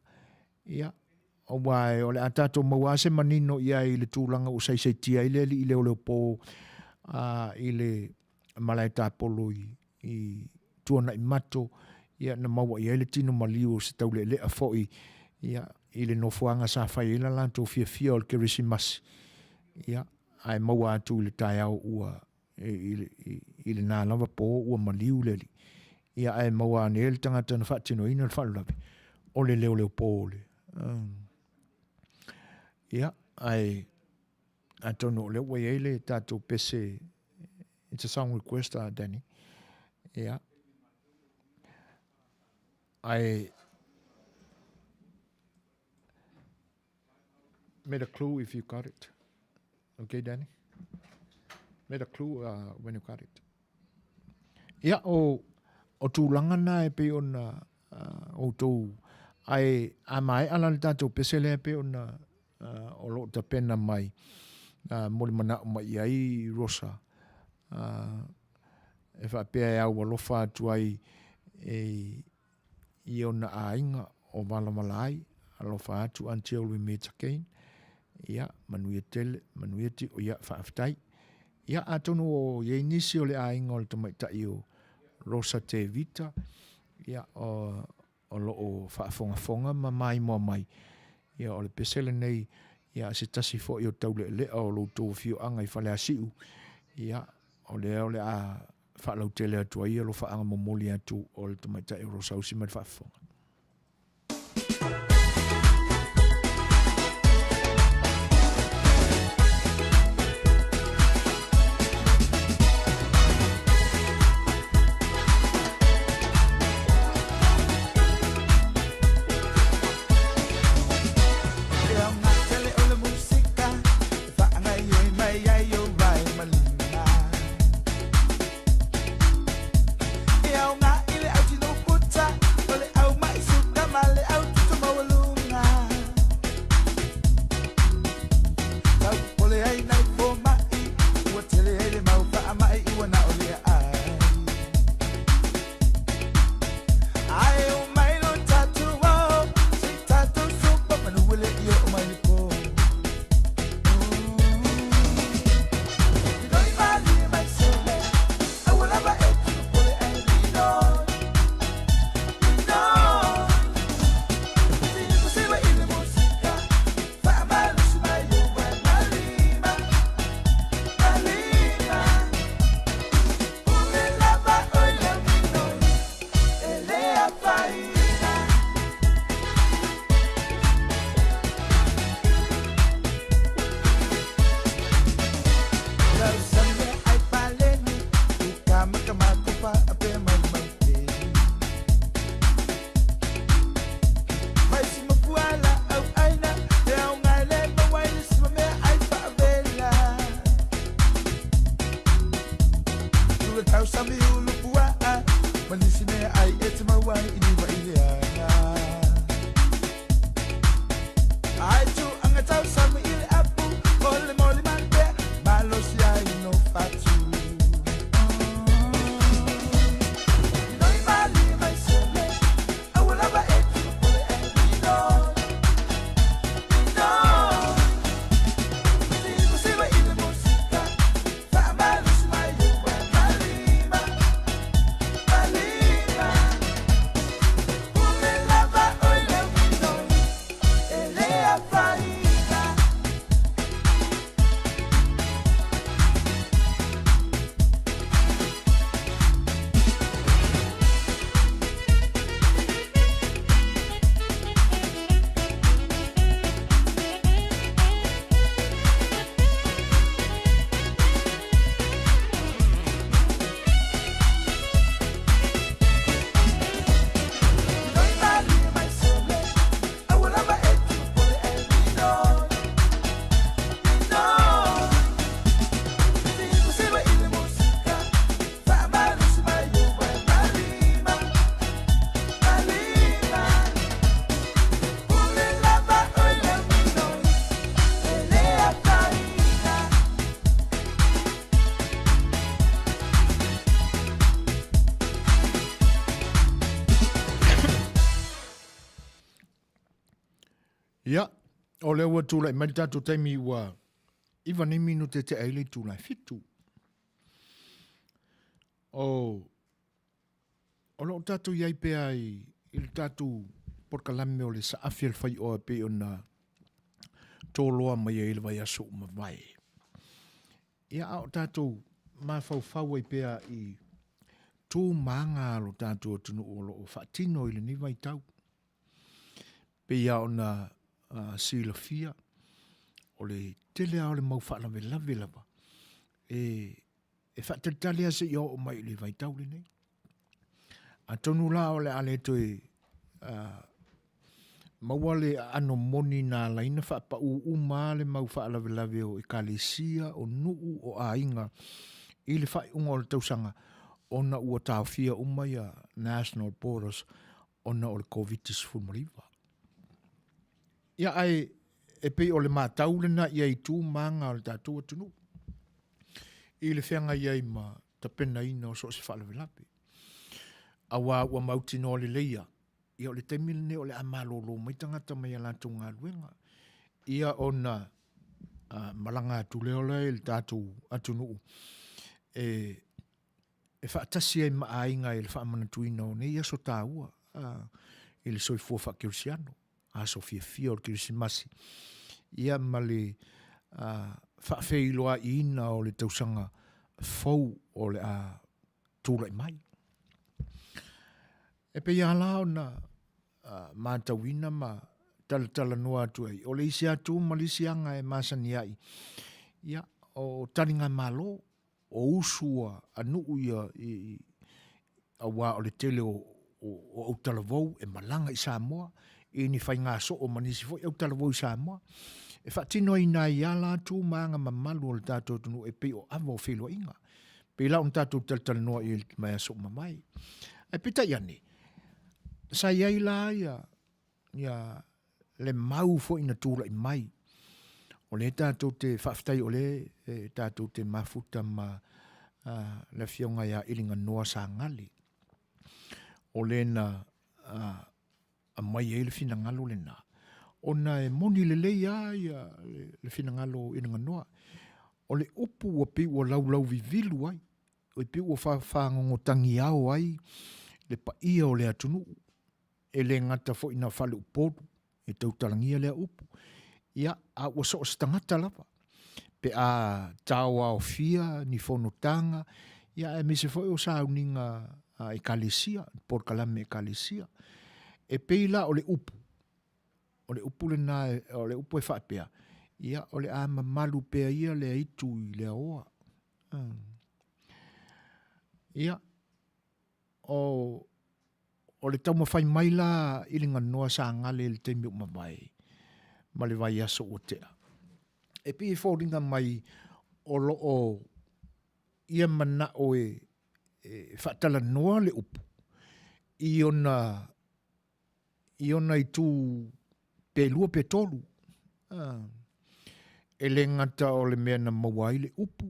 S1: ia, aua o le a tatou maua lava se manino i ai i le tulaga ua saisaitia ai le alii leoleopo i le malae tapolo i, i Tuanaimato, ia, na maua i ai le tino maliu o se taulealea foi, ia, i le nofoaga sa fai ai la latou fiafia o le Kerisimasi, ia, ae maua atu i le taeao ua, i, i, i lena lava po ua maliu le alii. Ia, ae maua ane ai le tagata na faatinoina le faalavelave, o le leoleopo o le, ia, ae atonu o lea ua i ai le tatou pese, it's a song request, Danny. Ia. Ae made a clue if you got it. Okay, Danny? Made a clue when you got it. Ia, o, o tulaga na e pei ona outou, ae a maea la le tatou pese lea e pei ona o lo o tapena mai mo le manao mai i ai Rosa e faapea e au alofa atu ai e i ona aiga o valavala ai, alofa atu until we meet again. Ia, manuia tele, manuia tio, ia, faafetai. Ia, atonu o i ai nisi o le aiga o le tamaitai o Rosa Tevita, ia, o, o lo o faafogafoga ma maimoa mai. Ia, o le pese lenei, ia, se tasi foi o taulealea o lo outou afioaga i Faleasiu, ia, o lea o le a faalautele atu ai alofaaga momoli atu o le tamaitai o Rosa Usi mai le faafofoga. Ia, o lea ua tulai mai le tatou taimi ua iva nei minute e tea ai le itula e fitu. O, o lo o tatou i ai pea i, i le tatou polokalame o le saafi a le faioa e pei ona toloa mai ai le vaiaso ua mavae. Ia, a o tatou mafaufau ai pea i tu ma aga a lo tatou atunuu o lo o faatino i lenei vaitau. Pei lava ona silafia, o le tele lava o le mau faalavelave lava e faatalitali lava seia oo mai i le vaitau lenei. Atonu la o le a le toe maua le aano moni na ala ai ona faapau uma le mau faalavelave o ekalesia, o nuu, o aiga i le faaiuga o le tausaga ona ua taofia uma ia national borders ona o le Koviti-19. Ia ae e pei o le matau lena ia i tu ma aga o le tatou atunuu i le feagai ai ma tapenaina o so o se faalavelave. Aua ua mautinoa lelei lava, ia o le taimi lenei o le a malolo mai tagata mai a latou galuega, ia ona malaga atu lea o le tatou atunuu e e faatasi ai ma aiga i le faamanatuina o nei aso taua i le soifua faakerisiano, aso fiafia o le Kerisimasi, ia ma le faafeiloaiina o le tausaga fou o le a tulai mai. E pei lava la ona matauina ma talatalanoa atu ai, o le isi atu ma le isi aga e masani ai, ia, o taligamalo, o usu a nuu ia i, aua o le tele o, o, o autalavou e malaga i Samoa, i ni faiga soo ma nisi foi autalavou i Samoa, e faatinoina ai lava la tu ma aga mamalu o le tatou atunuu e pei o ava o feiloaiga. Pei la ona tatou talatalanoa i le vaiaso ua mavae. Ae peitai ane, sa i ai la ia, ia le mau foi na tulai mai, o lea tatou te faafetai o lea e tatou te mafuta ma le afioga ia Iliganoa Sagali, o le na aumai ai le finagalo lena, ona e moni lelei lava ia le finagalo o Iliganoa. O le upu ua pei ua laulauvivilu ai, e pei ua fafagogotagiao ai le paia o le atunuu, e le gata foi na faleupolu e tautalagia lea upu, ia, a ua so o se tagata lava, pe a taoaofia ni fonotaga, ia aemaise foi o sauniga a ekalesia, polokalame a ekalesia. E pei la o le upu, o le upu lena, o le upu e faapea, ia, o le a mamalu pea ia le aitu i le aoa. Ia, O, o le taumafai mai la i le ganoa sa gale i le taimi ua mavae ma le vaiaso ua tea. E pei e foliga mai o lo o ia manao e, e faatalanoa le upu i ona i ona itu pe lua pe tolu. E le gata o le mea na maua ai le upu,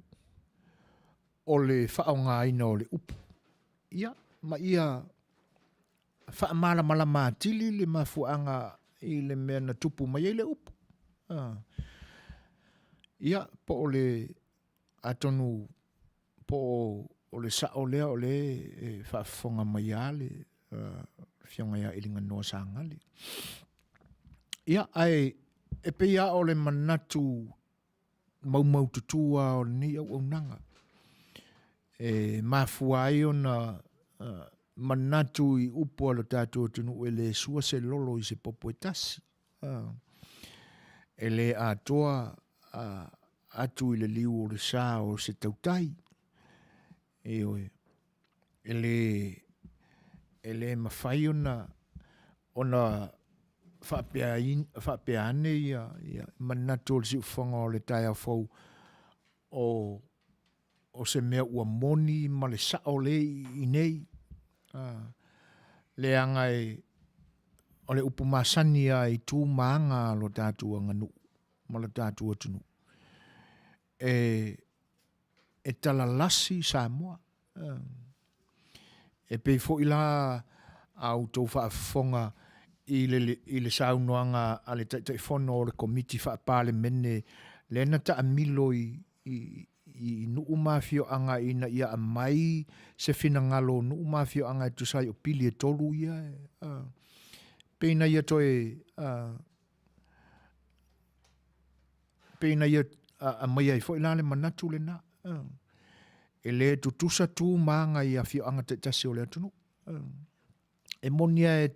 S1: o le faaaogaina o le upu, ia, ma ia faamalamalama atili le mafuaaga i le mea na tupu mai ai le upu. Ia, po o le, atonu po o le sao lea o lea e faafofoga mai lava le Afioga ia Iliganoa Sagali. Ia, ae e pei lava o le manatu maumaututu lava o lenei auaunaga e mafua ai ona manatu i upu a lo tatou atunuu e le sua se lolo i se popo e tasi. E le atoa atu i le liu o le sa o se tautai. Ioe. E le, e le mafai ona, ona faapea, faapea ane ia, ia manatu o le siufofoga o le taeao fou o, o se mea ua moni ma le sao le i nei. Leaga e, o le upu masani lava i tu ma aga a lo tatou aganuu ma lo tatou atunuu. E, e talalasi Samoa. E pei foi la a outou faafofoga i le, i le saunoaga a le Taitaifono o le Komiti Faa-Palemene lea na taamilo i, i, i nuu ma afioaga ina ia aumai se finagalo o nuu ma afioaga e tusa ai o pili e tolu ia, uh, pe ina ia toe uh, pe ina ia aumai ai foi la le manatu lena. Uh, e le tutusa tu ma aga i afioaga taitasi o le atunuu. Uh, e moni lava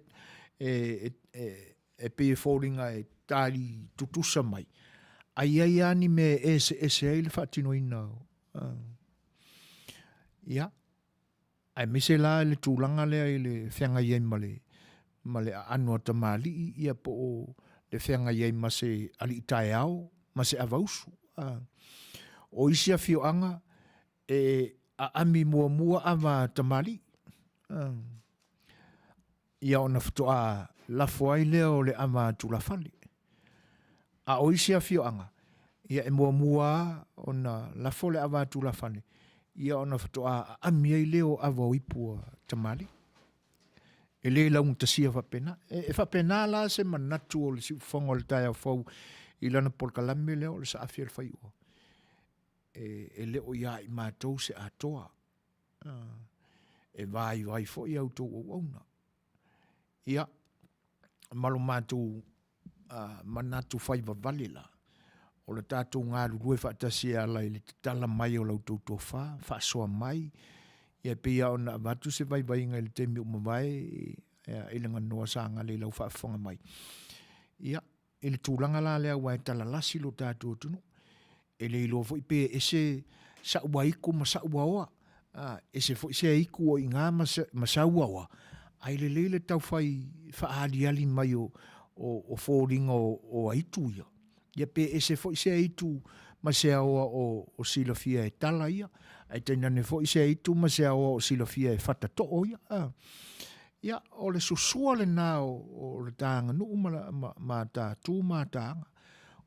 S1: e, e, e, e pei e foliga e tali tutusa mai, a i ai lava ni mea e eseese ai le faatinoina o, ia, aemaise la i le tulaga lea i le feagai ai ma le, ma le aano a tamalii, ia po o le feagai ai ma se alii taeao, ma se avausu. O isi afioaga, e aami muamua ava a tamalii. Ia ona faatoa lafo ai lea o le ava a tulafale. A o isi afioaga, ia e muamua lava ona lafo le ava a tulafale, ia ona faatoa aami ai lea o ava o ipu a tamalii. E le laugatasia faapena. E, e faapena la se manatu o le siufofoga o le taeao fou i lana polokalame lea o le saafi a le faiua. E, e le o iā i matou se atoa. E vaivai foi a outou auauna. Ia, ma lo matou manatu fai vavale la, o le tatou galulue faatasi e ala i le tatala mai o la outou tofa, faasoa mai, ia e pei lava ona avatu se vaivaiga i le taimi ua mavae i le ganoa sa gale i lau faafofoga mai. Ia, I le tulaga la lea aua e talalasi lo tatou atunuu, e le iloa foi pe ese sa'u aiku ma sa'u aoa, a, ese foi se aiku o iga ma, ma sau aoa, ae lelei le taufai faaaliali mai o, o, o foliga o, o aitu ia. Ia pe ese foi se aitu ma se aoa o, o silafia e tala ia, ae tainane foi se aitu ma se aoa o silafia e fatatoo ia. A. Ia, o le susua lena o, o le ta aganuu ma, ma, ma ta tu ma ta aga.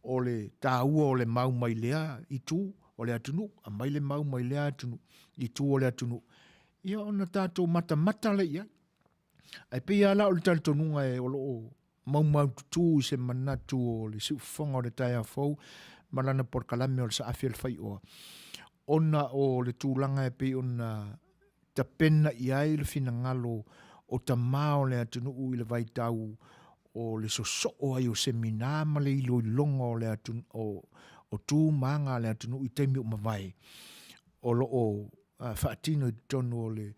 S1: O le taua o le mau mai lea itu o le atunuu, aumai le mau mai lea atunuu, itu o le atunuu. Ia ona tatou matamata lea i ai. Ae pei lava la o le talitonuga e o lo o maumaututu i se manatu o le siufofoga o le taeao fou ma lana polokalame o le saafi a le faioa, ona o le tulaga e pei ona tapena i ai le finagalo o tama o le atunuu i le vaitau o le sosoo ai o semina ma le iloiloga o le atunuu, o, o tu ma aga a le atunuu i taimi ua mavae, o lo o faatino i totonu o le,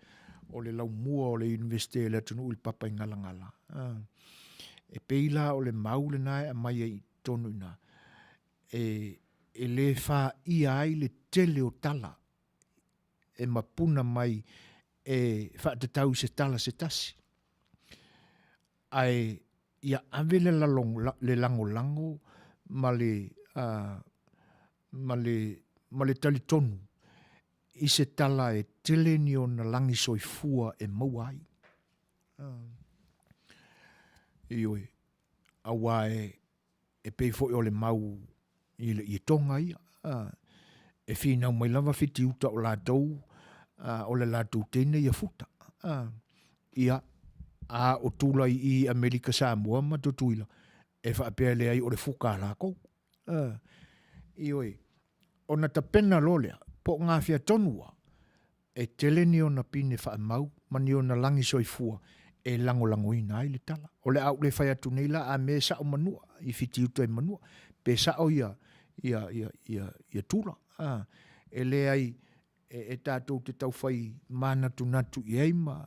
S1: o le laumua o le Iunivesite a le atunuu i le Papaigalagala. E pei la o le mau lena e aumai ai i totonu i ina, e, e le faia ai le tele o tala e mapuna mai e faatatau i se tala se tasi. Ae ia ave le, le lagolago ma le, uh, ma le, ma le talitonu i se tala e tele ni ona lagi soifua e maua ai. Uh, ioe, auā e, e pei foi o le mau i le ietoga ia, uh, e finau mai lava Fitiuta o latou, uh, o le latou teine ia futa. Uh, ia, a o tula i i Amerika Samoa ma Tutuila, e faapea leai o le fuka a lakou. Uh, ioe, ona tapena loa lea, po o gafea tonu lava, e tele ni ona pine faamau ma ni ona lagi soifua e lagolagoina ai le tala. O le a ou le fai atu nei la a mea e sao Manua, i Fitiuta i Manua, pe sao ia, ia, ia, ia, ia Tula. A, e leai e, e tatou te taufai manatunatu i ai ma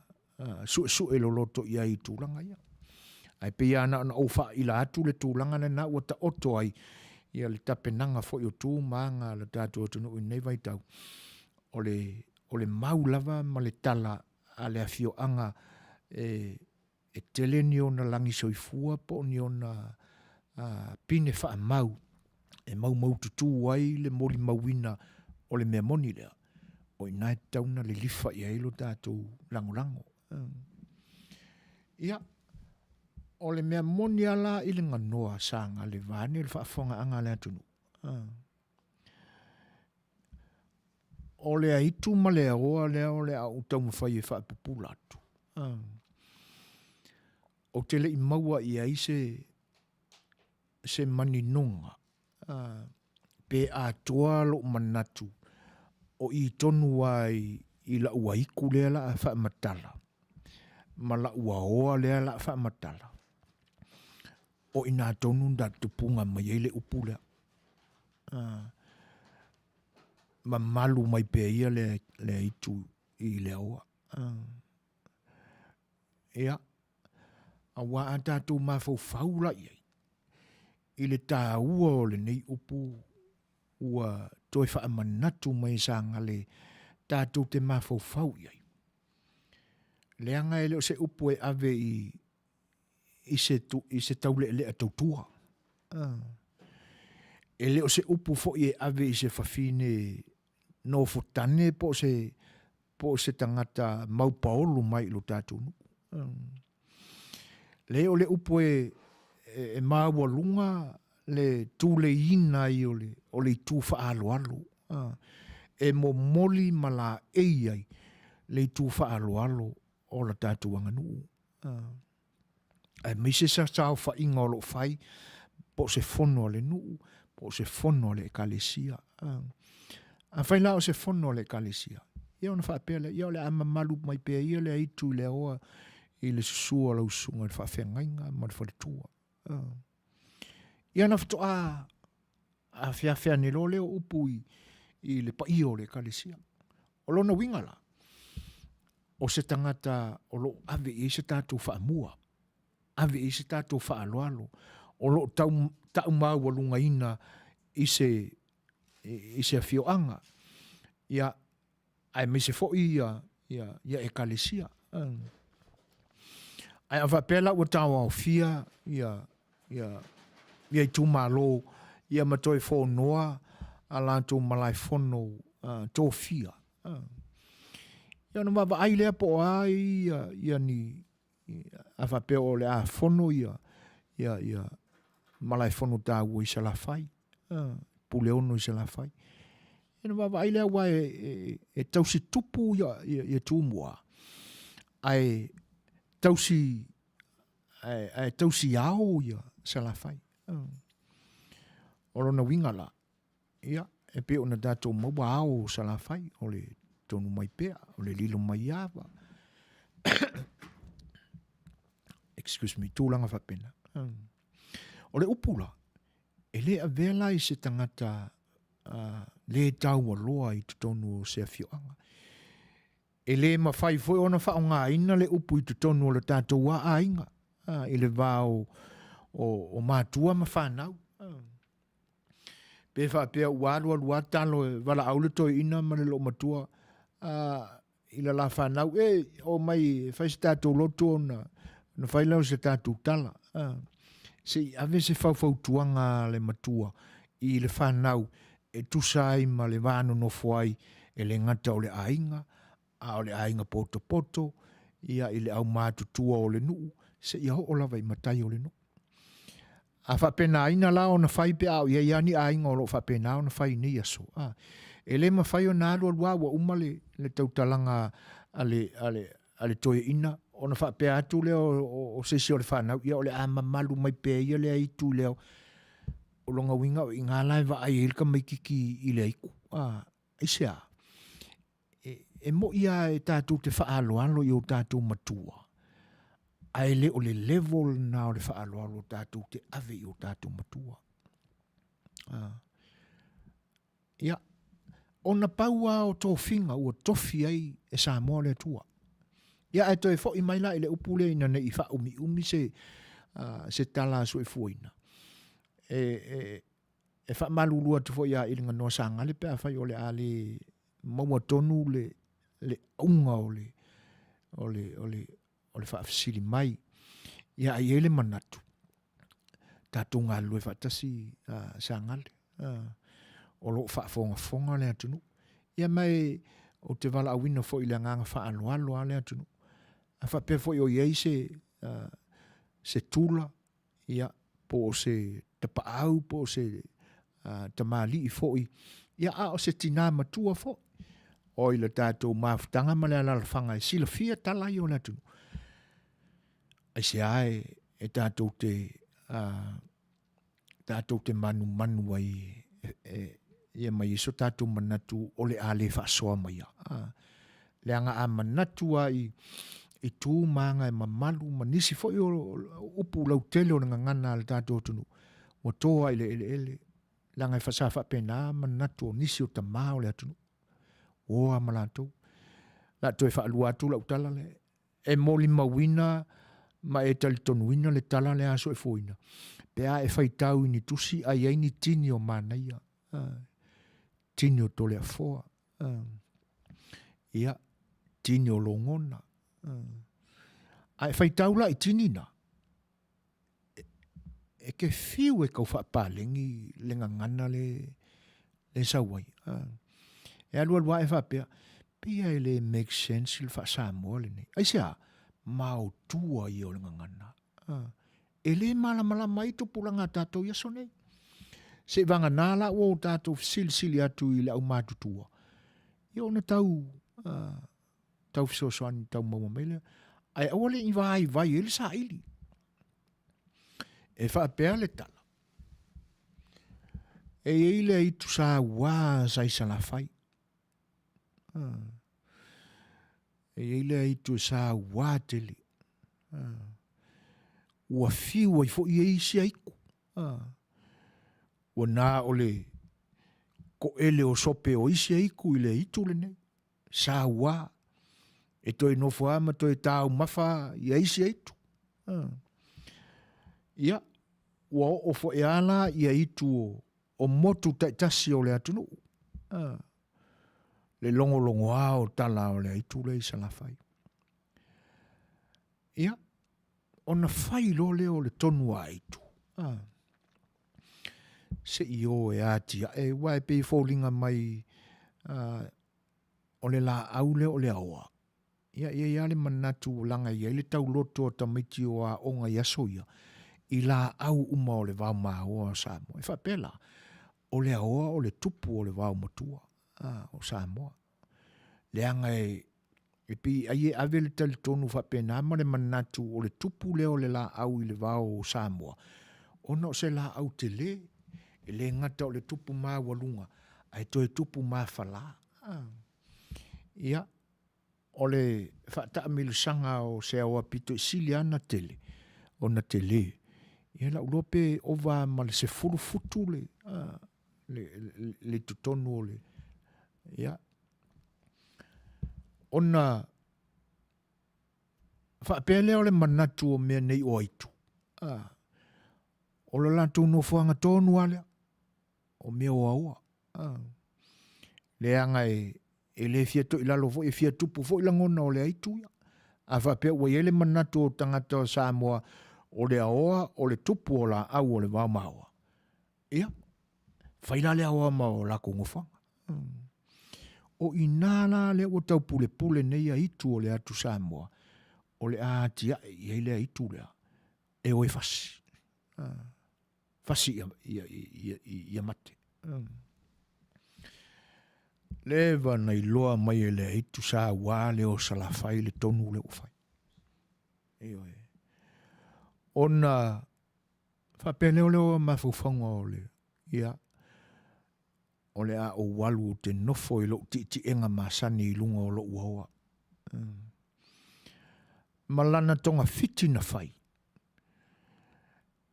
S1: suesue loloto i ai i tulaga ia. Ae pei lava na ona ou faaila atu le tulaga lena ua taoto ai ia le tapenaga foi o tu ma aga a le tatou atunuu i lenei vaitau, o le, o le mau lava ma le tala a le afioaga e, e tele ni ona lagi soifua po o ni ona pine faamau e maumaututu ai le molimauina o le mea moni lea, o i ina e tatau ona lilifa i ai lo tatou lagolago. Ia, o le mea moni lava la i le ganoa sa gale vaeane le faafofogaaga a le atunuu, o le aitu ma le aoa lea o le a ou taumafai e faapupula atu. Ou te le i maua i ai se, se maninoga, pe atoa lou manatu o i tonu lava i lau aiku lea la a faamatala ma lau aoa lea la a faamatala, o i ina tonu na tupuga mai ai le upu lea. Mamalu mai pea ia le aitu i le aoa. Ia, aua a tatou mafaufau la i ai, i le taua o lenei upu ua toe faamanatu mai e Sagale tatou te mafaufau i ai. Leaga e le o se upu e ave i, i se, tu, i se taulealea tautua. E le o se upu foi e ave i se fafine nofotane po o se, po o se tagata maupaolo mai i lo tatou nuu. Leai o le upu e, e, e maualuga le tuleiina ai o le, o le itu faaaloalo. E momoli ma laei ai le itu faaaloalo o la tatou aganuu. Aemaise sa saofaiga o lo o fai, po o se fono a le nuu, po o se fono a le ekalesia. Afai la o se fono a le ekalesia, ia ona faapea lea, ia o le a mamalu mai pea ia le aitu i le aoa i le susu o lau susuga i le faafeagaiga ma le faletua. Ia ona faatoa afeafe ane loa lea o upu i, i le paia o le ekalesia. O lona uiga la, o se tagata o lo o ave i ai se tatou faamua, ave i ai se tatou faaaloalo, o lo o tau, taumaualugaina i se, i se afioaga, ia, aemaise foi ia, ia, ia ekalesia. Ae a faapea la ua taoaofia ia, ia, ia itumalo, ia ma toe fonoa a latou malaefono uh, tofia. Uh. Ia ona vaavaai lea po o a ia, ia ni, a faapea o le a fono ia, ia, ia malaefono taua i Salafai, uh, Puleono i Salafai. Ia ona vaavaai lea aua e, e, e tausi tupu ia, ia, ia Tumua, ae tausi, ae, ae tausi ao ia Salafai. Uh. O lona uiga la, ia, e pei ona tatou maua ao o Salafai, o le tonu mai pea, o le lilo mai ava. Excuse me, tulaga faapena. O le upu la, e le avea la i se tagata uh, le taualoa i totonu o se afioaga. E le mafai foi ona faaaogaina le upu i totonu o le tatou aiga, uh, i le va o, o, o matua ma fanau. Uh. Pe faapea ua alualu lava talo e valaau le toeaina ma le loomatua i le la fanau, e, omai e fai se tatou lotu ona, ona fai lea o se tatou tala. Se i ave se faufautuaga a le matua i le fanau e tusa ai ma le va nonofo ai e le gata o le aiga, a o le aiga potopoto, ia i le aumatutua o le nuu, seia oo lava i matai o le nuu. A faapenaina la ona fai pe a o i ai lava ni aiga o lo o faapena ona fai i nei aso, a, e le mafai ona alu alu lava ua uma le, le tautalaga a le, a le, a le toeaina ona faapea atu lea o, o, o se isi o le fanau, ia o le a mamalu mai pea ia le aitu i le ao. O lona uiga o i ina la e vaai ai le tamaititi i le aitu. A, aisea? E, e moi lava e tatou te faaaloalo i o tatou matua, ae le o le level lena o le faaaloalo tatou te ave i o tatou matua. Ah. Ia, ona pau lava o tofiga ua tofi ai e Samoa le Atua. Ia, ae toe foi mai la i le upu lea ina ne i faaumiumi se, uh, se tala a soifuaina. E, e, e faamalulu atu foi ia Iliganoa Sagale pe afai o le a le maua tonu le, le auga o le, o le, o le, o le faafesili mai. Ia, ae i ai le manatu, tatou galulue faatasi uh, Sagale, uh, o lo o faafogafoga le atunuu. Ia ma e, ou te valaauina foi i le agaga faaaloalo a le atunuu. A faapea foi o i ai se, uh, se tula ia, po o se tapaau, po o se uh, tamalii foi, ia, a o se tinā matua foi. O i le tatou mafutaga ma le alalafaga e silafia tala ia o le atunuu. Aisea e, e tātou te, uh, tātou te manumanu ai e, e, ia mai i so tātou manatu o le a le faasoa mai a. Uh, leaga a manatu a i, i tū mānga e mamalu ma nisi foi o, o upu lautele o le gagana a le tātou atunuu, ua toa i le eleele, leaga e sa faapena manatu o nisi o tamā o le atunuu. Ua oa ma latou. La toe faalua atu lau tala le, e molimauina ma e talitonuina le tala lea a Soefuoina, pe a e faitau i ni tusi a i ai ni tini o manaia, tini o Toleafoa, ia, tini o Logona. A e faitau la i tini na, e ke fiu e kau faapalegi le gagana le, le sau ai. E alualu ae faapea, pei e le make sense le faa-Samoa lenei. Aisea? Maotua ia o le gagana. E le malamalama ai tupulaga a tatou i aso nei. Seivaganā la ua o tatou fesilisili atu i le aumatutua, ia ona tau, uh, tau fesoasoani tau maua mai lea. Ae aua le i vaivai ai le saili. E faapea le tala. E i ai le aitu saua sa i Salafai. Ah. E i ai le aitu e saua tele. Ah. Ua fiu ai foi e isi aiku. Ah. Ua nā o le koʻele o sope o isi aiku i le aitu lenei. Saua. E toe nofo lava ma toe taumafa ia isi aitu. Ah. Ia, ua oo foi lava la ia itu o, o motu taitasi o le atunuu. Ah. Le logologoa o tala o le aitu lea i Salafai. Ia, ona fai loa lea o le tonu a aitu. Ah. Se i o e atiae, aua e pei e foliga mai uh, o le laau lea o le aoa. Ia, e i ai lava le manatu leaga e i ai le tauloto a tamaiti o aoga i aso ia, i laau uma o le vao maoa o Samoa. E faapea la, o le aoa o le tupu o le vao matua a, o Samoa. Leaga e, e pei ai e ave le talitonu faapena ma le manatu o le tupu lea o le laau i le vao o Samoa, ona o se laau tele, e le gata o le tupu maualuga, ae toe tupu mafala. Ia, o le faataamilosaga o se aoa pito i sili ana tele, ona tele. Ia lau iloa pe ova ma le 10 futu le, le, le, le totonu o le, ia. Ona faapea lea o le manatu o mea nei o aitu. O le latou nofoaga tonu lava lea, o mea o aoa. Leaga e, e le fia toilalo foi, e fia tupu foi lagona o le aitu ia. A faapea ua i ai le manatu o tagata o Samoa, o le aoa o le tupu o laau o le vao maoa. Ia, fai la le aoa ma o lakou nofoaga. O inā la lea ua taupulepule nei aitu o le atu Samoa, o le a atiae i ai le aitu lea, e o e fasi. Fasi ia, ia, ia, ia mate. Leva na iloa mai e le aitu sa ua le o Salafai le tonu le ua fai. Ioe. Ona faapea lea o le o mafaufauga o le, ia, o le a ou alu ou te nofo i lou tietiega masani i luga o lou aoa. Ma lana togafiti na fai,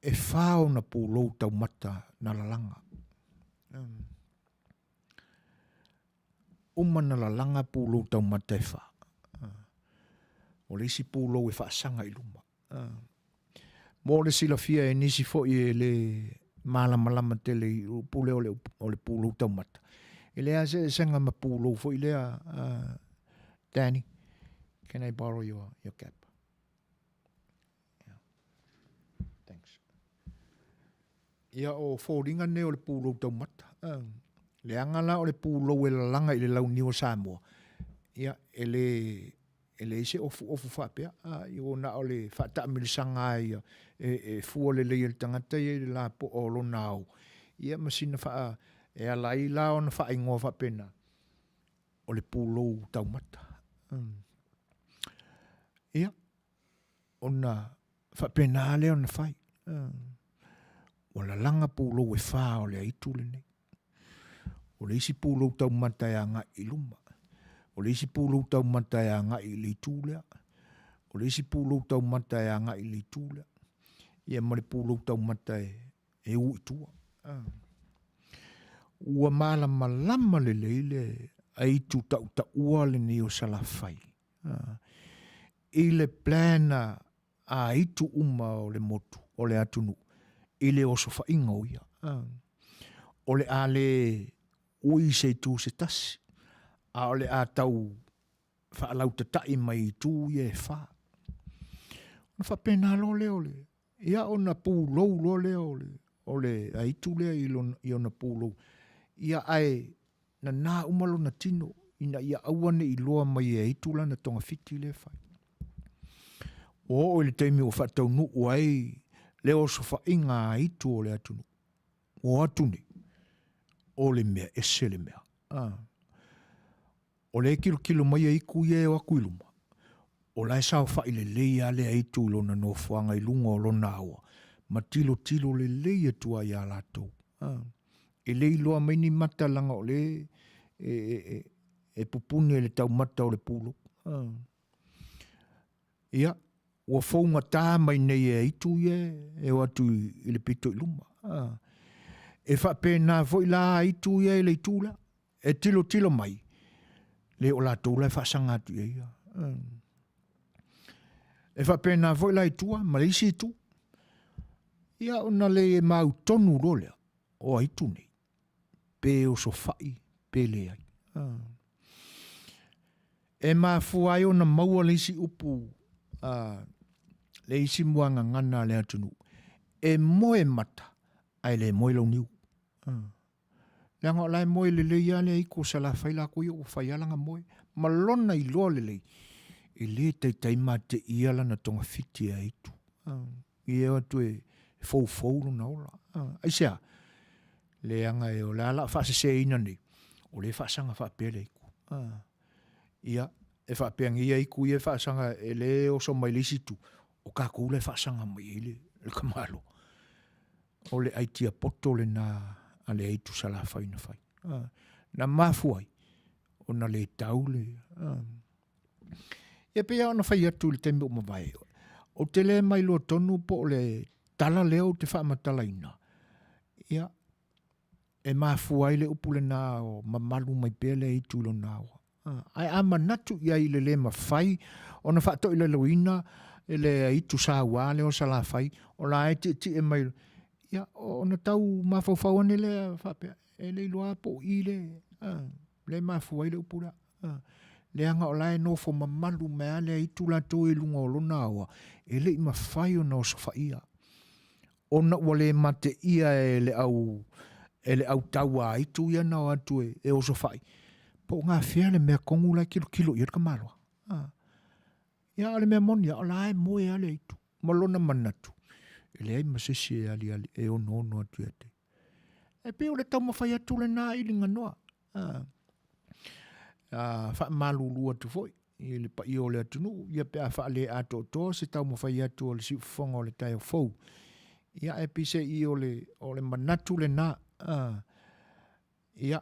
S1: e whā ona pūlou taumata na lalaga. Uma na lalaga pūlou taumata e whā. O le isi pūlou e whaasaga i luma. Mo le silafia e nisi foi e le malamalama tele i upu lea o le, o le pūlou taumata. E leai se eseesega ma pūlou foi lea, uh, Danny, can I borrow your, your cap? Yeah. Thanks. Ia o foliga nei o le pulou taumata. Uh, leaga la o le pulou e lalaga i le launiu o Samoa. Ia, e le, e leai se ofuofu faapea, a, i o na o le faataamilosaga lava ia e, e fua lelei e le tagata ia i le lapoa o lona ao. Ia ma sina faa, e ala ai la ona faaigoa faapena, o le pulou taumata. Mm. Ia, ona. Faapena lea ona fai. Ua lalaga pulou e fā o le aitu lenei. O le isi pulou taumata e agai i luma. O le isi pulou taumata e agai i le itu lea. O le isi pulou taumata e agai i le itu lea. Ia ma le pulou taumata e, e u i tua. Ua malamalama lelei le aitu tautaua lenei o Salafai i le plan a aitu uma o le motu, o le atunuu, i le osofaiga o ia. O le a le ui i se itu se tasi, a o le a tau faalautata'i mai i itu ia e fā. Ona faapena loa lea o le, ia ona pulou loa lea o le, o le aitu lea i lona, i ona pulou. Ia ae nanā uma lona tino ina ia aua ne i iloa mai e aitu lana togafiti lea e fai. Ua oo i le taimi ua faataunuu ai le osofaiga a aitu o le atunuu. Ua o atu nei, o le mea ese le mea. Ah. O lea e kilokilo mai aitu ia e o atu i luma, o la e saofai lelei lava le aitu i lona nofoaga i luga o lona aoa, ma tilotilo lelei atu ai iā latou. E le iloa mai ni mata leaga o lea e, e, e, e pupuni e le taumata o le pulou. Ia, ua fougata mai nei e aitu ia e o atu i le pito i luma. E faapena foi la aitu ia i le itu lea. E tilotilo mai, le o latou la e faasaga atu i ai ia. E faapena foi la i tua ma le isi itu. Ia ona le mautonu loa lea, o aitu nei, pe osofai pe leai. E mafua ai ona maua le isi upu, le isi muagagana a le atunuu, e moe mata ae le moe launiu. Leaga o la e moe lelei lava le aitu o Salafai latou ia ua fai lava lana moe ma lona iloa lelei, e le taitai mateia lana togafiti e aitu. Ia o atu e foufou lona ola. Aisea? Leaga e o le a la faaseseina nei, o lea e faasaga faapea le aitu. Ia, e faapea nei aitu ia e faasaga e le oso mai le isi itu, o tatou la e faasaga mai ai le tamaloa. O le aitia poto lena a le aitu Salafai na fai. Na mafua ai ona le tau le... Ia pei lava ona fai atu i le taimi ua mavae, ou te le mailoa tonu po o le tala lea ou te faamatalaina, ia, e mafua ai le upu lena o mamalu mai pea le aitu i lona aoa. Ae a manatu i ai i le le mafai ona faatoilaloina le aitu saua lea o Salafai, o la e tietie mai, ia, ona tau mafaufau ane lea faapea, e le iloa po o i le, le mafua ai le upu lea. Leaga o la e nofo mamalu mai lava le aitu latou i luga o lona aoa, e le i mafai ona osofaia. Ona ua le mateia e le au e le au tauāitu ia na o atu e, e osofai, po o gafea le mea tonu la e tilotilo i ai le tamaloa. A. Ia, o le mea moni, o la e moe lava le aitu, ma lona manatu, e leai ma se isi e aliali, e onoono atu ia te. E pei o le taumafai atu lena i Liganoa. A. A, faamalulu atu foi i le paia o le atunuu, ia pe a faale-atoatoa se taumafai atu o le siufofoga o le taeao fou. Ia, ae peiseai o le, o le manatu lena, a, ia,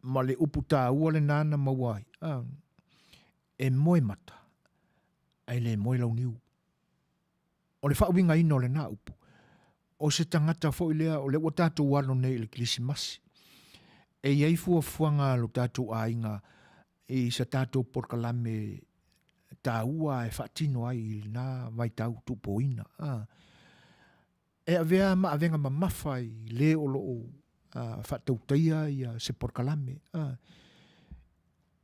S1: ma le upu taua lena na maua ai, a, e moe mata, ae le moe launiu. O le faauigaina o lena upu, o se tagata foi lea, o lea ua tatou alo nei i le Kerisimasi, e i ai fuafuaga a lo tatou aiga i sa tatou polokalame taua e faatino ai i lena vaitau tuupoina. E avea ma avega mamafa i le o lo o faatautaia ia se polokalame.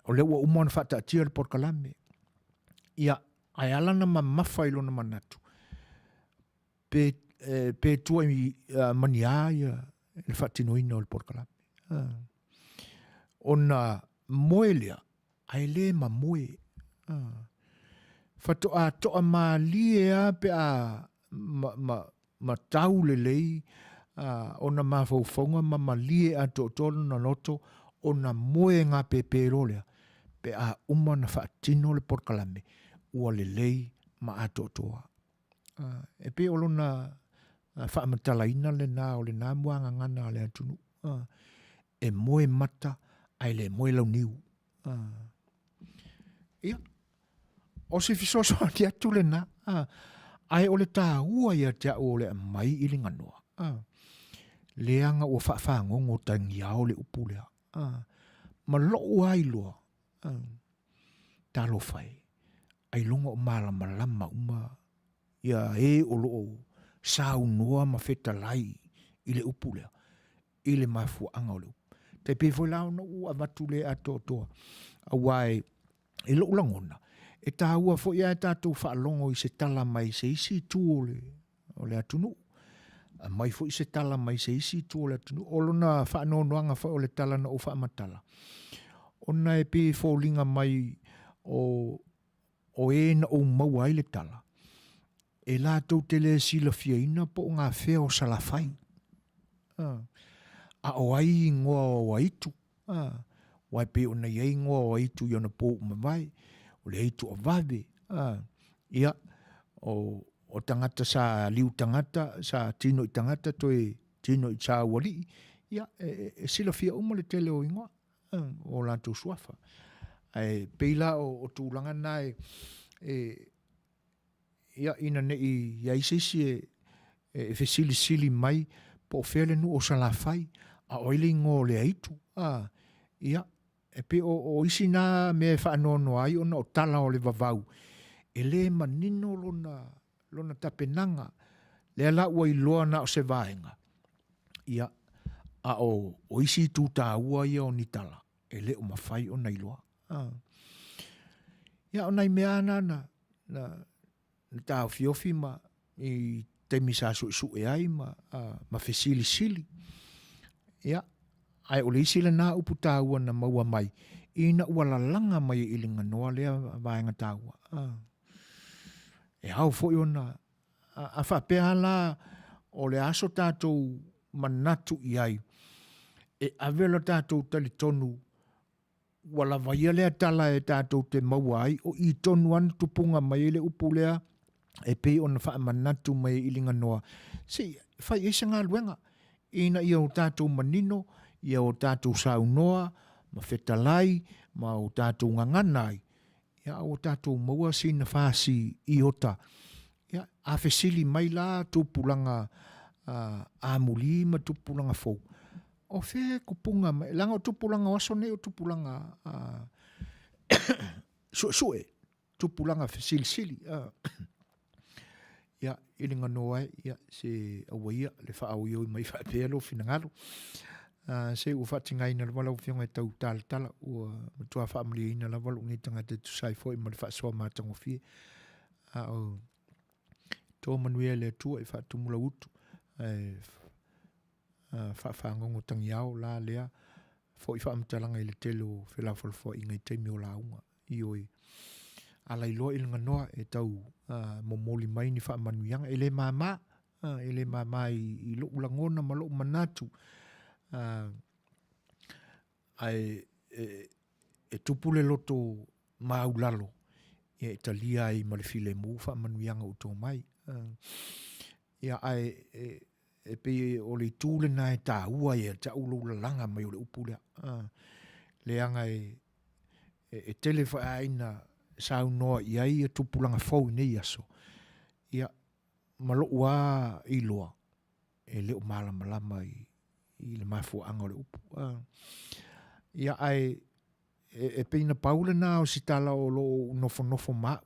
S1: O lea ua uma ona faataatia le polokalame. Ia, ae ala ona mamafa i lona manatu, pe, eh, pe tua i uh, maniā ia le faatinoina o le polokalame. Uh. Ona moe lea, ae le mamoe. Uh. Faatoa toa malie a pe a ma, ma, ma tau lelei uh, ona mafaufauga ma malie atoatoa lona loto ona moe ngā pēpē lea pe a uma na faatino le polokalame ua lelei ma atoatoa. E pei o lona faamatalaina lena o lena muagagana a le atunuu. E moe mata ae le moe launiu. Ia, o se fesoasoani atu lena, ae o le taua ia te au o le aumai i Liganoa, leaga ua faafagogo tagiao le upu lea, ma lou lava iloa, talofa e, ailoga o malamalama uma ia e o lo o saunoa ma fetalai i le upu lea, i le mafuaaga o le upu. Tai pei foi la ona ou avatu le atoatoa, aua e, i lou lagona, e taua foi ae tatou faalogo i se tala mai se isi itu o le, o le atunuu. Aumai foi se tala mai se isi itu o le atunuu. O lona faanoanoaga foi o le tala na ou faamatala, ona e pei e foliga mai o, o e na ou maua ai le tala, e latou te le silafiaina po o gafea o Salafai. A o ai igoa o Aitu, aua e pei ona i ai igoa o Aitu i ona po ua mavae, o le Aitu Avave, ia, o, o tagata sa liu tagata, sa tino i tagata, toe tino i sa ualii, ia, e, e silafia uma le tele o igoa o latou suafa. Ae pei la o, o tulaga na e, e Ia, ina ne i i ai se isi e, e fesilisili mai po o fea le nuu o Salafai, a o ai le igoa o le aitu, a, ia, e pei o, o isi na mea e faanoanoa ai ona o tala o le vavau, e le manino lona, lona tapenaga. Lea la ua iloa na o se vaega, ia, a o, o isi itu taua ia o ni tala, e le o mafai ona iloa. A. Ia, o nai mea na, na, na, na taofiofi ma i taimi sa suesue ai ma, a, ma fesilisili. Ia, ae o le isi lena upu taua na maua mai, ina ua lalaga mai e Iliganoa lea vaega taua. A. E ao foi ona, a, a faapea la, o le aso tatou manatu i ai, e ave lo tatou talitonu Ua lava ia lea tala e tatou te maua ai, o i tonu lava na tupuga mai ai le upu lea e pei ona faamanatu mai i Liganoa, se i fai ai se galuega ina ia o tatou manino, ia o tatou saunoa ma fetalai ma o tatou gagana ai, ia a ua tatou maua sina fasi iota. Ia, a fesili mai la tupulaga amuli ma tupulaga fou, o fea e kupuga mai, leaga o tupulaga o aso nei o tupulaga suesue, tupulaga fesilisili. Ia, i le ganoa ai, ia, se aua ia le faaoioi mai faapea lou finagalo. Se ua faatigaina lava lau Afioga e tau talatala, ua matua faamalieina lava lou nei tagata e tusa ai foi ma le faasoa matagofie. A o tō manuia e le Atua i faatumu lau utu, ae faafagogo tagiao la lea foi faamatalaga i le tele o felafolafoaiga i taimi o lauga. Ioe. Ala iloa i le ganoa e tau momoli mai ni faamanuiaga. E le māmā, e le māmā i, i lo'u lagona ma lo'u manatu. Ae e, e tupu le loto maulalo ia e talia ai ma le filemu faamanuiaga ua to mai. Ia ae e, e pei o le itu lena e taua ia te au lou lalaga mai o le upu lea. Leaga e, e, e tele foi ina saunoa i ai ia tupulaga fou i nei aso. Ia, ma lou lava iloa, e le o malamalama i, i le mafuaaga o le upu. Ia, ae e, e pei na pau lena o si tala o lo o nofonofo ma au.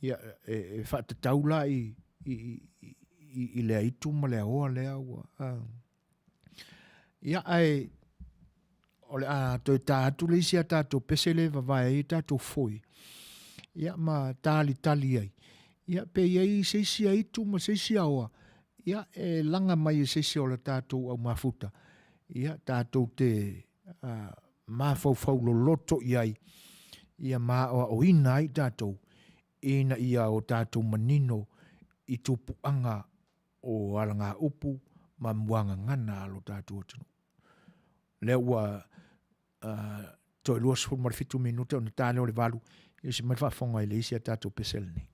S1: Ia, e, e faatatau la i, i, i, i le aitu ma le aoa lea ua... Ia, ae o le a toe tā atu le isi a tatou pese le vavae ai tatou foi. Ia, ma talitali ai. Ia, pe i ai se isi aitu ma se isi aoa, ia, e laga mai e se isi o le tatou au mafuta. Ia, tatou te mafaufau loloto i ai, ia ma aoaoina ai tatou, ina ia o tatou manino i tupuaga o alagaupu ma muagagana a lo tatou atunuu. Lea ua toe 27 minute ona ta lea o le valu, ia se mai faafofoga i le isi a tatou pese lenei.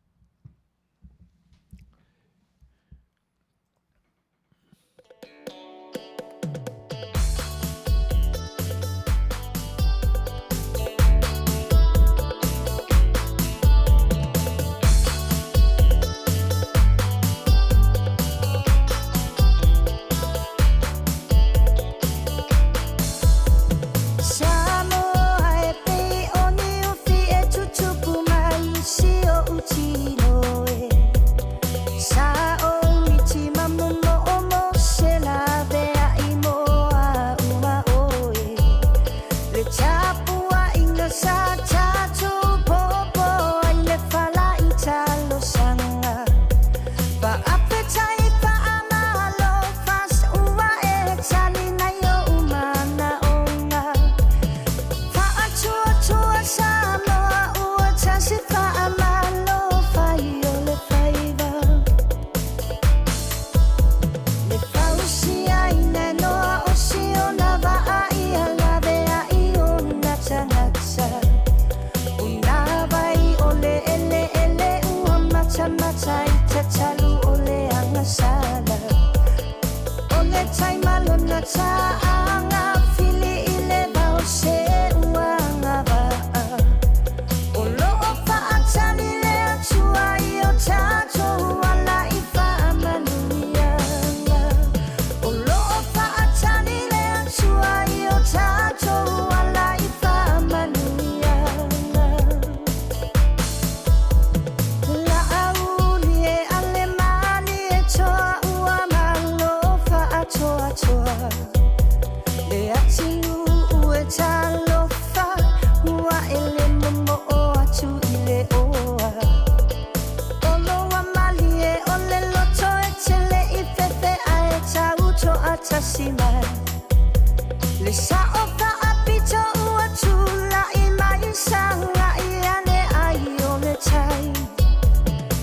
S9: Le sao faapito ua tulai mai sagai ane ai o le tai.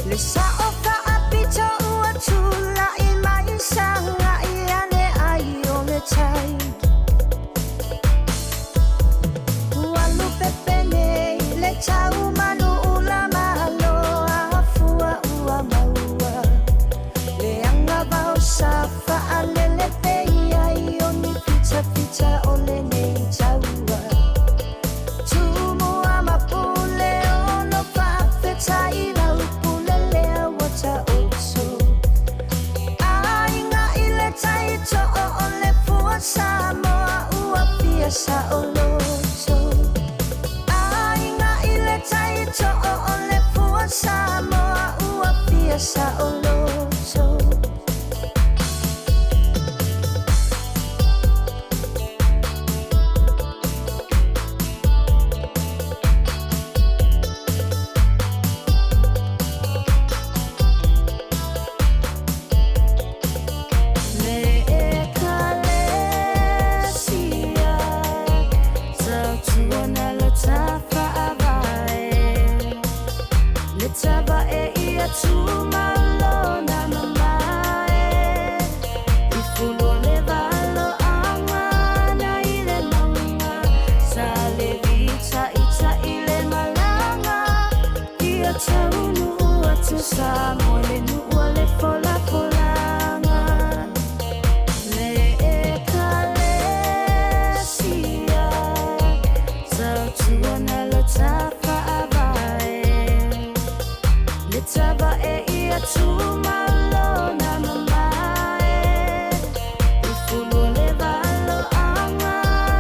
S9: Le sao faapito ua tulai mai sagai ane ai o le tai. Ua lupepe nei le tau manu ula malo afua ua maua. Le agavao sa faalele pei ai o ni fitafita o lenei taua. Tumua ma pule ono faafetai lau pule lea ua taoto. Aiga i le tai too o le fua Samoa ua fia saoloto. Aiga i le tai too o le fua Samoa ua fia saoloto. Le Ekalesia tautuana lo tafaavae. Le tavae ia tumalona mamae. I fulu le valoaga na i le mauga. Sa le vitaita'i le malaga. Ia taunuu atu Samoa le nuu o le folafolaga. Le Ekalesia tautuana lo tafaavae. Le tavae ia tumalona mamae. I fulu le valoaga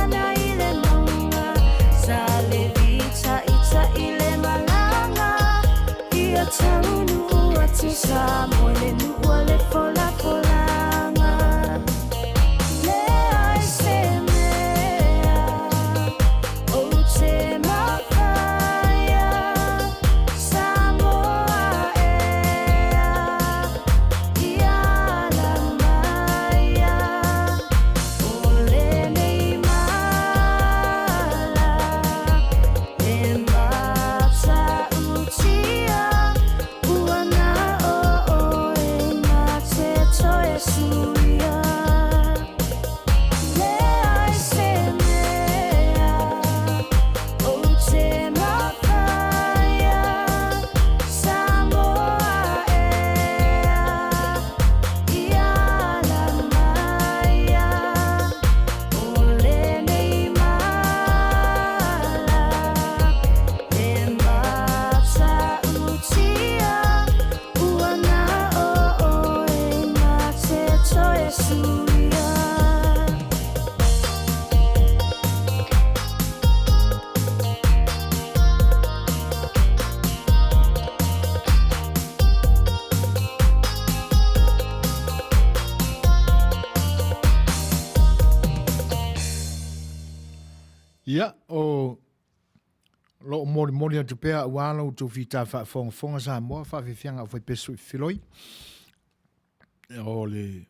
S9: na i le mauga. Sa le vitaita'i le malaga. Ia taunuu atu Samoa le nuu o le folafolaga. Leai se mea ou te mafaia Samoa ea ia ala maia o lenei mala e matautia ua na o oe na te toe suia. Leai se mea ou te mafaia Samoa ea ia ala maia o lenei mala e matautia ua na o oe na te toe suia.
S1: Ia, o loo molimoli atu pea aua la outou fita faafogafoga Samoa, faafiafiaga aufaipesu i filoi. O le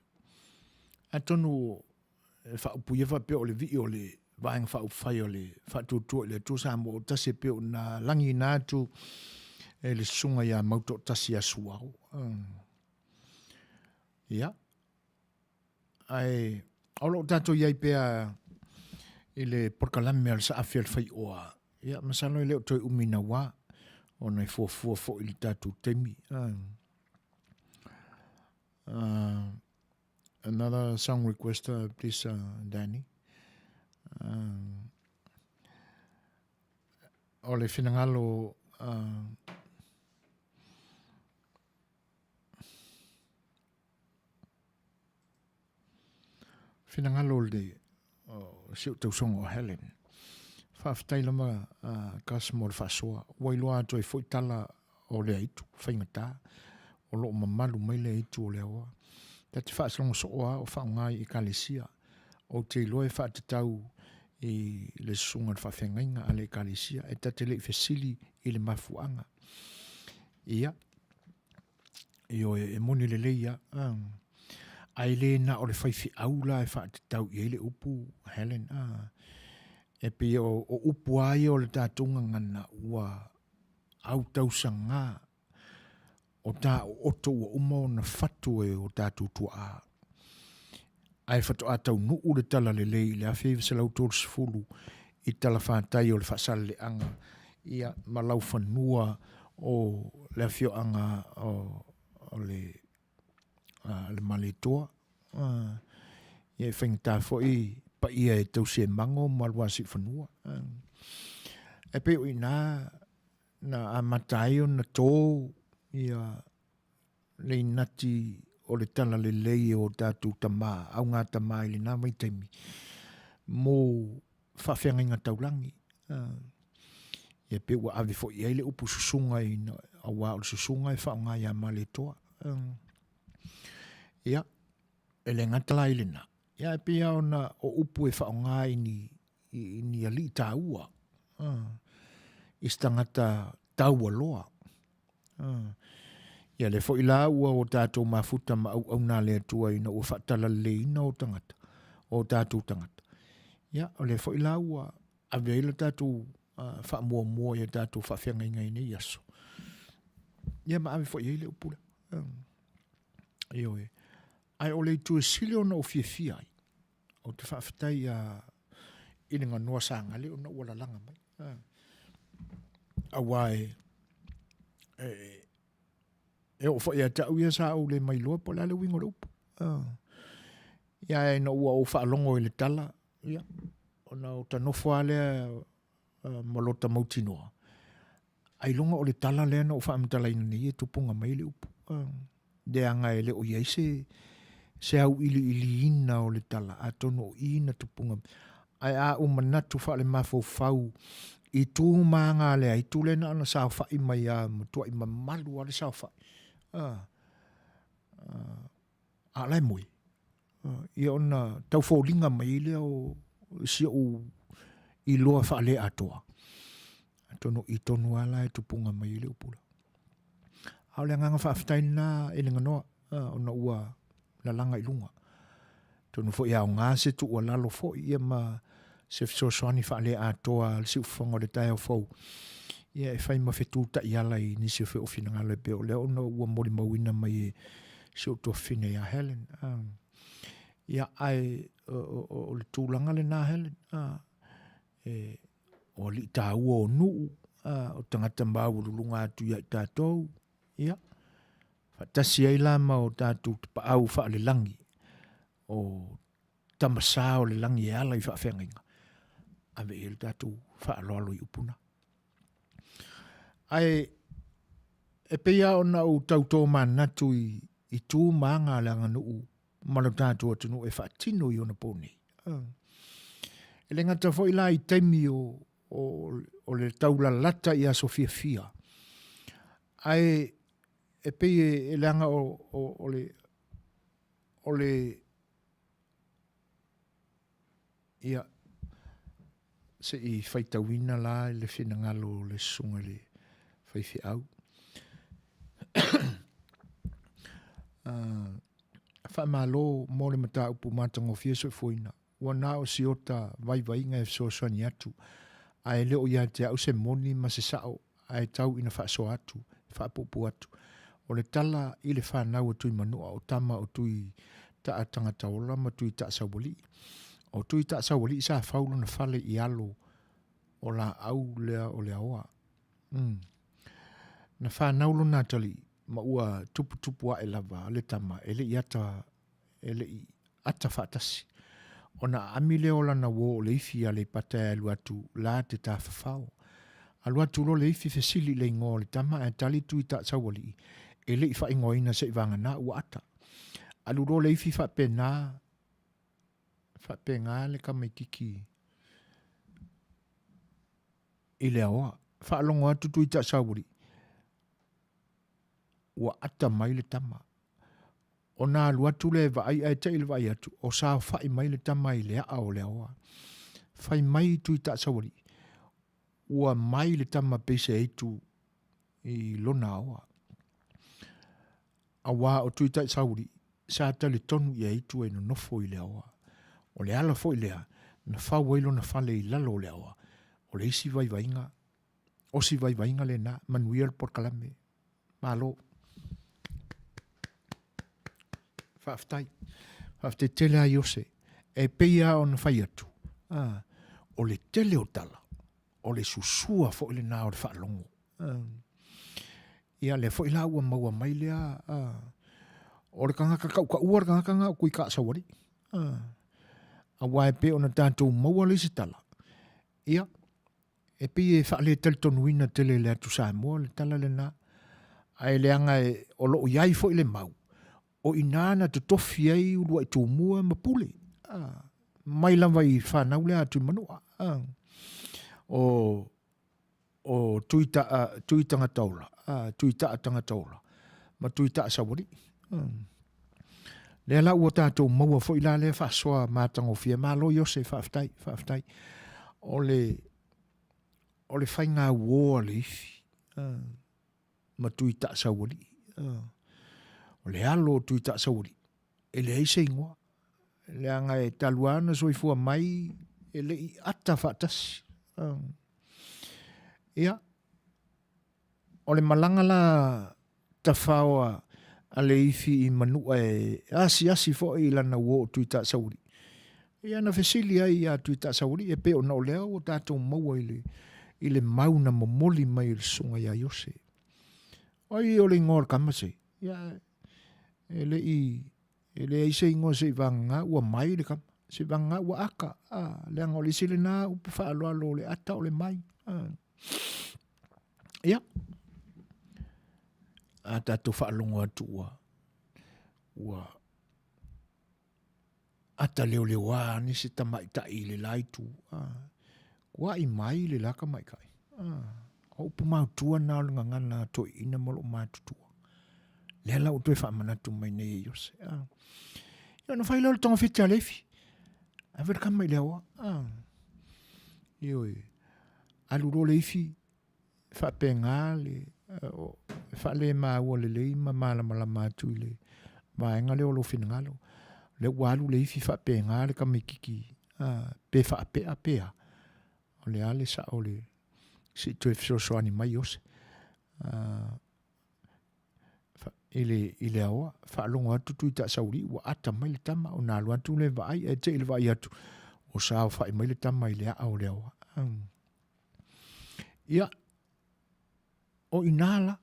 S1: atonu e faaupuia faapea o le vii o le Vaega Faaupufai o le Faatuatua i le Atua Samoa o tasi e pei ona lagiina atu e le susuga ia Mautoatasi ia Suao. Ia, ae o lo o tatou i ai pea i le polokalame a le Saafi a le Faioa. Ia, masalo e le o toe umi naua, ona e fuafua foi i le tatou taimi. Another song request, please, Danny. O le finagalo finagalo o le o si ou tausoga o Helen. Faafetai lava Gus mo le faasoa. Ua iloa atu ai foi tala o le aitu, faigata, o lo o mamalu mai le aitu o le aoa. Ta te faasalogo soo lava o faaaoga i Ekalesia. Ou te iloa e faatatau i le susuga i le faafeagaiga a le Ekalesia, e ta te le i fesili i le mafuaaga. Ia, ioe, e moni lelei lava. Ae le na o le faifeau la e faatatau i ai le upu Helen, a. E pei o, o upu lava ia o le tatou gagana ua autausaga o taooto ua uma ona fatu e o tatou tuaa. Ae faatoa taunuu le talalelei i le 1930 i talafatai o le Faasaleleaga ia, ma laufanua o le afioaga o, o le, a, le Malietoa. A, ia e faigata foi paia e tausi e mago ma Luasiufanua. E pei o i ina na amata ai ona tō ia le inati o le talalelei e o tatou tama, augatama i lena vaitaimi, mo faafeagaiga taulagi. Ia pei ua ave foi i ai le upu susuga ina, aua o le susuga e faaaoga ia Malietoa. Ia, e le gata la i lena, ia e pei lava ona o upu e faaaoga i ni, i ni alii taua, i se tagata taualoa. Ia lea foi la ua o tatou mafuta ma auauna a le Atua ina ua faatalaleleina o tagata, o tatou tagata. Ia, o lea foi la ua ave ai le tatou uh, faamuamua i a tatou faafeagaiga i nei aso. Ia ma ave foi i ai le upu lea. Um, ioe. Ae o le itu e sili ona ou fiafia ai, ou te faafetai ia i le ganoa sagale ona ua lalaga mai. Auā e, e, e oo foi ia te au ia sa ou le mailoa po o le a le uiga o le upu. Ia ae ina ua ou faalogo i le tala, ia, ona o ta nofo lava lea ma lota mautinoa, ailoga o le tala lea na ou faamatalaina nei e tupuga mai le upu. Leaga e le o i ai se, se auiliiliina o le tala, atonu o i na tupuga. Ae a ou manatu faalemafaufau i tu ma aga a le aitu lea na ona saofai mai lava, matuai mamalu lava le saofai. A, a o la e moe. Ia ona tau foliga mai ai lea o si ou iloa faale-atoa. Atonu i tonu lava la e tupuga mai ai le upu la. A o le agaga faafetai lena e le ganoa, ona ua lalaga i luga. Atonu foi e aoga se tuualalo foi ia ma se fesoasoani faale-atoa a le siufofoga o le taeao fou, ia e fai ma fetu taiala i nisi o finagalo e pei o lea ona ua molimauina mai e si ou tuafafine ia Helen. Ia, ae o le tulaga lena Helen, e, o alii taua o nuu, o tagata maualuluga atu ia i tatou, ia, faatasi ai la ma o tatou tapaau faalelagi, o tama sa o le lagi e ala i faafeagaiga, ave i ai le tatou faaaloalo i upu na. Ae e pei lava ona ou tau tomanatu i, i tu ma aga a le aganuu ma lo tatou atunuu e faatino i ona po nei. E le gata foi la i taimi o, o, o le taulalata i aso fiafia, ae e pei e, e leaga o, o, o le, o le Ia, se i faitauina la le finagalo o le susuga i le faifeau. Uh, faamalo mo le mataupu matagofie soifuaina. Ua na o si ota vaivaiga e fesoasoani atu, ae le o ia te au se moni ma se sao ae tau ina faasoa atu, faapuupuu atu. O le tala i le fanau a Tuimanua, o tama o Tui Taa Tagataola ma Tui Taa Saualii. O Tui Taa Saualii sa fau lona fale i alo o laau lea o le aoa. Mm. Na fanau lona atalii ma ua tuputupu ae lava le tama e le i ata e le i ata faatasi. Ona aami lea o lana uō o le ifi i Aleipata e alu atu la te tafafao. Alu atu loa le ifi fesili i le igoa o le tama ae tali Tui Taasaualii e le i faaigoaina seivagana ua ata. Alu loa le ifi faapena faapena le tamaititi i le aoa. Faalogo atu Tui Taasaualii ua ata mai le tama. Ona alu atu lea e vaai ae te i le vaai atu, o saofai mai le tama i le aa o le aoa. Fai mai Tui Taasaualii, ua mai le tama pei se aitu i lona aoa. Auā o Tui Taasaualii, sa talitonu i aitu e nonofo i le aoa. O le ala foi lea na fau ai lona fale i lalo o le aoa. O le isi vaivaiga, o si vaivaiga lena, manuia le polokalame. Malo. Faafetai. Faafetai tele lava Iose. E pei lava ona fai atu, a, o le tele o tala, o le susua foi lena o le faalogo. A, ia lea foi la ua maua mai lea, a, o le tagata tautaua le tagata na o Tuikaasaua A, aua e pei ona tatou maua le isi tala, ia, e pei e faaletalitonuina tele e le atu Samoa le tala lena, ae leaga e, o lo o i ai foi le mau, o i ina na totofi ai uluai tumua ma pule, a, mai lava i fanau lea a Tuimanua, a, o, o Tui Taa, Tui Tagataola, a, Tui Taa Tagataola, ma Tui Taa Saualii. A. Lea la ua tatou maua foi la lea faasoa matagofie. Malo Iose, faafetai, faafetai. O le, o le faiga uo a le ifi, a, ma Tui Taa Saualii. A. O le alo o Tui Taa Saualii, e leai se igoa. Leaga e talu lava ona soifua mai e le i ata faatasi. Ia, o le malaga la tafaoa a le ifi i Manua e asiasi foi i lana uo o Tuitaasauli. Ia na fesili ai ia Tuitaasauli e pei ona o lea ua tatou maua i le, i le mau na momoli mai e le susuga ia Iose. Ai o le igoa o le kama se. Ia e le i E leai se igoa seivagana ua mai le kama, seivagana ua aka, a, leaga o le isi lena upu faaaloalo o le ata o le mai. A. Ia, a tatou faalogo atu ua, ua ata leoleoa ane se tamaitai i le la itu, a, kuaʻi mai le la tamaitai. A, o upu mautua na o le gagana a toeaiina ma loo matutua. Lea la ua toe faamanatu mai nei e Iose. Ah. Ia ona fai lea o le togafiti a Lefi. Ave le kama i le aoa. Ah. Ioe. Alu loa le ifi, faapena le, e faalemaua lelei ma malamalama atu i le vaega lea o lou finagalo. Lea ua alu le ifi faapena le tamaititi, ah, pe faapea pe a. O le a le sao o le se i toe fesoasoani mai Iose. Ah, i le, i le aoa, faalogo atu Tui Taasauli ua ata mai le tama, ona alu atu le vaai, ae te i le vaai atu, o saofai mai le tama i le aa o le aoa. Ia, o inā la,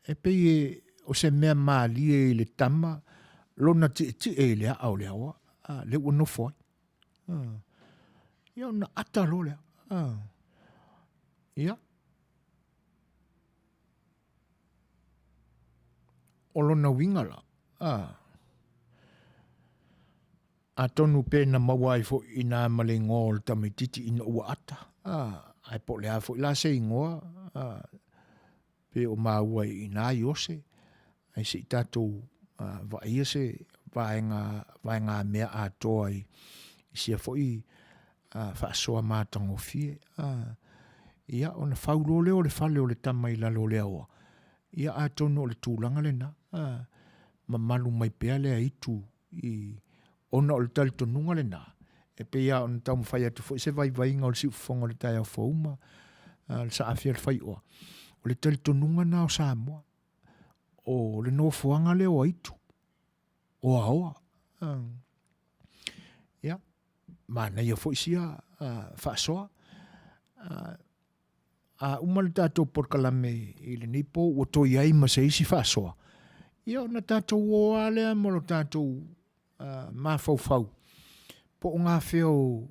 S1: e pei e, o se mea mālie i le tama, lona tietie i le aa o le aoa, a, le ua nofo ai. A, ia, ona ata loa lea. A, ia, O lona uiga la, a, atonu pe na maua ai foi inā ma le igoa o le tamaititi ina ua ata, a, ae po o le a foi la se igoa, a, pe o maua i inā Iose, ae se i tatou a, vaaia se vaega, vaega mea atoa i, i sia foi a, faasoa matagofie, a, ia, ona fau loa lea o le fale o le tama i lalo o le aoa, ia, atonu o le tulaga lena, a, mamalu mai pea lea itu i, ona o le talitonuga lena, e pei lava ona taumafai atu foi se vaivaiga o le siufofoga o le taeao fou ma le saafia le faioa, o le talitonuga lena o Samoa, o le nofoaga lea o aitu, o aoa. Ia, manaia foi sia faasoa. A uma le tatou polokalame i lenei po ua toe i ai ma se isi faasoa, ia ona tatou o lava lea ma lo tatou mafaufau po o gafea o,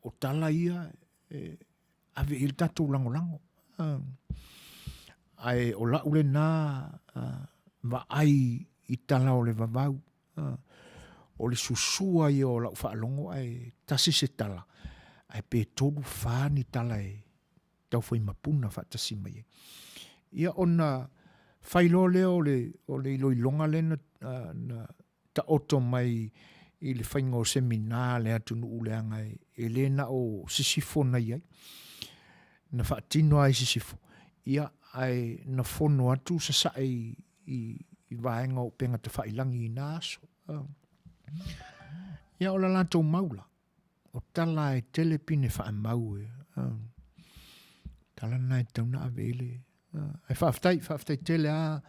S1: o tala ia e ave i ai le tatou lagolago. Ae o lau lena vaai i tala o le vavau. O le susua ia o lau faalogo ae tasi se tala, ae pe tolu fa ni tala e taufai mapuna faatasi mai ai. Ia ona fai loa lea o le, o le iloiloga lea na, na taoto mai i le faiga o semina a le atunuu leaga e le na o Sisifo na i ai, na faatino lava i Sisifo, ia, ae na fono atu Sasae i, i, i vaega o upega tafailagi i na aso. Ia o le latou mau la, o tala e tele pine faamau e. Tala na e tatau ona ave i le. Ae faafetai, faafetai tele a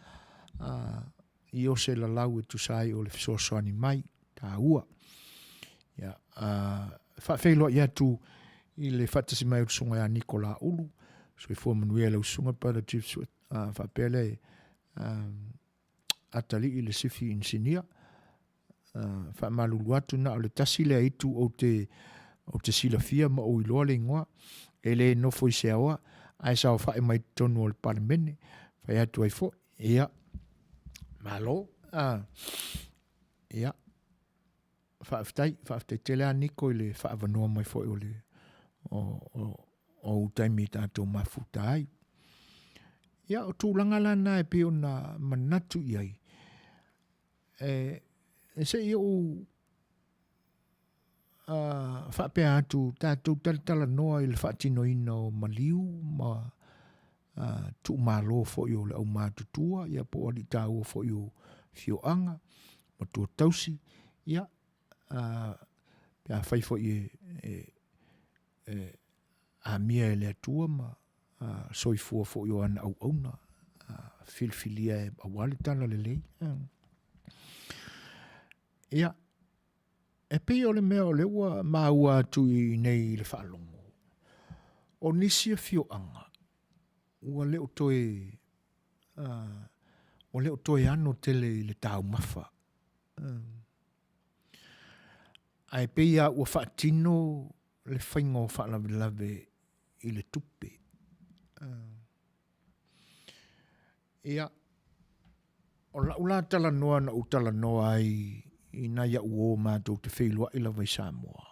S1: i o se lalau e tusa ai o le fesoasoani mai, taua. Ia, faafeiloai atu i le faatasi mai o le susuga ia Niko Laulu, soifua manuia i lau susuga Brother Chief Suet, faapea le atalii le sifi inisinia. Faamalulu atu na o le tasi lea itu ou te, ou te silafia ma ou iloa le igoa, e le nofo i se aoa, ae saofai mai totonu o le Palemene, fai atu ai foi, ia, malo, ia, faafetai, faafetai tele lava Niko i le faaavanoa mai foi o le, o, o, o ou taimi i tatou mafuta ai. Ia, o tulaga la na e pei ona manatu i ai, e, e se i ou faapea atu, tatou talatalanoa i le faatinoina o maliu ma tuumalo foi o le aumatutua, ia po o alii taua foi o afioaga, matua tausi, ia, pe afai foi e, e, e amia e le Atua ma soifua foi o ana auauna, filifilia e aua le tala lelei. Ia, e pei o le mea o lea ua maua atu i nei i le faalogo, o nisi afioaga ua le o toe ua le o toe ano tele i le taumafa. Ae pei lava ua faatino le faiga o faalavelave i le tupe. Ia, o lau la talanoa na ou talanoa ai i nai au uo matou te feiloai lava i Samoa,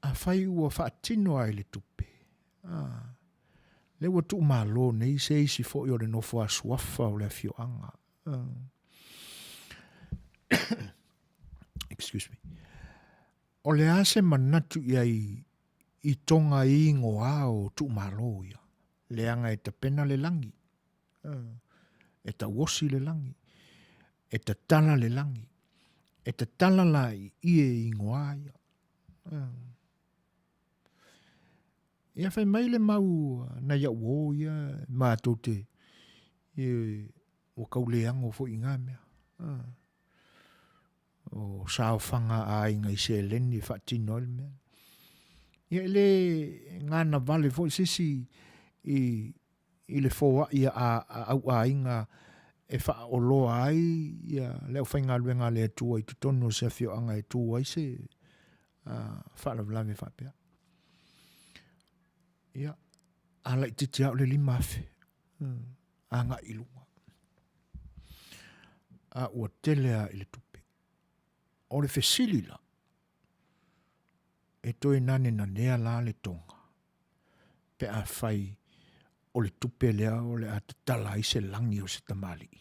S1: afai ua faatino lava i le tupe, a, lea ua tuumalo nei se isi foi o le nofo a suafa o le afioaga. Excuse me. O le a se manatu i ai i toga igoa o tuumalo ia? Leaga e tapena le lagi, e tauosi le lagi, e tatala le lagi, e tatala la i ie igoa ia. Ia fai mai le mau nai au uo ia matou te ua tau leago foi i na mea. O saofaga a aiga i seleni e faatino ai le mea. Ia e le gana vale foi se isi i, i le foai a, a au aiga e faaoloa ai ia le aufaigaluega a le Atua i totonu o se afioaga e tu ai se faalavelave faapea. Ia, a laitiiti lava o le 5,000. Agai i luga. A ua tele lava i le tupe. O le fesili la, e toe nanenanea la le toga pe afai o le tupe lea o le a tatala ai se lagi o se tamalii.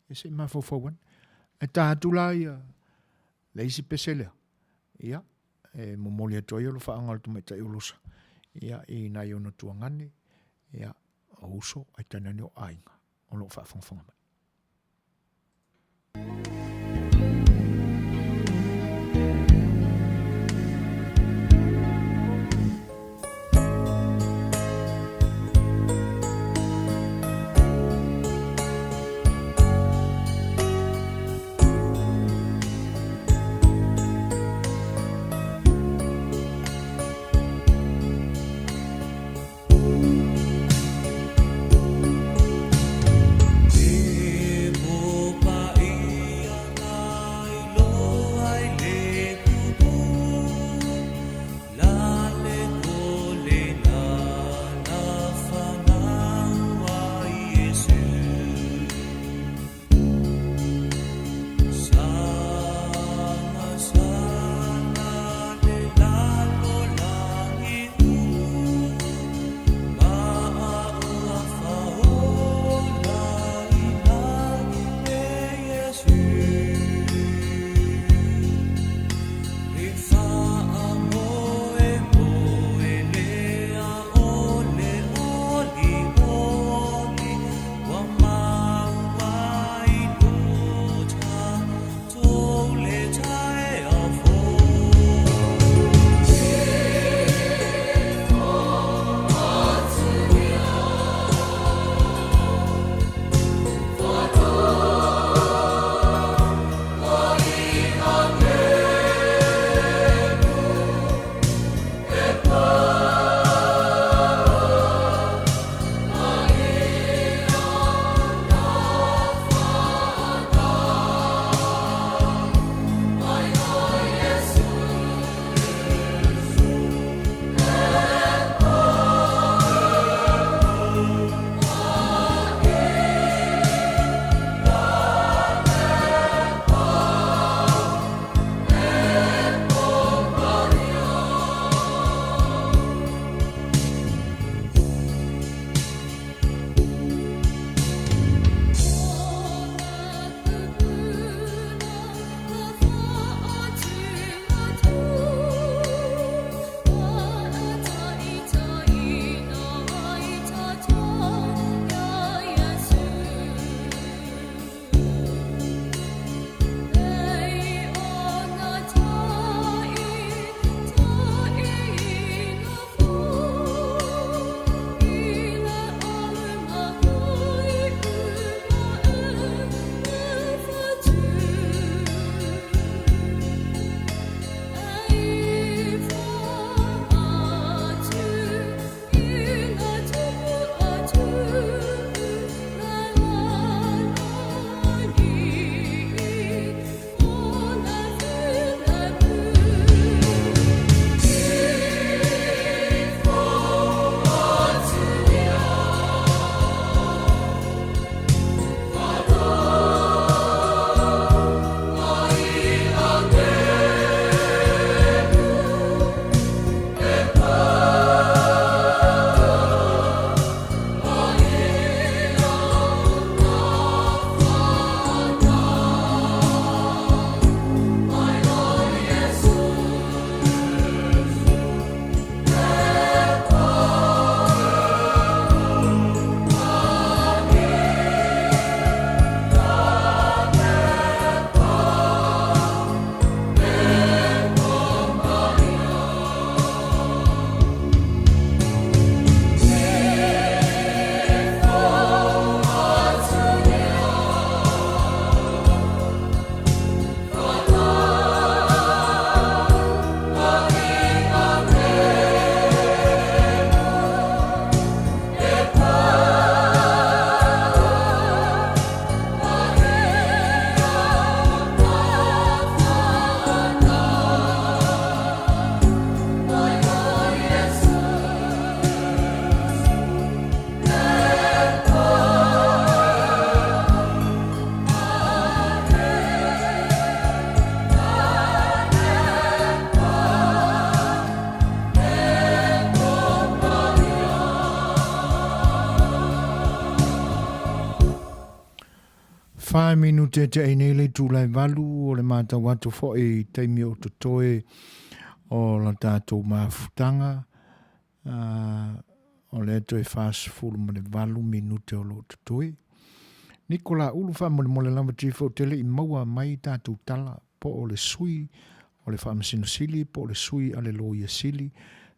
S1: E se i mafaufau ane. Ae ta atu la ia le isi pese lea, ia, e momoli atu ai alofaaga o le tamaitai o Losa, ia, i nai ona tuagane, ia, o uso, ae tainane o aiga o lo o faafogafoga mai. Minute te ai nei le itula e 8 o le matau atu foi i taimi o totoe o la tatou mafutaga. O lea toe 48 minute o lo o totoe. Nikola Ulu faamolemole lava Chief ou te le i maua mai tatou tala po o le sui o le Faamasino Sili po o le sui a le Loia Sili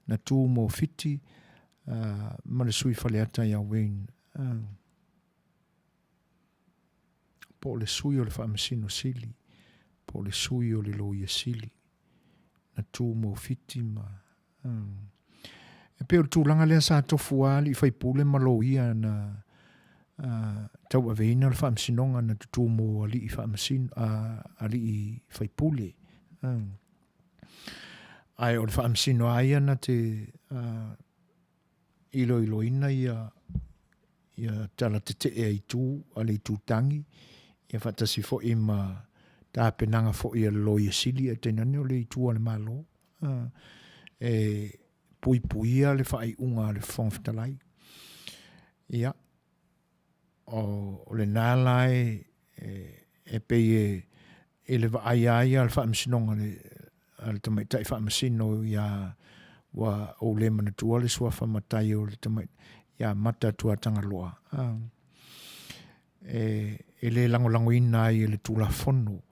S1: na tu mo Fiti ma le sui Faleata ia Wayne. Po o le sui o le Faamasino Sili po o le sui o le Loia Sili na tu mo Fiti ma E pei o le tulaga lea sa tofu lava alii faipule ma loia na tauaveina le faamasinoga na tutu mo alii faamasino, alii faipule. Ae o le faamasino lava ia na te iloiloina ia ia tala tetee a itu a le itu tangi ia faatasi foi ma tapenaga foi a le Loia Sili ae tainane o le itu a le Malo e puipuia le faaiuga a le Fofoga Fetalai. Ia, o lena la e, e, e pei e, i le vaai a ia a le faamasinoga le, a le tamaitai faamasino ia ua ou le manatua le suafa matai o le tamai ia Mata Tuatagaloa e, e le lagolagoina ai e le Tulafono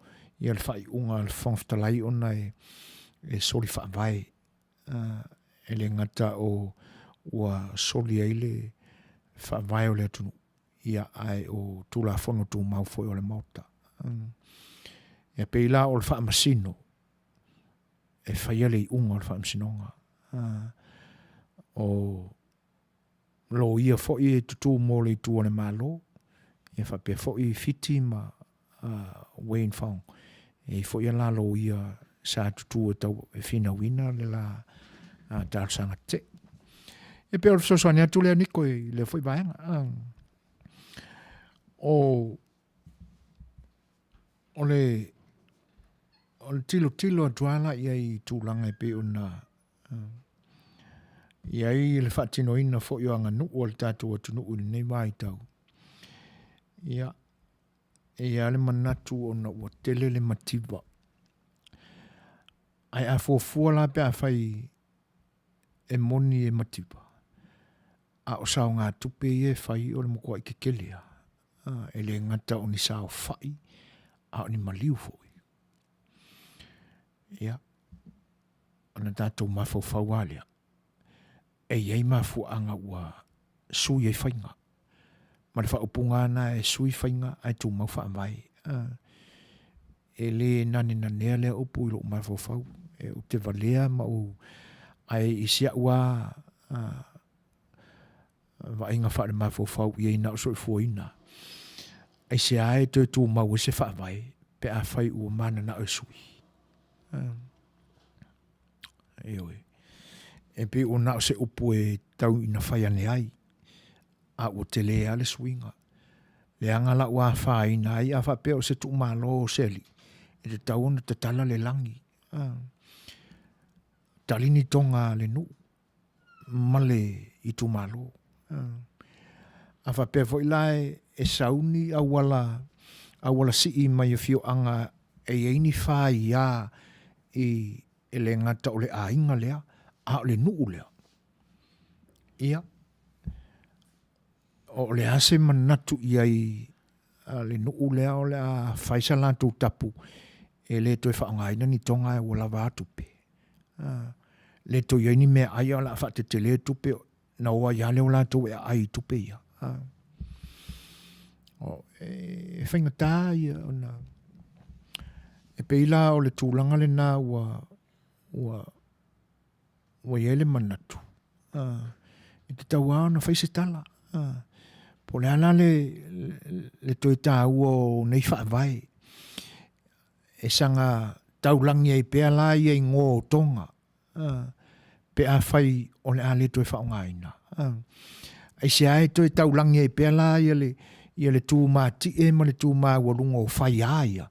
S1: ia le faaiuga a le Fofoga Fetalai ona e, e soli faavae e le gata o ua soli ai le faavae o le atunuu ia ae o Tulafono Tumau foi o le Maota. Ia pei la o le faamasino e faia le iuga o le faamasinoga. O loia foi e tutū mo le itu a le Malo, ia faapea foi Fiti ma Wayne Fong. E i foi a la loia sa tutū e tau e finauina le la talosaga tetee. E pei o le fesoasoani atu lea Niko i lea foi vaega. O o le o le tilotilo atu lava la i ai i tulaga e pei ona i ai le faatinoina foi o aganuu a le tatou atunuu i lenei vaitau. Ia, e i ai le manatu ona ua tele le mativa. Ae a fuafua la pe afai e moni e mativa, a o saogatupe ia e fai o le matuai tetele lava. E le gata o ni saofai, a o ni maliu foi. Ia, ona tatou mafaufau lava lea, e i ai mafuaaga ua sui ai faiga. Ma le faaupuga lava lena e sui faiga ae tumau faavae. E le nanenanea lea upu i lou mafaufau. E ou te valea ma ou ae i si au lava vaaiga faalemafaufau i ai na o soifuaina. Aisea e toe tumau ai se faavae pe afai ua mananao e sui? Ioe. E pei ua na o se upu e tau ina fai ane ai, a ua tele lava le suiga. Leaga la ua afaina ai a faapea o se tuumalo o se alii, e tatau ona tatala le lagi. Tali ni toga a le nuu ma le itumalo. A faapea foi la e sau ni auala, auala sii mai afioaga e i ai ni faia i e le gata o le aiga lea, a o le nuu lea. Ia, o le a se manatu i ai a le nuu lea o le a fai sa latou tapu e le toe faaaogaina ni toga ua lava a tupe. Le toe i ai ni meaai a o le a faatetele tupe na o ai lava lea o latou e aai i tupe ia. O, e faigata ia ona e pei la o le tulaga lena ua ua ua i ai le manatu e tatau lava ona fai se tala. Po o le a la le, le toe taua o nei faavae e saga taulagi ai pea la ia igoa o Toga pe afai o le a le toe faaaogaina. Aisea e toe taulagi ai pea la ia le, ia le tu matie ma le tu maualuga o faiā ia,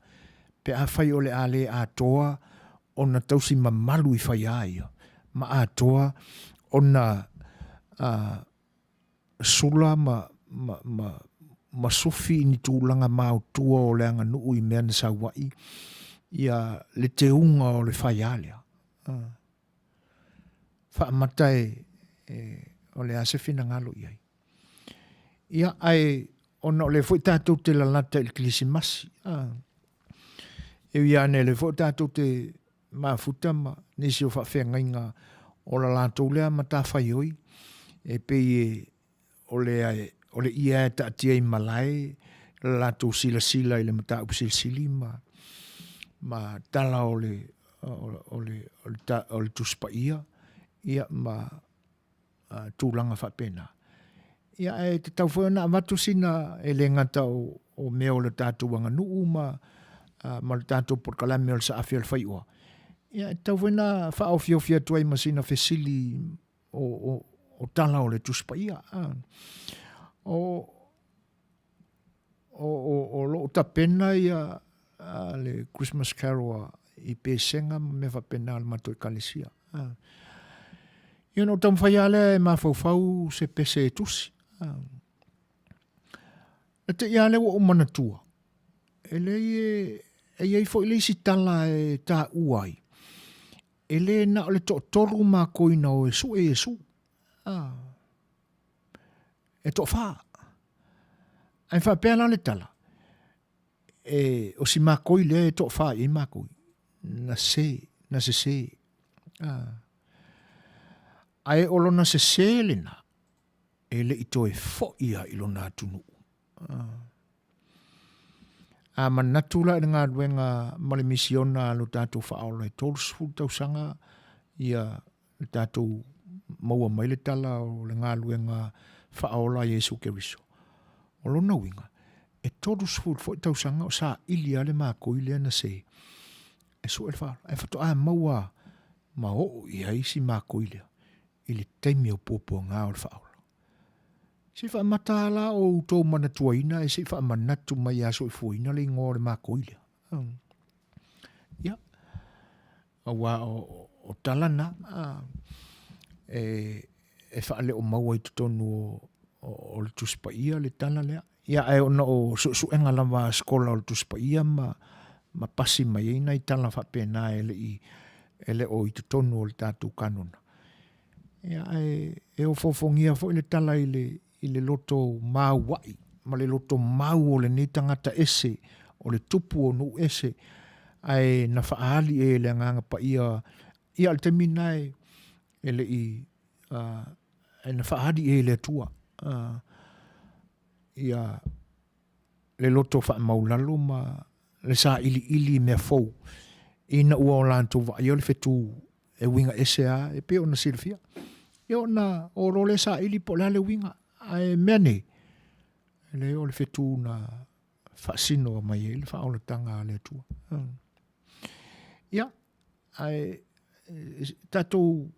S1: pe afai o le a le atoa ona tausi mamalu i faiā ia, ma atoa ona sula ma, ma, ma. ma sufi i ni tulaga maotua o le aganuu i mea na sau ai ia le teuga o le faiā lea. Faamata e, e o le a se finagalo i ai. Ia, ae ona o lea foi tatou te lalata i le Kerisimasi, a, e ui lava ina o lea foi tatou te mafuta ma nisi o faafeagaiga o la latou lea matafaioi, e pei e o le, o le ie e taatia i malae la latou silasila i le mataupu silisili ma, ma tala o le, o, o le, o le, o le Tusi Paia, ia, ma tulaga faapena. Ia, ae tatau foi ona avatu sina, e le gata o, o mea o le tatou aganuu ma, ma le tatou polokalame o le saafi o le faioa. Ia, e tatau foi ona faaofiofi atu ai ma sina fesili o, o, o tala o le Tusi Paia. O, o, o, o loo tapena ia a, le Christmas Carol i Pesega ma mea faapena a le matou ekalesia. A. Ia ona ou taumafai lava lea e mafaufau se pese e tusi. A. Na te i lava lea ua ou manatua, e leai e, e i ai foi le isi tala e taua ai, e le na o le toatolu makoi na o e sue Iesu. A. E toafa. Ae faapea la le tala, e, o si makoi lea e toafa i ai makoi, na se, na sese. A. Ae o lona sese lena, e le i toe foi lava i lona atunuu. A. A manatu la i le galuega ma le misiona a lo tatou Faaola e 30 tausaga ia le tatou maua mai le tala o le galuega faaola a Iesu Keriso. O lona uiga, e 30 foi tausaga o saili lava le makoi lea na se e sue le faaola. Ae faatoa maua ma oo i ai si makoi lea i le taimi o puapuaga o le faaola. Se i faamata la o outou manatuaina e se i faamanatu mai ia soifuaina le igoa o le makoi lea. Ia, Aua o, o tala na, a, e, e faaleo maua i totonu o, o, o le Tusi Paia le tala lea. Ia, ae ona o suesuega lava a sekola o le Tusi Paia ma, ma pasi mai ai nai tala faapena e le i, e le o i totonu o le tatou kanona. Ia, ae e ofoofogia foi le tala i le, i le loto maua'i ma le loto mau o lenei tagata ese, o le tupu o nuu ese, ae na faaali e le Agaga Paia, ia o le taimi lena e, e le i, uh, e na faaali e le Atua, uh, ia le loto faamaulalo ma le sailiili i mea fou, ina ua o latou vaaia le fetu e uiga ese lava e pei ona silafia. Ia ona o loa lea saili po o le a le uiga, ae mea nei, e leai o le fetu na faasino mai ai le faaolataga a le Atua. Ia, ae tatou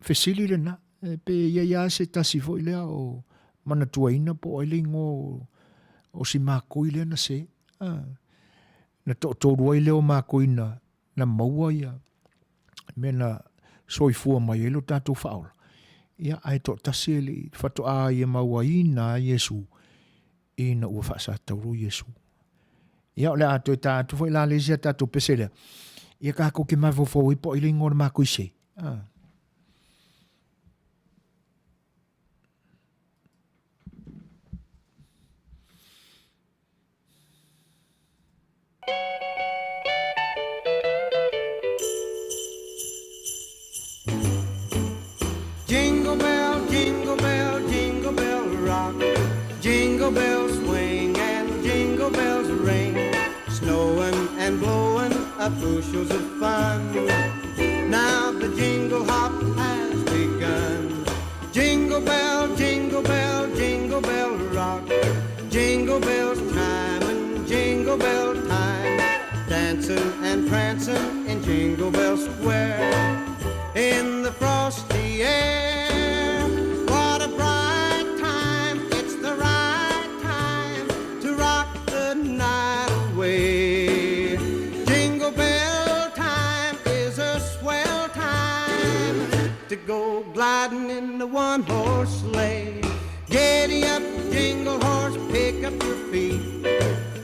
S1: fesili lena, e pe i ai lava se tasi foi lea o manatuaina po o ai le igoa o si makoi lea na se. Na toatolu ai lea o makoi na na maua ia mea na soifua mai ai lo tatou faaola, ia ae toatasi e le i faatoa ia mauaina a Iesu ina ua faasatauro Iesu. Ia o le a toe ta atu foi la le isi a tatou pese lea. Ia kākou ke mafaufau ai po o ai le ingoa o le makoi se. Ah.
S10: Jingle bell, jingle bell, jingle bell rock. Jingle bells swing and jingle bells ring. Snowing and blowing up bushels of fun. Now the jingle hop has begun. Jingle bell, jingle bell, jingle bell rock. Jingle bells chime and jingle bell time. Dancing and prancing in Jingle Bell Square. In the frosty air. What a bright time, it's the right time to rock the night away. Jingle bell time is a swell time to go gliding in the one horse sleigh. Giddy up, jingle horse, pick up your feet.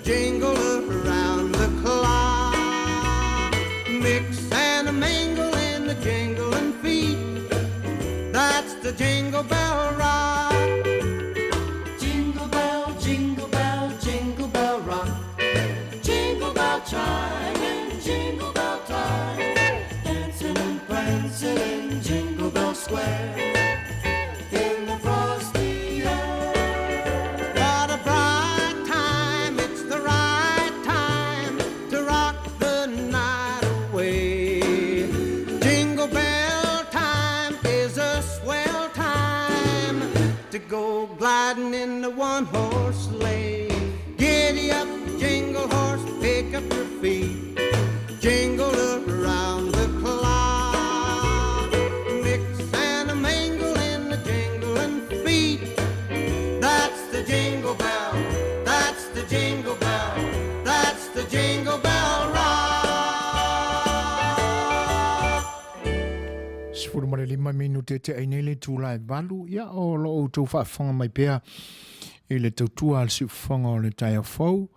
S10: Jingle around the clock. Mix and a mingle in the jingling feet. That's the jingle bell rock. Jingle bell, jingle bell, jingle bell rock. Jingle bell chime in jingle bell time. Dancing and prancing in Jingle Bell Square. In the frosty air. What a bright time, it's the right time to rock the night away. Jingle bell time is a swell time to go gliding in the one horse sleigh. Giddy up, jingle horse, pick up your feet. Jingle around the clock. Mix and a mingle in the jingling feet. That's the jingle bell. That's the jingle bell. That's the jingle bell rock.
S1: 15 minute te ai nei le itula e valu, ia o lo outou faafofoga mai pea i le tautua a le siufofoga o le taeao fou,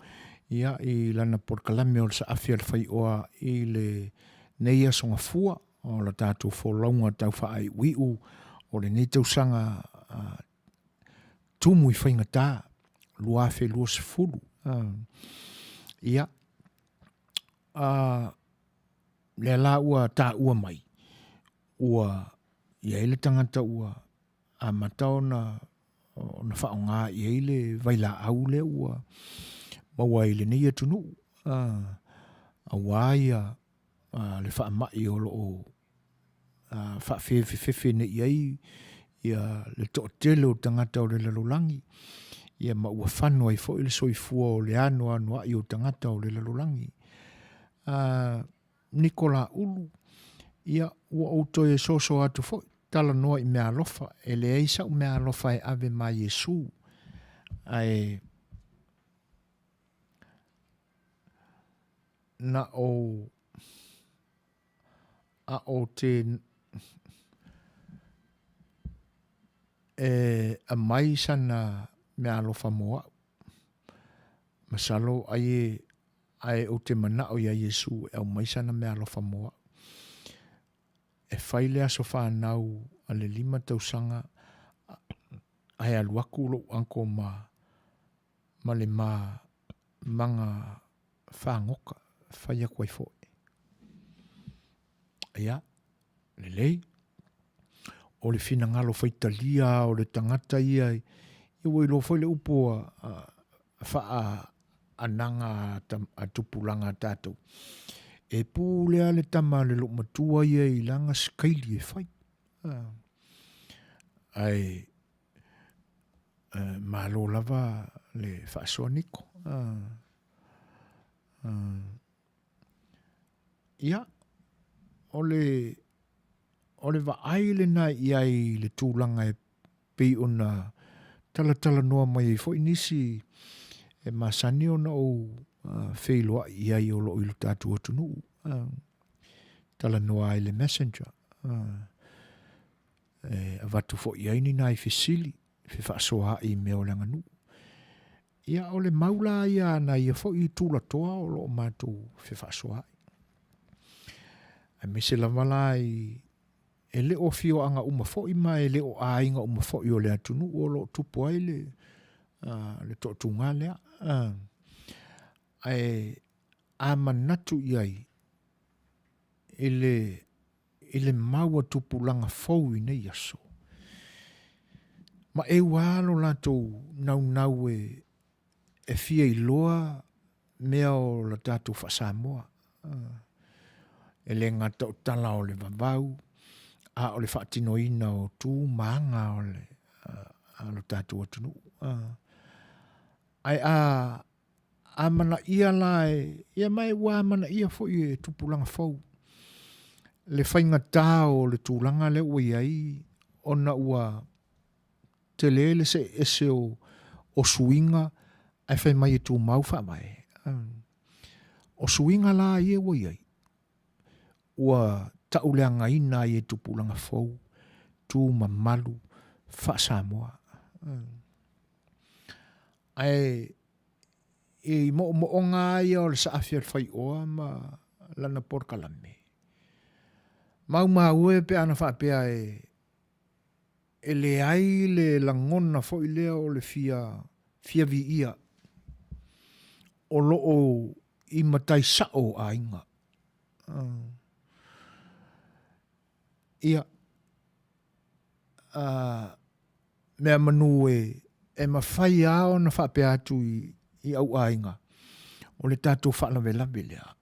S1: ia i lana polokalame o le saafi a le faioa i le nei aso gafua o la tatou folauga tau faaiuiu o lenei tausaga tumu i faigata 2020. Ia, lea la ua taua mai, ua i ai le tagata ua amata ona ona faaaoga i ai le vailaau lea ua maua i lenei atunuu, aua ia le faamai o lo o faafefefefe nei i ai ia le toatele o tagata o le lalolagi, ia ma ua fano ai foi le soifua o le anoanoai o tagata o le lalolagi. Nikola Ulu, ia, ua ou toe soso atu foi, talanoa i meaalofa, e leai sa'u meaalofa e ave ma Iesū, ae na ou a o te e aumai sana meaalofa mo a'u. Masalo ai e Ae ou te manao iā Iesu e aumai sana meaalofa mo a'u. E fai le aso fanau a le lima tausaga ae alu aku lo'u uncle ma ma le ma maga fagoka fai aku ai fo'i. Ia, lelei. O le finagalo faitalia o le tagata ia, ia ua iloa foi le upu a, a, faaanaga a tupulaga a tatou. E pule a le tama a le loomatua ia i lana sikaili e fai. Ae malo lava le faasoa Niko. Ia, o le, o le vaai lena i ai i le tulaga e pei ona talatalanoa mai ai foi nisi e masani ona ou feiloai i ai o loo i lo tatou atunuu. Talanoa ai le messenger. E avatu foi i ai ni nai fesili, fefaasoaai i mea o le aganuu. Ia, o le mau la ia a nai ia foi tulatoa o lo o matou fefaasoaai. Aemaise lava la i e le o afioaga uma foi ma e le o aiga uma foi o le atunuu o lo o tupu ai le, uh, le toatuga lea. Uh, ae a manatu i ai i le i le mau a tupulaga fou i nei aso. Ma e ua lo latou naunau e, e fia iloa mea o la tatou faa-Samoa. E le gata o tala o le vavau, a o le faatinoina o tu ma aga o le a lo tatou atunuu. Ae a amanaia la e, ia ma e ua amanaia foi e tupulaga fou le faigatā o le tulaga lea ua i ai ona ua tele le see ese o, o suiga ae fai mai e tumau faavae. O suiga la ia ua i ai, ua tauleagaina ai e tupulaga fou tu mamalu faa-Samoa. Ae i moomooga lava ia o le saafi a le faioa ma lana polokalame, maumau e pe ana faapea e e leai le lagona foi lea o le fia fia viia o lo o i matai sao o aiga. Ia, mea manu e, e mafai lava ona faapea atu i, i au aiga, o le tatou faalavelave lea,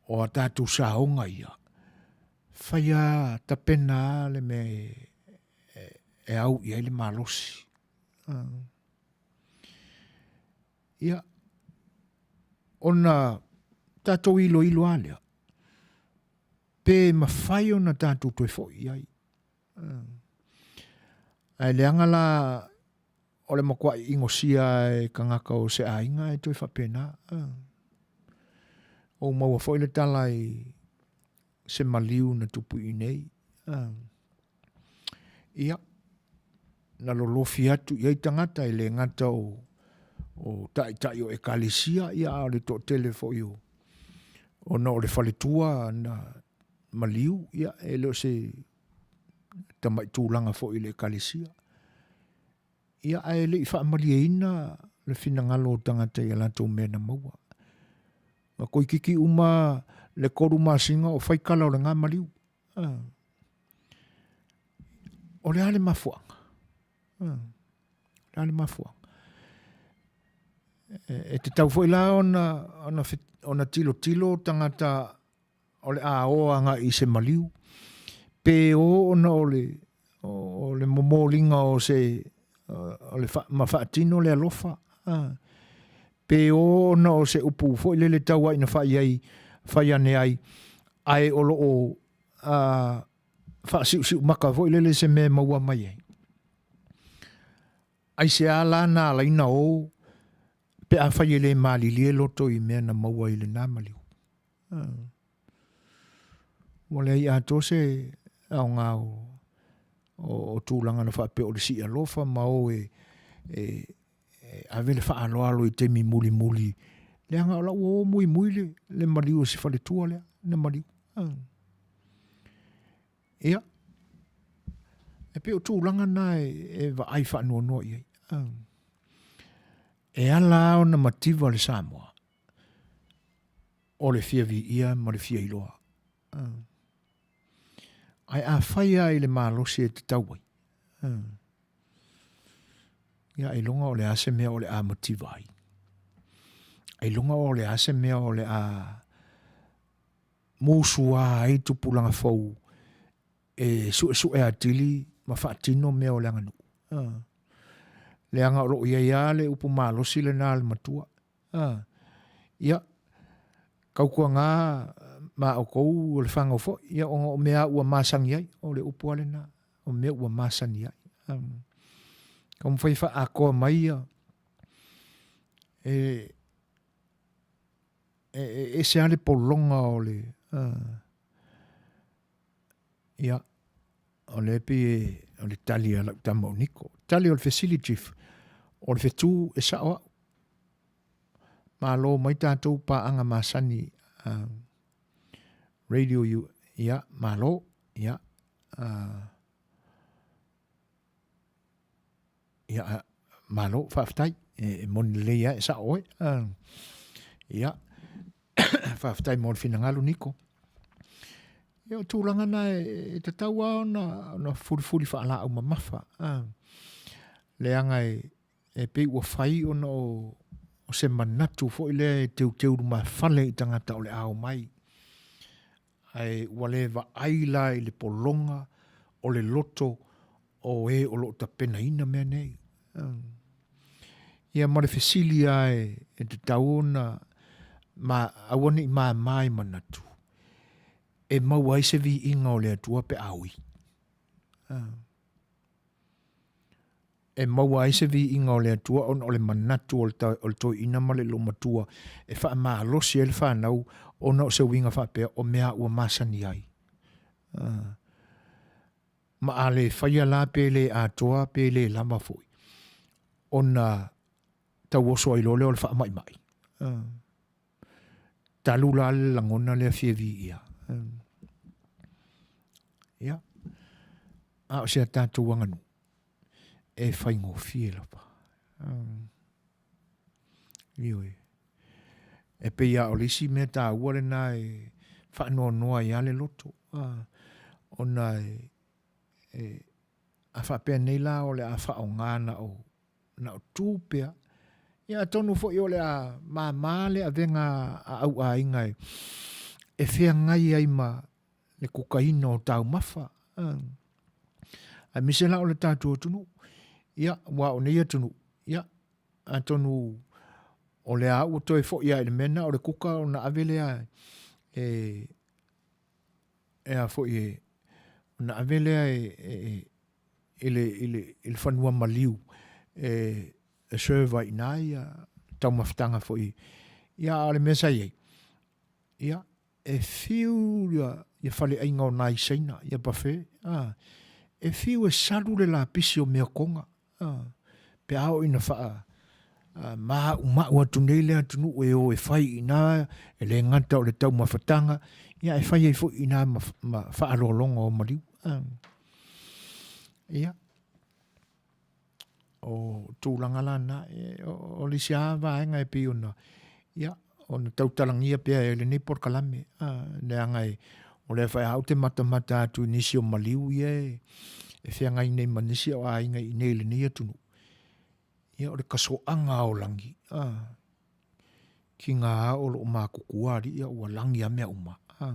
S1: o a tatou saoga ia, fai lava, tapena lava le mea e, e, e au i ai le malosi. Ia, ona tatou iloilo lava lea, pe mafai ona tatou toe foi i ai. Ae leaga la o le matuai inosia e tagata o se aiga e toe faapena. Ou maua foi le tala i se maliu na tupu i nei. Ia, na lolofi atu i ai tagata e le gata o, o taitai o ekalesia, ia a o le toatele foi o, ona o le faletua na maliu, ia e le o se tamai tulaga foi i le ekalesia. Ia ae le i faamalieina le finagalo o tagata i a latou mea na maua. Na toeitiiti uma le tolu masina o fai tala o lena maliu. O le a le mafuaaga? O le a le mafuaaga? E, e tatau foi la ona, ona, ona tilotilo tagata o le a o agai i se maliu, pe o ona o le, o le momoliga o se, o le fa, ma faatino le alofa, a, pe o ona o se upu foi lele tau ai na fai ai, fai ane ai, ae o lo o a, faasiusiumaka foi lele se mea e maua mai ai. Aisea la na ala ai na o pe afai e le malilie loto i mea na maua i lena maliu? Ua leai atoa se aoga o, o, o tulaga na faapea o le sii alofa ma o e, e, e ave le faaaloalo i taimi mulimuli. Leaga o lau o muimui le, le maliu o se faletua lea, na maliu. Ia, e pei o tulaga na e, e vaai faanoanoa i ai. E ala lava ona mativa le Samoa, o le fia viia ma le fia iloa. Ae afai lava i le malosi e tatau ai, ia ailoga o le a se mea o le a mativa ai. Ailoga o le a se mea o le a musua ai tupulaga fou e suesue atili ma faatino mea o le aganuu. Leaga o lo o i ai lava le upu malosi lena a le matua. Ia, tautuana ma outou o le fanau foi, ia ona o mea ua masani ai, o le upu lava lena, o mea ua masani ai. Taumafai e faaatoa mai ia, e, e, e ese lava le pologa o le, Ia, o lea pei e, o le tali a lau tama o Niko. Tali o le fesili, Chief, o le fetu e sao au. Malo mai tatou paaga masani radio you, ia, malo, ia, Ia, malo, faafetai. E, e moni lelei lava e sao oe. Ia, faafetai mo le finagalo, Niko. Ia, o tulaga na e, e tatau lava ona, ona fulifuli faalaau mamafa. Leaga e, e pei ua fai ona o, o se manatu foi lea e teuteu lumafale i tagata o le a omai. Ae ua le vaai la i le pologa o le loto o e o lo o tapenaina mea nei. Ia ma le fesili lava e tatau ona ma, aua ne i māmā i manatu, e maua ai se viiga o le Atua pe a ui. E maua ai se viiga o le Atua ona o le manatu o le, o le toeaina ma le loomatua e faamalosi ai le fanau ona o se uiga faapea o mea ua masani ai. Ma a le faia la pe le atoa pe le lava foi. Ona tauoso ai loa lea o le faamaimai. Talu la le lagona lea fia viia. Ia, a o se a tatou aganuu, e faigofie lava. Ioe. E pei lava o le isi mea taua lena e faanoanoa ai lava le loto, ona e, e, a faapea nei la o le a faaaoga na o, na o tu pea, ia atonu foi o le a māmā le avega a au aiga e, e feagai ai ma le kukaina o taumafa. Aemaise la o le tatou atunuu, ia, aua o nei atunuu, ia, atonu o lea ua toe foi lava i le mea lena o le kuka ona ave lea e, e a foi e, ona ave lea e, e, i le, i le, i le fanua maliu e, e serve ai i ina ia taumafataga foi. Ia, a o le mea sa i ai, ia, e fiu ia, ia faleaiga o nai Saina, ia buffet, a, e fiu e salu le lapisi o meakoga, a, pe a oo ina faa, a, māʻumaʻu atu nei le atunuu e o e fai i ina, e le gata o le taumafataga, ia e fai ai foi i ina ma, ma faaaloaloga o maliu. A, ia, o tulaga la na, e, o, o le isi lava vaega e pei ona, ia, ona tautalagia pea e lenei polokalame, a, leaga e, o lea foi a ou te matamata atu i nisi o maliu ia e, e feagai nei ma nisi o aiga i inei i lenei atunuu. Ia, o le kasoaga o lagi, a, ki ngā ao o loo mākukua alii, ia, ua lagi a mea uma. A,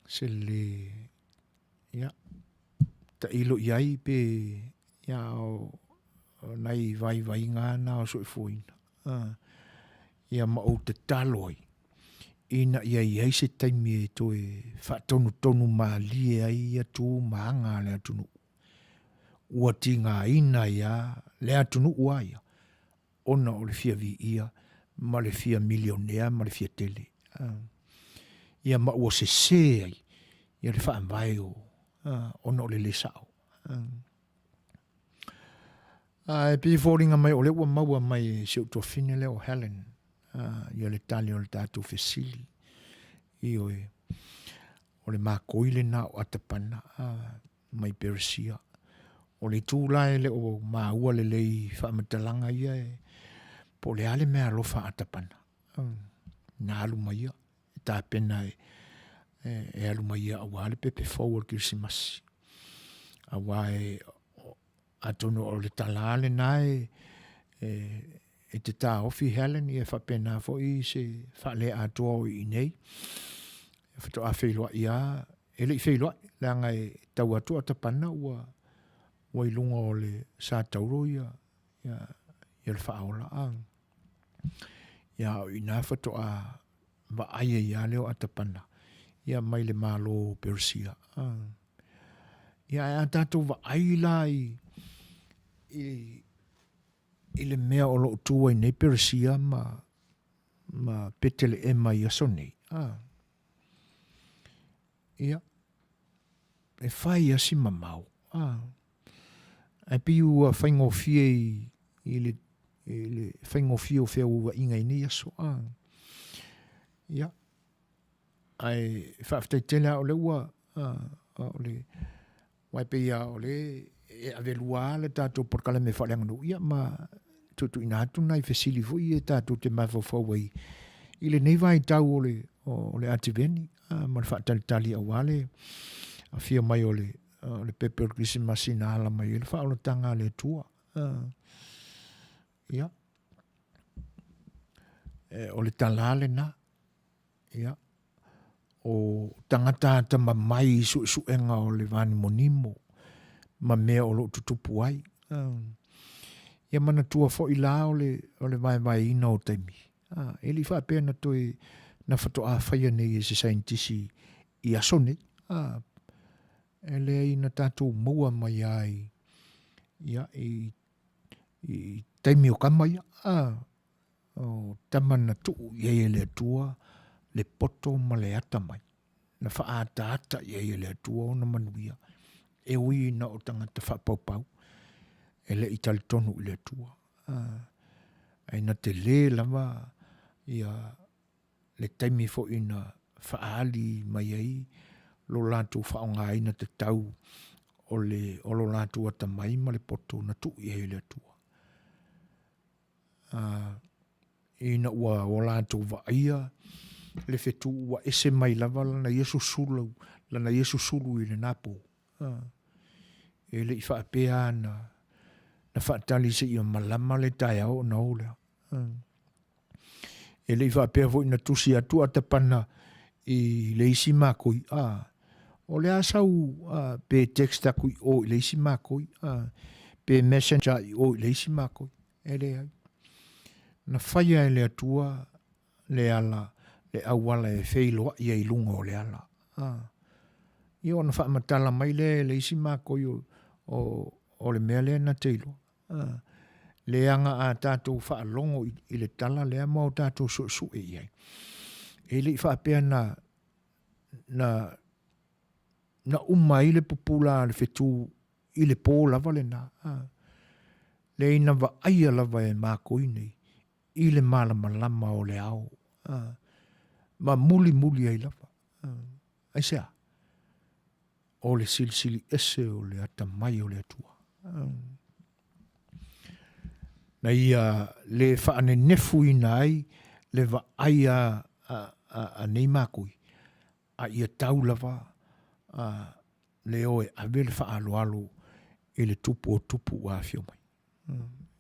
S1: se le, Ia, tailo i ai pe, ia, o, o nai vaivaiga na o soifuaina. Ah, ia ma ou tatalo ai, ina ia i ai se taimi e toe faatonutonu mālie ai ia tū ma aga a le atunuu. Ua tigaina ai lava le atunuu a ia, ona o le fia viia ma le fia milionea ma le fia tele. Ia ma ua sesē ai ia le faavae o, ona o le le sao. E pei e foliga mai o lea ua maua mai e si ou tuafine lea o Helen, ia le tali o le tatou fesili. Ioe, o le makoi lena o Atapana, mai Peresia. O le itu la e le o maua lelei i faamatalaga ia e, po o le a le mea alofa a Atapana. Na alu mai ia, e tapena e, e, e alu mai ia aua le pepe fou o le Kerisimasi. Aua e, atonu o le tala lena e, e, e te taofi Helen, ia faapena foi se faaleatoa o i nei. E faatoa feiloai lava, e le i feiloai, leaga e tau atu a Tapana ua, ua i luga o le sa tauro ia, ia, ia le faaola. A. Ia, o i nā faatoa vaai ai lava lea o Atapana, ia mai le Malo o Peresia. A. Ia, ae a tatou vaai la i, i, i le mea o lo o tu ai nei Peresia ma, ma Peteleema i aso nei, a, ia, e fai lava si mamao, a, ae pei ua faigofie i, i le, i le faigofie o feauaiga i nei aso, a, ia, ae faafetai tele lava o lea ua, a, o le, Aua e pei lava o lea e ave lua lava le tatou polokalame faaleaganuu, ia ma tuutuuina atu nai fesili foi ia tatou te mafaufau ai i lenei vaitau o le, o le Ativeni ma le faatalitali aua le afio mai o le, o le pepe o le Kerisimasi na ala mai ai le faaolataga a le Atua. Ia, e, o le tala lena. Ia, o tagata atamamai i suesuega o le vānimonimo ma mea o lo o tutupu ai. Ia manatua foi la o le, o le vaevaeina o taimi. E le i faapea na toe na faatoa faia nei e se saienitisi i aso nei. E leai na tatou maua mai lava i, ia, i, i taimi o kama ia. O tama na tuu i ai e le Atua le poto ma le atamai, na faaataata i ai e le Atua ona manuia, e ui ina o tagata faapaupau. E le i talitonu i le Atua. Ae na telē lava ia le taimi foi na faaali mai ai lo latou faaaogaina tatau o le o lo latou atamai ma le poto na tuu i ai e le Atua. Ina ua o latou vaaia le fetu ua ese mai lava lana ia susulu, lana ia susulu i lena po. E le i faapea na, na faatali seia malama le taeao ona o lea. E le i faapea foi na tusi atu a tapana i le isi makoi, a, o le a sau a, pe text aku i o i le isi makoi, a, pe messenger i o i le isi makoi. E leai. Na faia e le Atua le ala, le auala e feiloai ai i luga o le ala. A. Ia ona faamatala mai lea e le isi makoi o, o, o le mea lea na te iloa. A. Leaga a tatou faalogo i, i le tala lea ma o tatou suesue i ai. E le i faapea na, na, na uma ai le pupula a le fetu i le pō lava lena. A. Leai na vaaia lava e makoi nei i le malamalama o le ao. A. Ma mulimuli ai lava. A. Aisea? O le silisili ese o le atamai o le Atua. A. Na ia le faanenefuina ai le vaai a, a, a, a nei makoi, a ia tau lava a, le o e ave le faaaloalo i le tupu o tupu ua afio mai.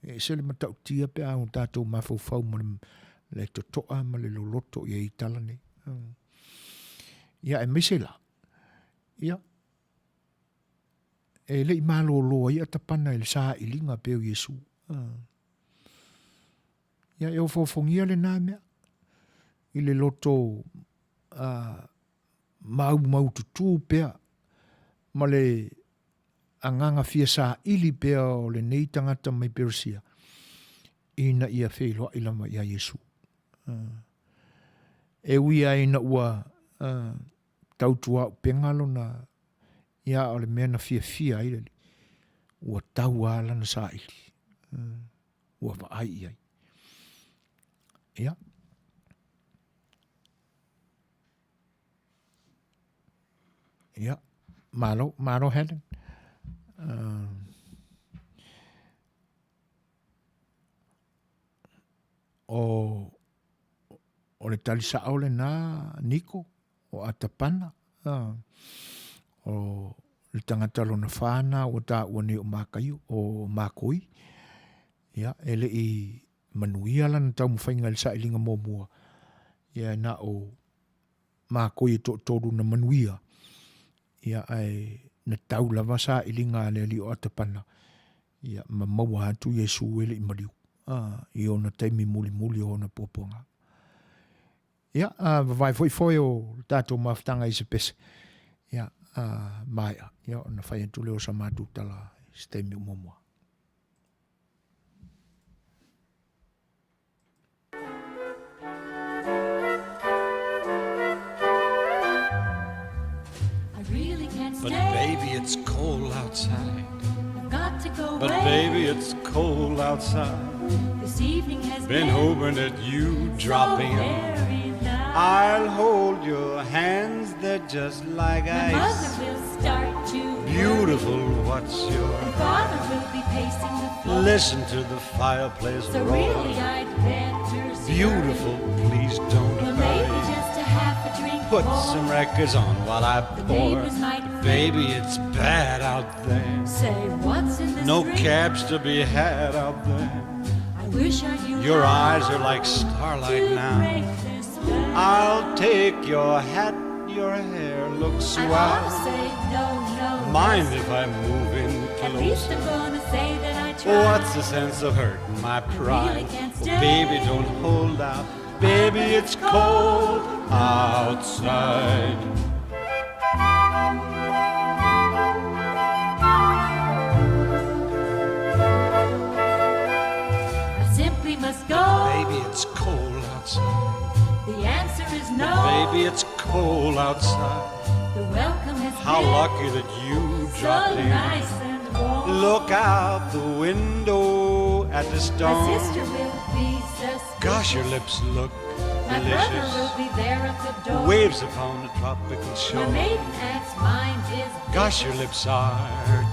S1: E ese le matautia pe a o tatou mafaufau ma le totoa ma le loloto i ai tala nei. Ia, aemaise la, ia, e le i malōlō ai Atapana i le sailiga pei o Iesu. Ia, e ofoofogia lena mea i le loto maumaututu pea ma le agaga fia saili pea o lenei tagata mai Peresia ina ia feiloai lava iā Iesu. E ui lava ina ua tautuaupega lona ia o le mea na fiafia ai le Alii, ua tau lava lana saili, ua vaai i ai. Ia. Ia, malo, malo Helen. O, o le tali sao lena, Niko, o Atapana, o le tagata lona whāna ua tāua nei o Mākaio, o Mākoi, ia, e le i manuia lana taumafaiga i le sailiga muamua, ia na o mākoi e toatolu na manuia, ia ae na tau lava sailiga a le alii o Atapana, ia ma maua atu Iesu e le i maliu, a, i ona taimi mulimuli o ona puapuaga. Ia, a vavae foi foe o le tatou mafutaga i se pese, ia, a maea, ia ona fai atu lea o sa matou tala i se taimi o muamua.
S11: But baby, it's cold outside. But baby, it's cold outside.
S12: This evening has
S11: been, been hoping that you drop in.
S12: Nice.
S11: I'll hold your hands, they're just like
S12: My
S11: ice.
S12: mother will start to
S11: Beautiful, what's your
S12: And father will be pacing the floor.
S11: Listen to the fireplace
S12: So
S11: roar.
S12: really I'd better scurry.
S11: Beautiful, please don't
S12: Well,
S11: hurry.
S12: maybe just a half a drink
S11: Put
S12: more.
S11: some records on while I
S12: The
S11: pour.
S12: neighbors might
S11: But baby, it's bad out there.
S12: Say, what's in this
S11: No
S12: drink?
S11: cabs to be had out there.
S12: I wish I knew
S11: Your
S12: how
S11: eyes are like starlight
S12: to
S11: now.
S12: break this spell.
S11: I'll take your hat, your hair looks
S12: I ought
S11: swell.
S12: to say no, no.
S11: Mind if I move in
S12: At least
S11: closer?
S12: I'm gonna say that I tried.
S11: What's the sense of hurting my pride?
S12: really can't
S11: Oh,
S12: stay.
S11: baby, don't hold out. Baby, it's cold outside.
S12: I simply must go.
S11: Baby, it's cold outside.
S12: The answer is no.
S11: Baby, it's cold outside.
S12: The welcome has
S11: How
S12: been
S11: lucky that you
S12: so
S11: dropped in.
S12: nice and warm.
S11: Look out the window at the storm.
S12: My sister will be suspicious.
S11: Gosh, your lips look
S12: My brother
S11: delicious.
S12: will be there at the door.
S11: Waves upon the tropical shore.
S12: My maiden aunt's mind is
S11: Gosh, your lips are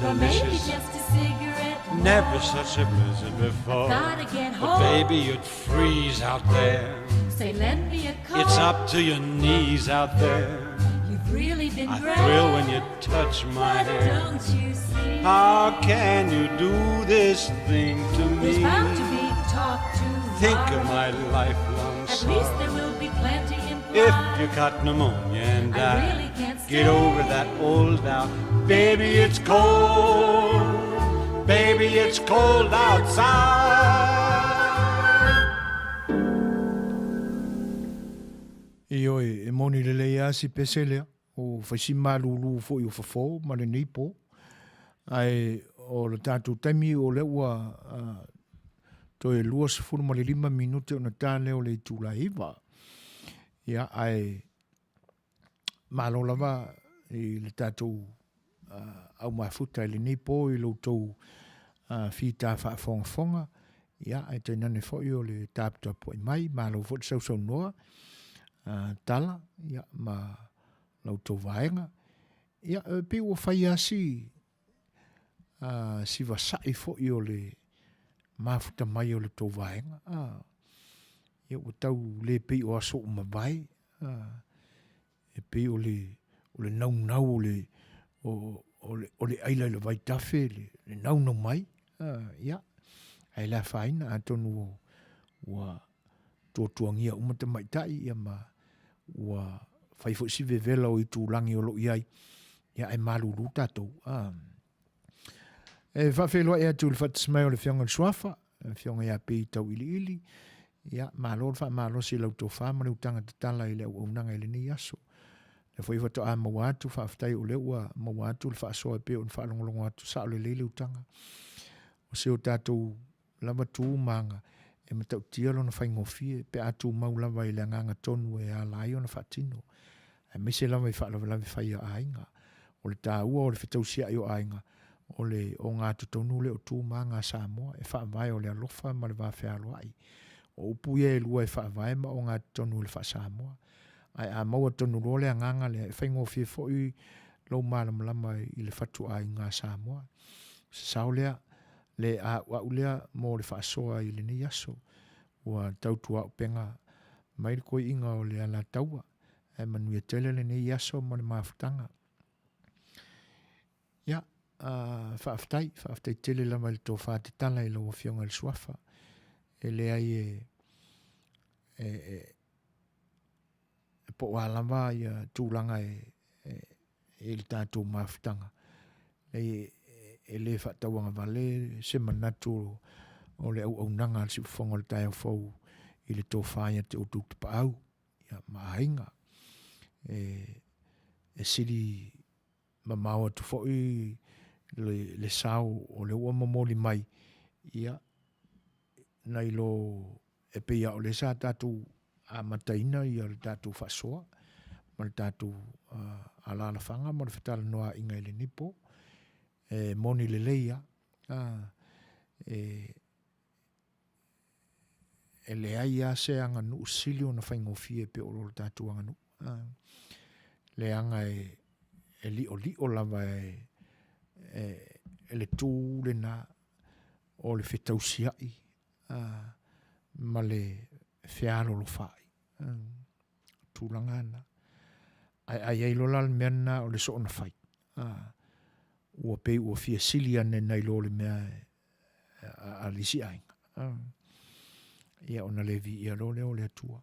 S12: Or maybe
S11: delicious.
S12: just a cigarette. more.
S11: Never such a blizzard before.
S12: I've gotta get
S11: But
S12: home.
S11: baby, you'd freeze out there.
S12: Say, lend me a coat.
S11: It's up to your knees out there.
S12: You've really been
S11: I
S12: great.
S11: thrill when you touch my
S12: But
S11: hand.
S12: don't you see?
S11: How can you do this thing to
S12: There's
S11: me?
S12: bound to be talk tomorrow.
S11: Think of my lifelong
S12: At least
S11: sorrow.
S12: there will be plenty implied.
S11: If you caught pneumonia and
S12: I
S11: die,
S12: really can't
S11: get
S12: stay.
S11: over that old doubt. Baby, it's cold. Baby, it's cold outside.
S1: Ioe, e moni lelei lava si pese lea, o fai si malūlū foi o fofo ma lenei pō. Ae o le tatou taimi o lea ua uh, toe 25 minute ona tā lea o le itula iva. Ia, ae malo lava i le tatou uh, au mafuta i lenei pō i lo tou uh, fita faafogafoga. Ia, ae tainane foi o le taputapuai mai, malo foi le sausaunoa, uh, tala, ia, ma la outou vaega. Ia, e pei ua fai lava si, uh, si vasa'i foi o le mafuta mai o le tou vaega. Uh, ia, ua tau le pei o aso ua mavae. Uh, e pei o le, o le naunau o le, o, o le, o le aila i le vaitafe, le, le naunau mai. Uh, ia, ae le afaina, atonu o, ua tuatuangia uma tamaitai, ia ma ua fai foi si vevela o itulagi o lo o i ai, ia ae malulu tatou. Ah. E faafeiloai atu i le faatasi mai o le Afioga i le Suafa, le Afioga ia Pei Tauiliili, ia malo le faamalosi i lau tofa ma le utaga tatala i le auaunaga i lenei aso. Lea foi faatoa maua atu, faafetai o lea ua maua atu le faasoa e pei ona faalogologo atu sao lelei le utaga. O se o tatou lava tu ma aga e matautia lona faigofie pe a tumau lava i le agaga tonu e ala ai ona faatino, aemaise lava i faalavelave fai a aiga. O le taua o le fetausia'i o aiga, o le ogatotonu lea o tu ma aga a Samoa e faavae o le alofa ma le vafealoa'i. O upu ia e lua e faavae ma ogatotonu i le faa-Samoa. Ae a maua tonu loa le agaga lea, e faigofie foi lou malamalama i le fatuaiga a Samoa. O se sao lea, le a'ua'u lea mo le faasoa i lenei aso. Ua tautuaupega mai le koi'iga o le Alataua, ae manuia tele lenei aso ma le mafutaga. Ia, uh, faafetai, faafetai tele lava i le tofa tatala i lau Afioga i le Suafa. E leai e, e, e, e po o a lava ia tulaga e, e, i le tatou mafutaga. E, e le faatauagavale se manatu o le auaunaga a le Siufofoga o le Taeao Fou i le tofa ia te outou tapaau ia, ma aiga. E, e sili mamao atu foi le, le sao o le ua momoli mai, ia, nai lo e pei a o lea sa tatou amataina ia le tatou faasoa ma le tatou uh, alaalafaga ma le fetalanoaaiga i lenei po. E moni lelei a. Uh, e, e leai a se aganuu sili ona faigofie pe o lo le tatou aganuu. Uh, leaga e, e li'oli'o lava e, e, e le tū lena o le fetausia'i ma le fealolofa'i. Tulaga na. Ae a i ai loa la le mea lena o le soona fai, ua pei ua fia sili ane nai lo le mea a le isi aiga. Ia ona le viia loa lea o le Atua.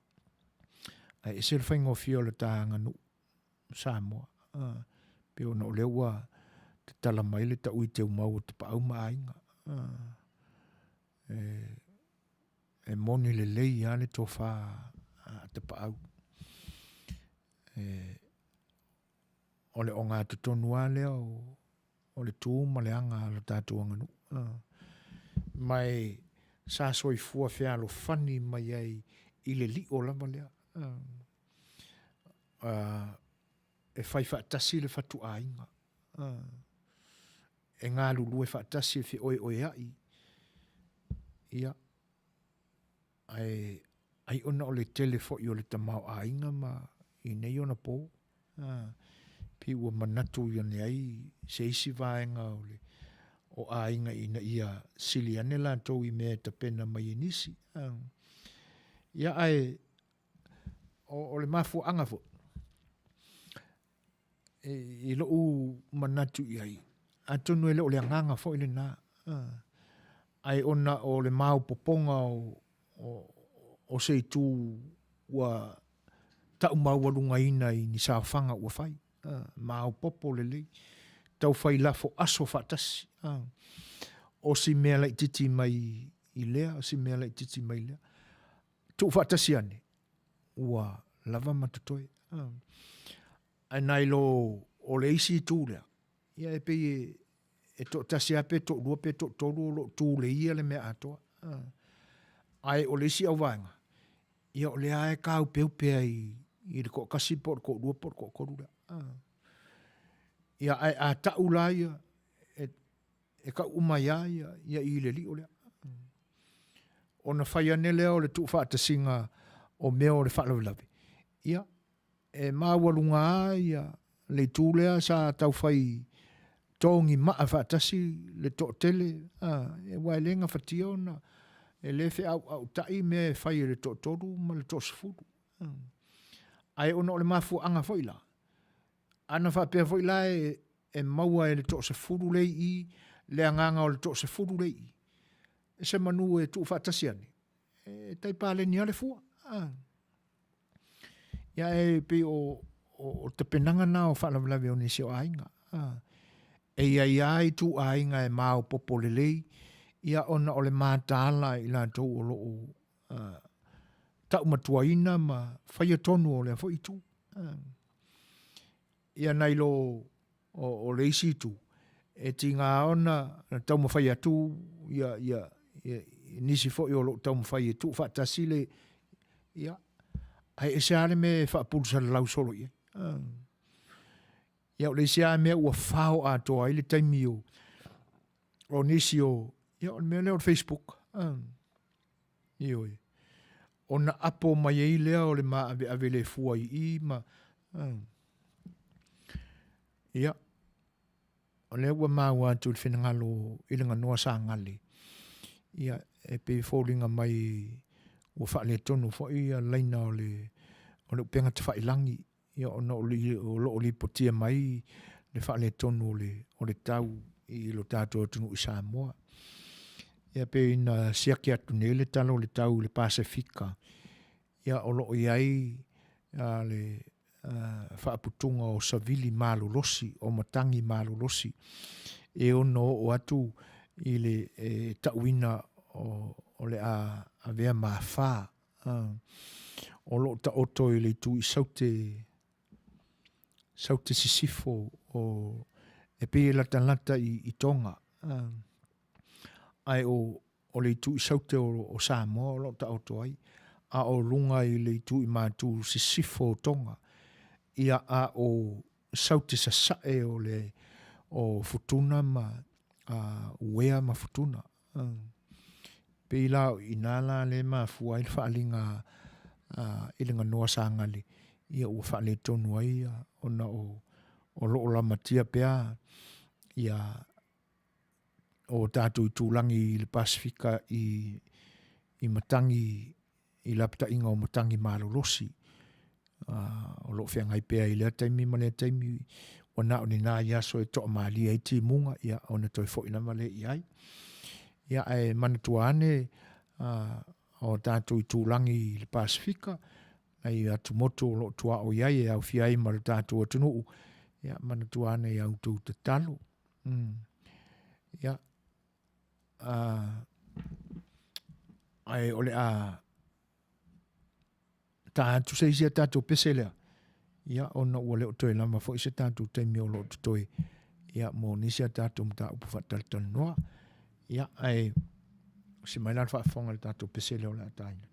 S1: Ae ese le faigofie o le ta aganuu Samoa. Pei ona o lea ua tatala mai le taui teumau o Tapaau ma Aiga. E, e moni lelei lava le tofa a Tapaau. E, o le ogatotonu lava lea o, o le tu ma le aga a lo tatou aganuu. Ma e sa soifua fealofani mai ai i le lio lava lea. E fai faatasi le fatuaiga. e galulue faatasi e feoeoea'i, ia, ae ai ona o le tele foi o le tamaoaiga ma i nei ona pō, a, pei ua manatu ane ai se isi vaega o le o aiga ina ia sili ane latou i mea e tapena mai e nisi. A, ia ae o, o le mafuaaga foi, e, i lo'u manatu i ai, atonu e le o le agaga foi lenā, ae ona o le maopopoga o, o, o se itu ua ta'u maualugaina i ni saofaga ua fai, maopopo lelei, tau fai lafo aso faatasi, o si mea laitiiti mai i lea, o si mea laitiiti mai lea, tuufaatasi ane, ua lava ma totoe. Ae nai lo o le isi itu lea, ia e pei e, e toatasi lava pe toalua pe toatolu o lo o tuleia le mea atoa. Ae o le isi auvaega, ia o lea lava e tāupeupea i, i le toatasi po o le toalua po o le toatolu lea. Ia ae a ta'u la ia, e, e tau uma ai lava ia, ia i le lio lea. Ona fai ane lea o le tuufaatasiga o mea o le faalavelave, ia, e maualuga lava ia le itu lea sa tau fai togi maa faatasi le toatele, a, aua e le gafatia ona e le feauaauta'i mea e fai e le toatolu ma le toasefulu. Ae ona o le mafuaaga foi la, ana faapea foi la e, e maua e le toasefulu le i i le agaga o le toasefulu le i i, e se manu e tuufaatasi ane, e tai paleni lava le fua. A. Ia e pei o, o, o tapenaga na o faalavelave o nisi o aiga. A. E i ai lava ituaiga e maopoopo lelei, ia ona o le mataala i latou o lo o uh, taumatuaina ma faia tonu o lea foi itu. Uh, ia nai lo o, o le isi itu, e tigā ona taumafai atu ia, ia, ia, nisi foi o lo o taumafai e tuufaatasi le, ia, ae ese lava le mea e faapulusalalau solo i ai. Uh. Ia o le isi lava mea ua fao atoa ai le taimi o, o nisi o, ia o le mea lea o le Facebook. Uh. Ioe. Ona apo mai ai lea o le maaveave le fua i i ma, uh. Ia, o lea ua maua atu i le finagalo i le ganoa Sagale, ia, e pei e foliga mai ua faaletonu foi ia laina o le, o le upega tafailagi, ia ona o, o lo o lipotia mai le faaletonu o le, o le tau i lo tatou atunuu i Samoa. Ia pei na siaki atu nei le tala o le tau i le Pasefika, ia o lo o i ai a, le faaputuga o savili malolosi, o matagi malolosi, e ono oo atu i le e, tauina o, o le a avea mafā. O lo o taoto i le itu i Saute, Saute Sisifo o e pei e latalata i, i Tonga. Ae o, o le itu i Saute o, o Samoa o lo o taoto ai, a o luga i le itu i Matu Sisifo o Tonga, ia a o Saute Sasae o le o Futuna ma a, Uea ma Futuna. Pei la o i inā la le mafua ai le faaaliga a, i le ganoa sagali, ia ua faaletonu ai ia ona o, o lo o lamatia pea ia o tatou itulagi i le Pasefika i, i matagi i lapataiga o matagi malolosi o lo o feagai pea i lea taimi ma lea taimi ua na o ni nai aso e toamalie ai timuga ia ona toe foi lava lea i ai. Ia ae manatua ane o tatou itulagi i le Pasefika nai atumotu o lo o tuaoi ai e aofia ai ma le tatou atunuu ia manatua ane i a outou tatalo. Ia ae o le a ta atu se isi a tatou pese lea, ia ona ua le o toe lava foi se tatou taimi o lo o totoe ia mo nisi a tatou mataupu faatalatalanoa. Ia ae se mai la le faafofoga i le tatou pese lea o le a taina.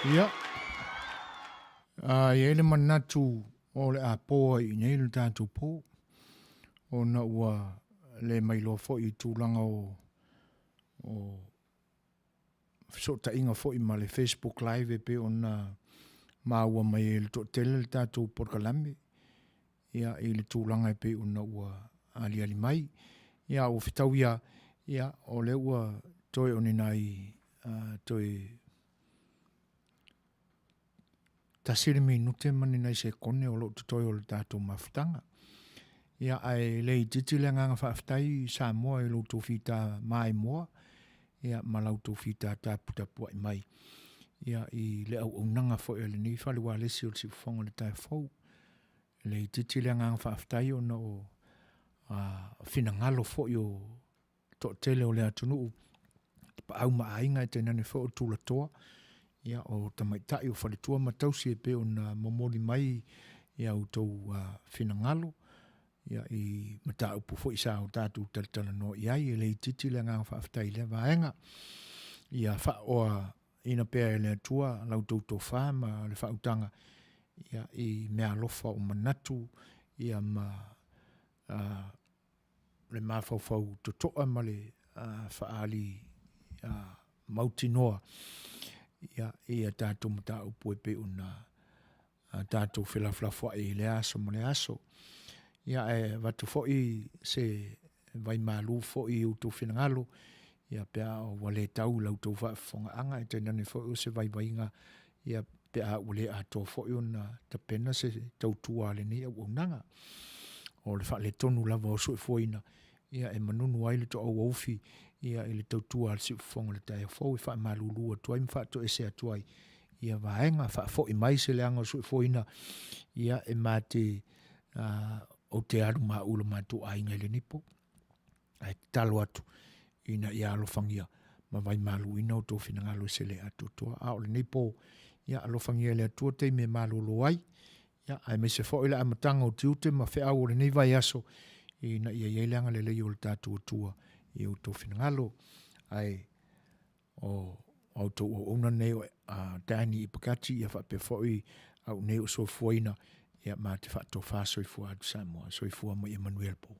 S1: Ia, a i ai le manatu o le a po ai i inei le tatou po, ona ua le mailoa foi i tulaga o, o fesootaiga foi ma le Facebook Live e pei ona maua mai e le toatele le tatou polokalame ia, i le tulaga e pei ona ua aliali mai. Ia, ua fetaui lava, ia, o lea ua toe o ni nai uh, toe tasi le minute ma ni nai sekone o loo totoe o le tatou mafutaga. Ia, ae le itiiti le agaga faafetai i Samoa i lo outou fita maimoa, ia, ma la outou fita taputapuai mai, ia, i le auaunaga foi a lenei fale ualesi o le Siufofoga o le Taeao Fou. E le itiiti le agaga faafetai ona o a, finagalo foi o toatele o le atunuu, tapaau ma aiga e tainane foi o tulatoa, ia, o tamaitai, o faletua ma tausi e pei ona momoli mai ia outou finagalo ia, i mataupu foi sa o tatou talatalanoa i ai. E le itiiti le agaga faafetai i lea vaega. Ia faaoaina pea e le Atua la outou tofa ma le faautaga ia, i meaalofa o manatu ia, ma uh, le mafaufau totoa ma le faaali mautinoa ia, i a tatou mataupu e pei ona tatou felafolafoai i lea aso ma lea aso. Ia, ae avatu foi se vaimalu foi i outou finagalo, ia pe a ua le tau i la outou faafofogaaga, e tainane foi o se vaivaiga, ia pe a ua le atoa foi ona tapena se tautua a lenei auaunaga. O le faaletonu lava o soifuaina, ia e manunu ai le toauaufi ia i le tautua a le Siufofoga o le Taeao Fou e faamalulu atu ai ma faatoese atu ai ia vaega faafoi mai se leaga o le soifuaina ia e ma te uh, ou te alu ma au i lo matou aiga i lenei po. Ae tatalo atu ina ia alofagia ma vaimaluina outou finagalo e se le atoatoa. A o lenei po, ia alofagia e le Atua taimi e malolo ai, ia, aemaise foi le amataga o tiute ma feau o lenei vaiaso, ina ia i ai le agalelei o le tatou Atua i outou finagalo. Ae o a outou auauna nei o Danny Ipakati, ia faapea foi au nei o soifuaina, ia ma te faatofa soifua atu Samoa. Soifua ma ia manuia le po.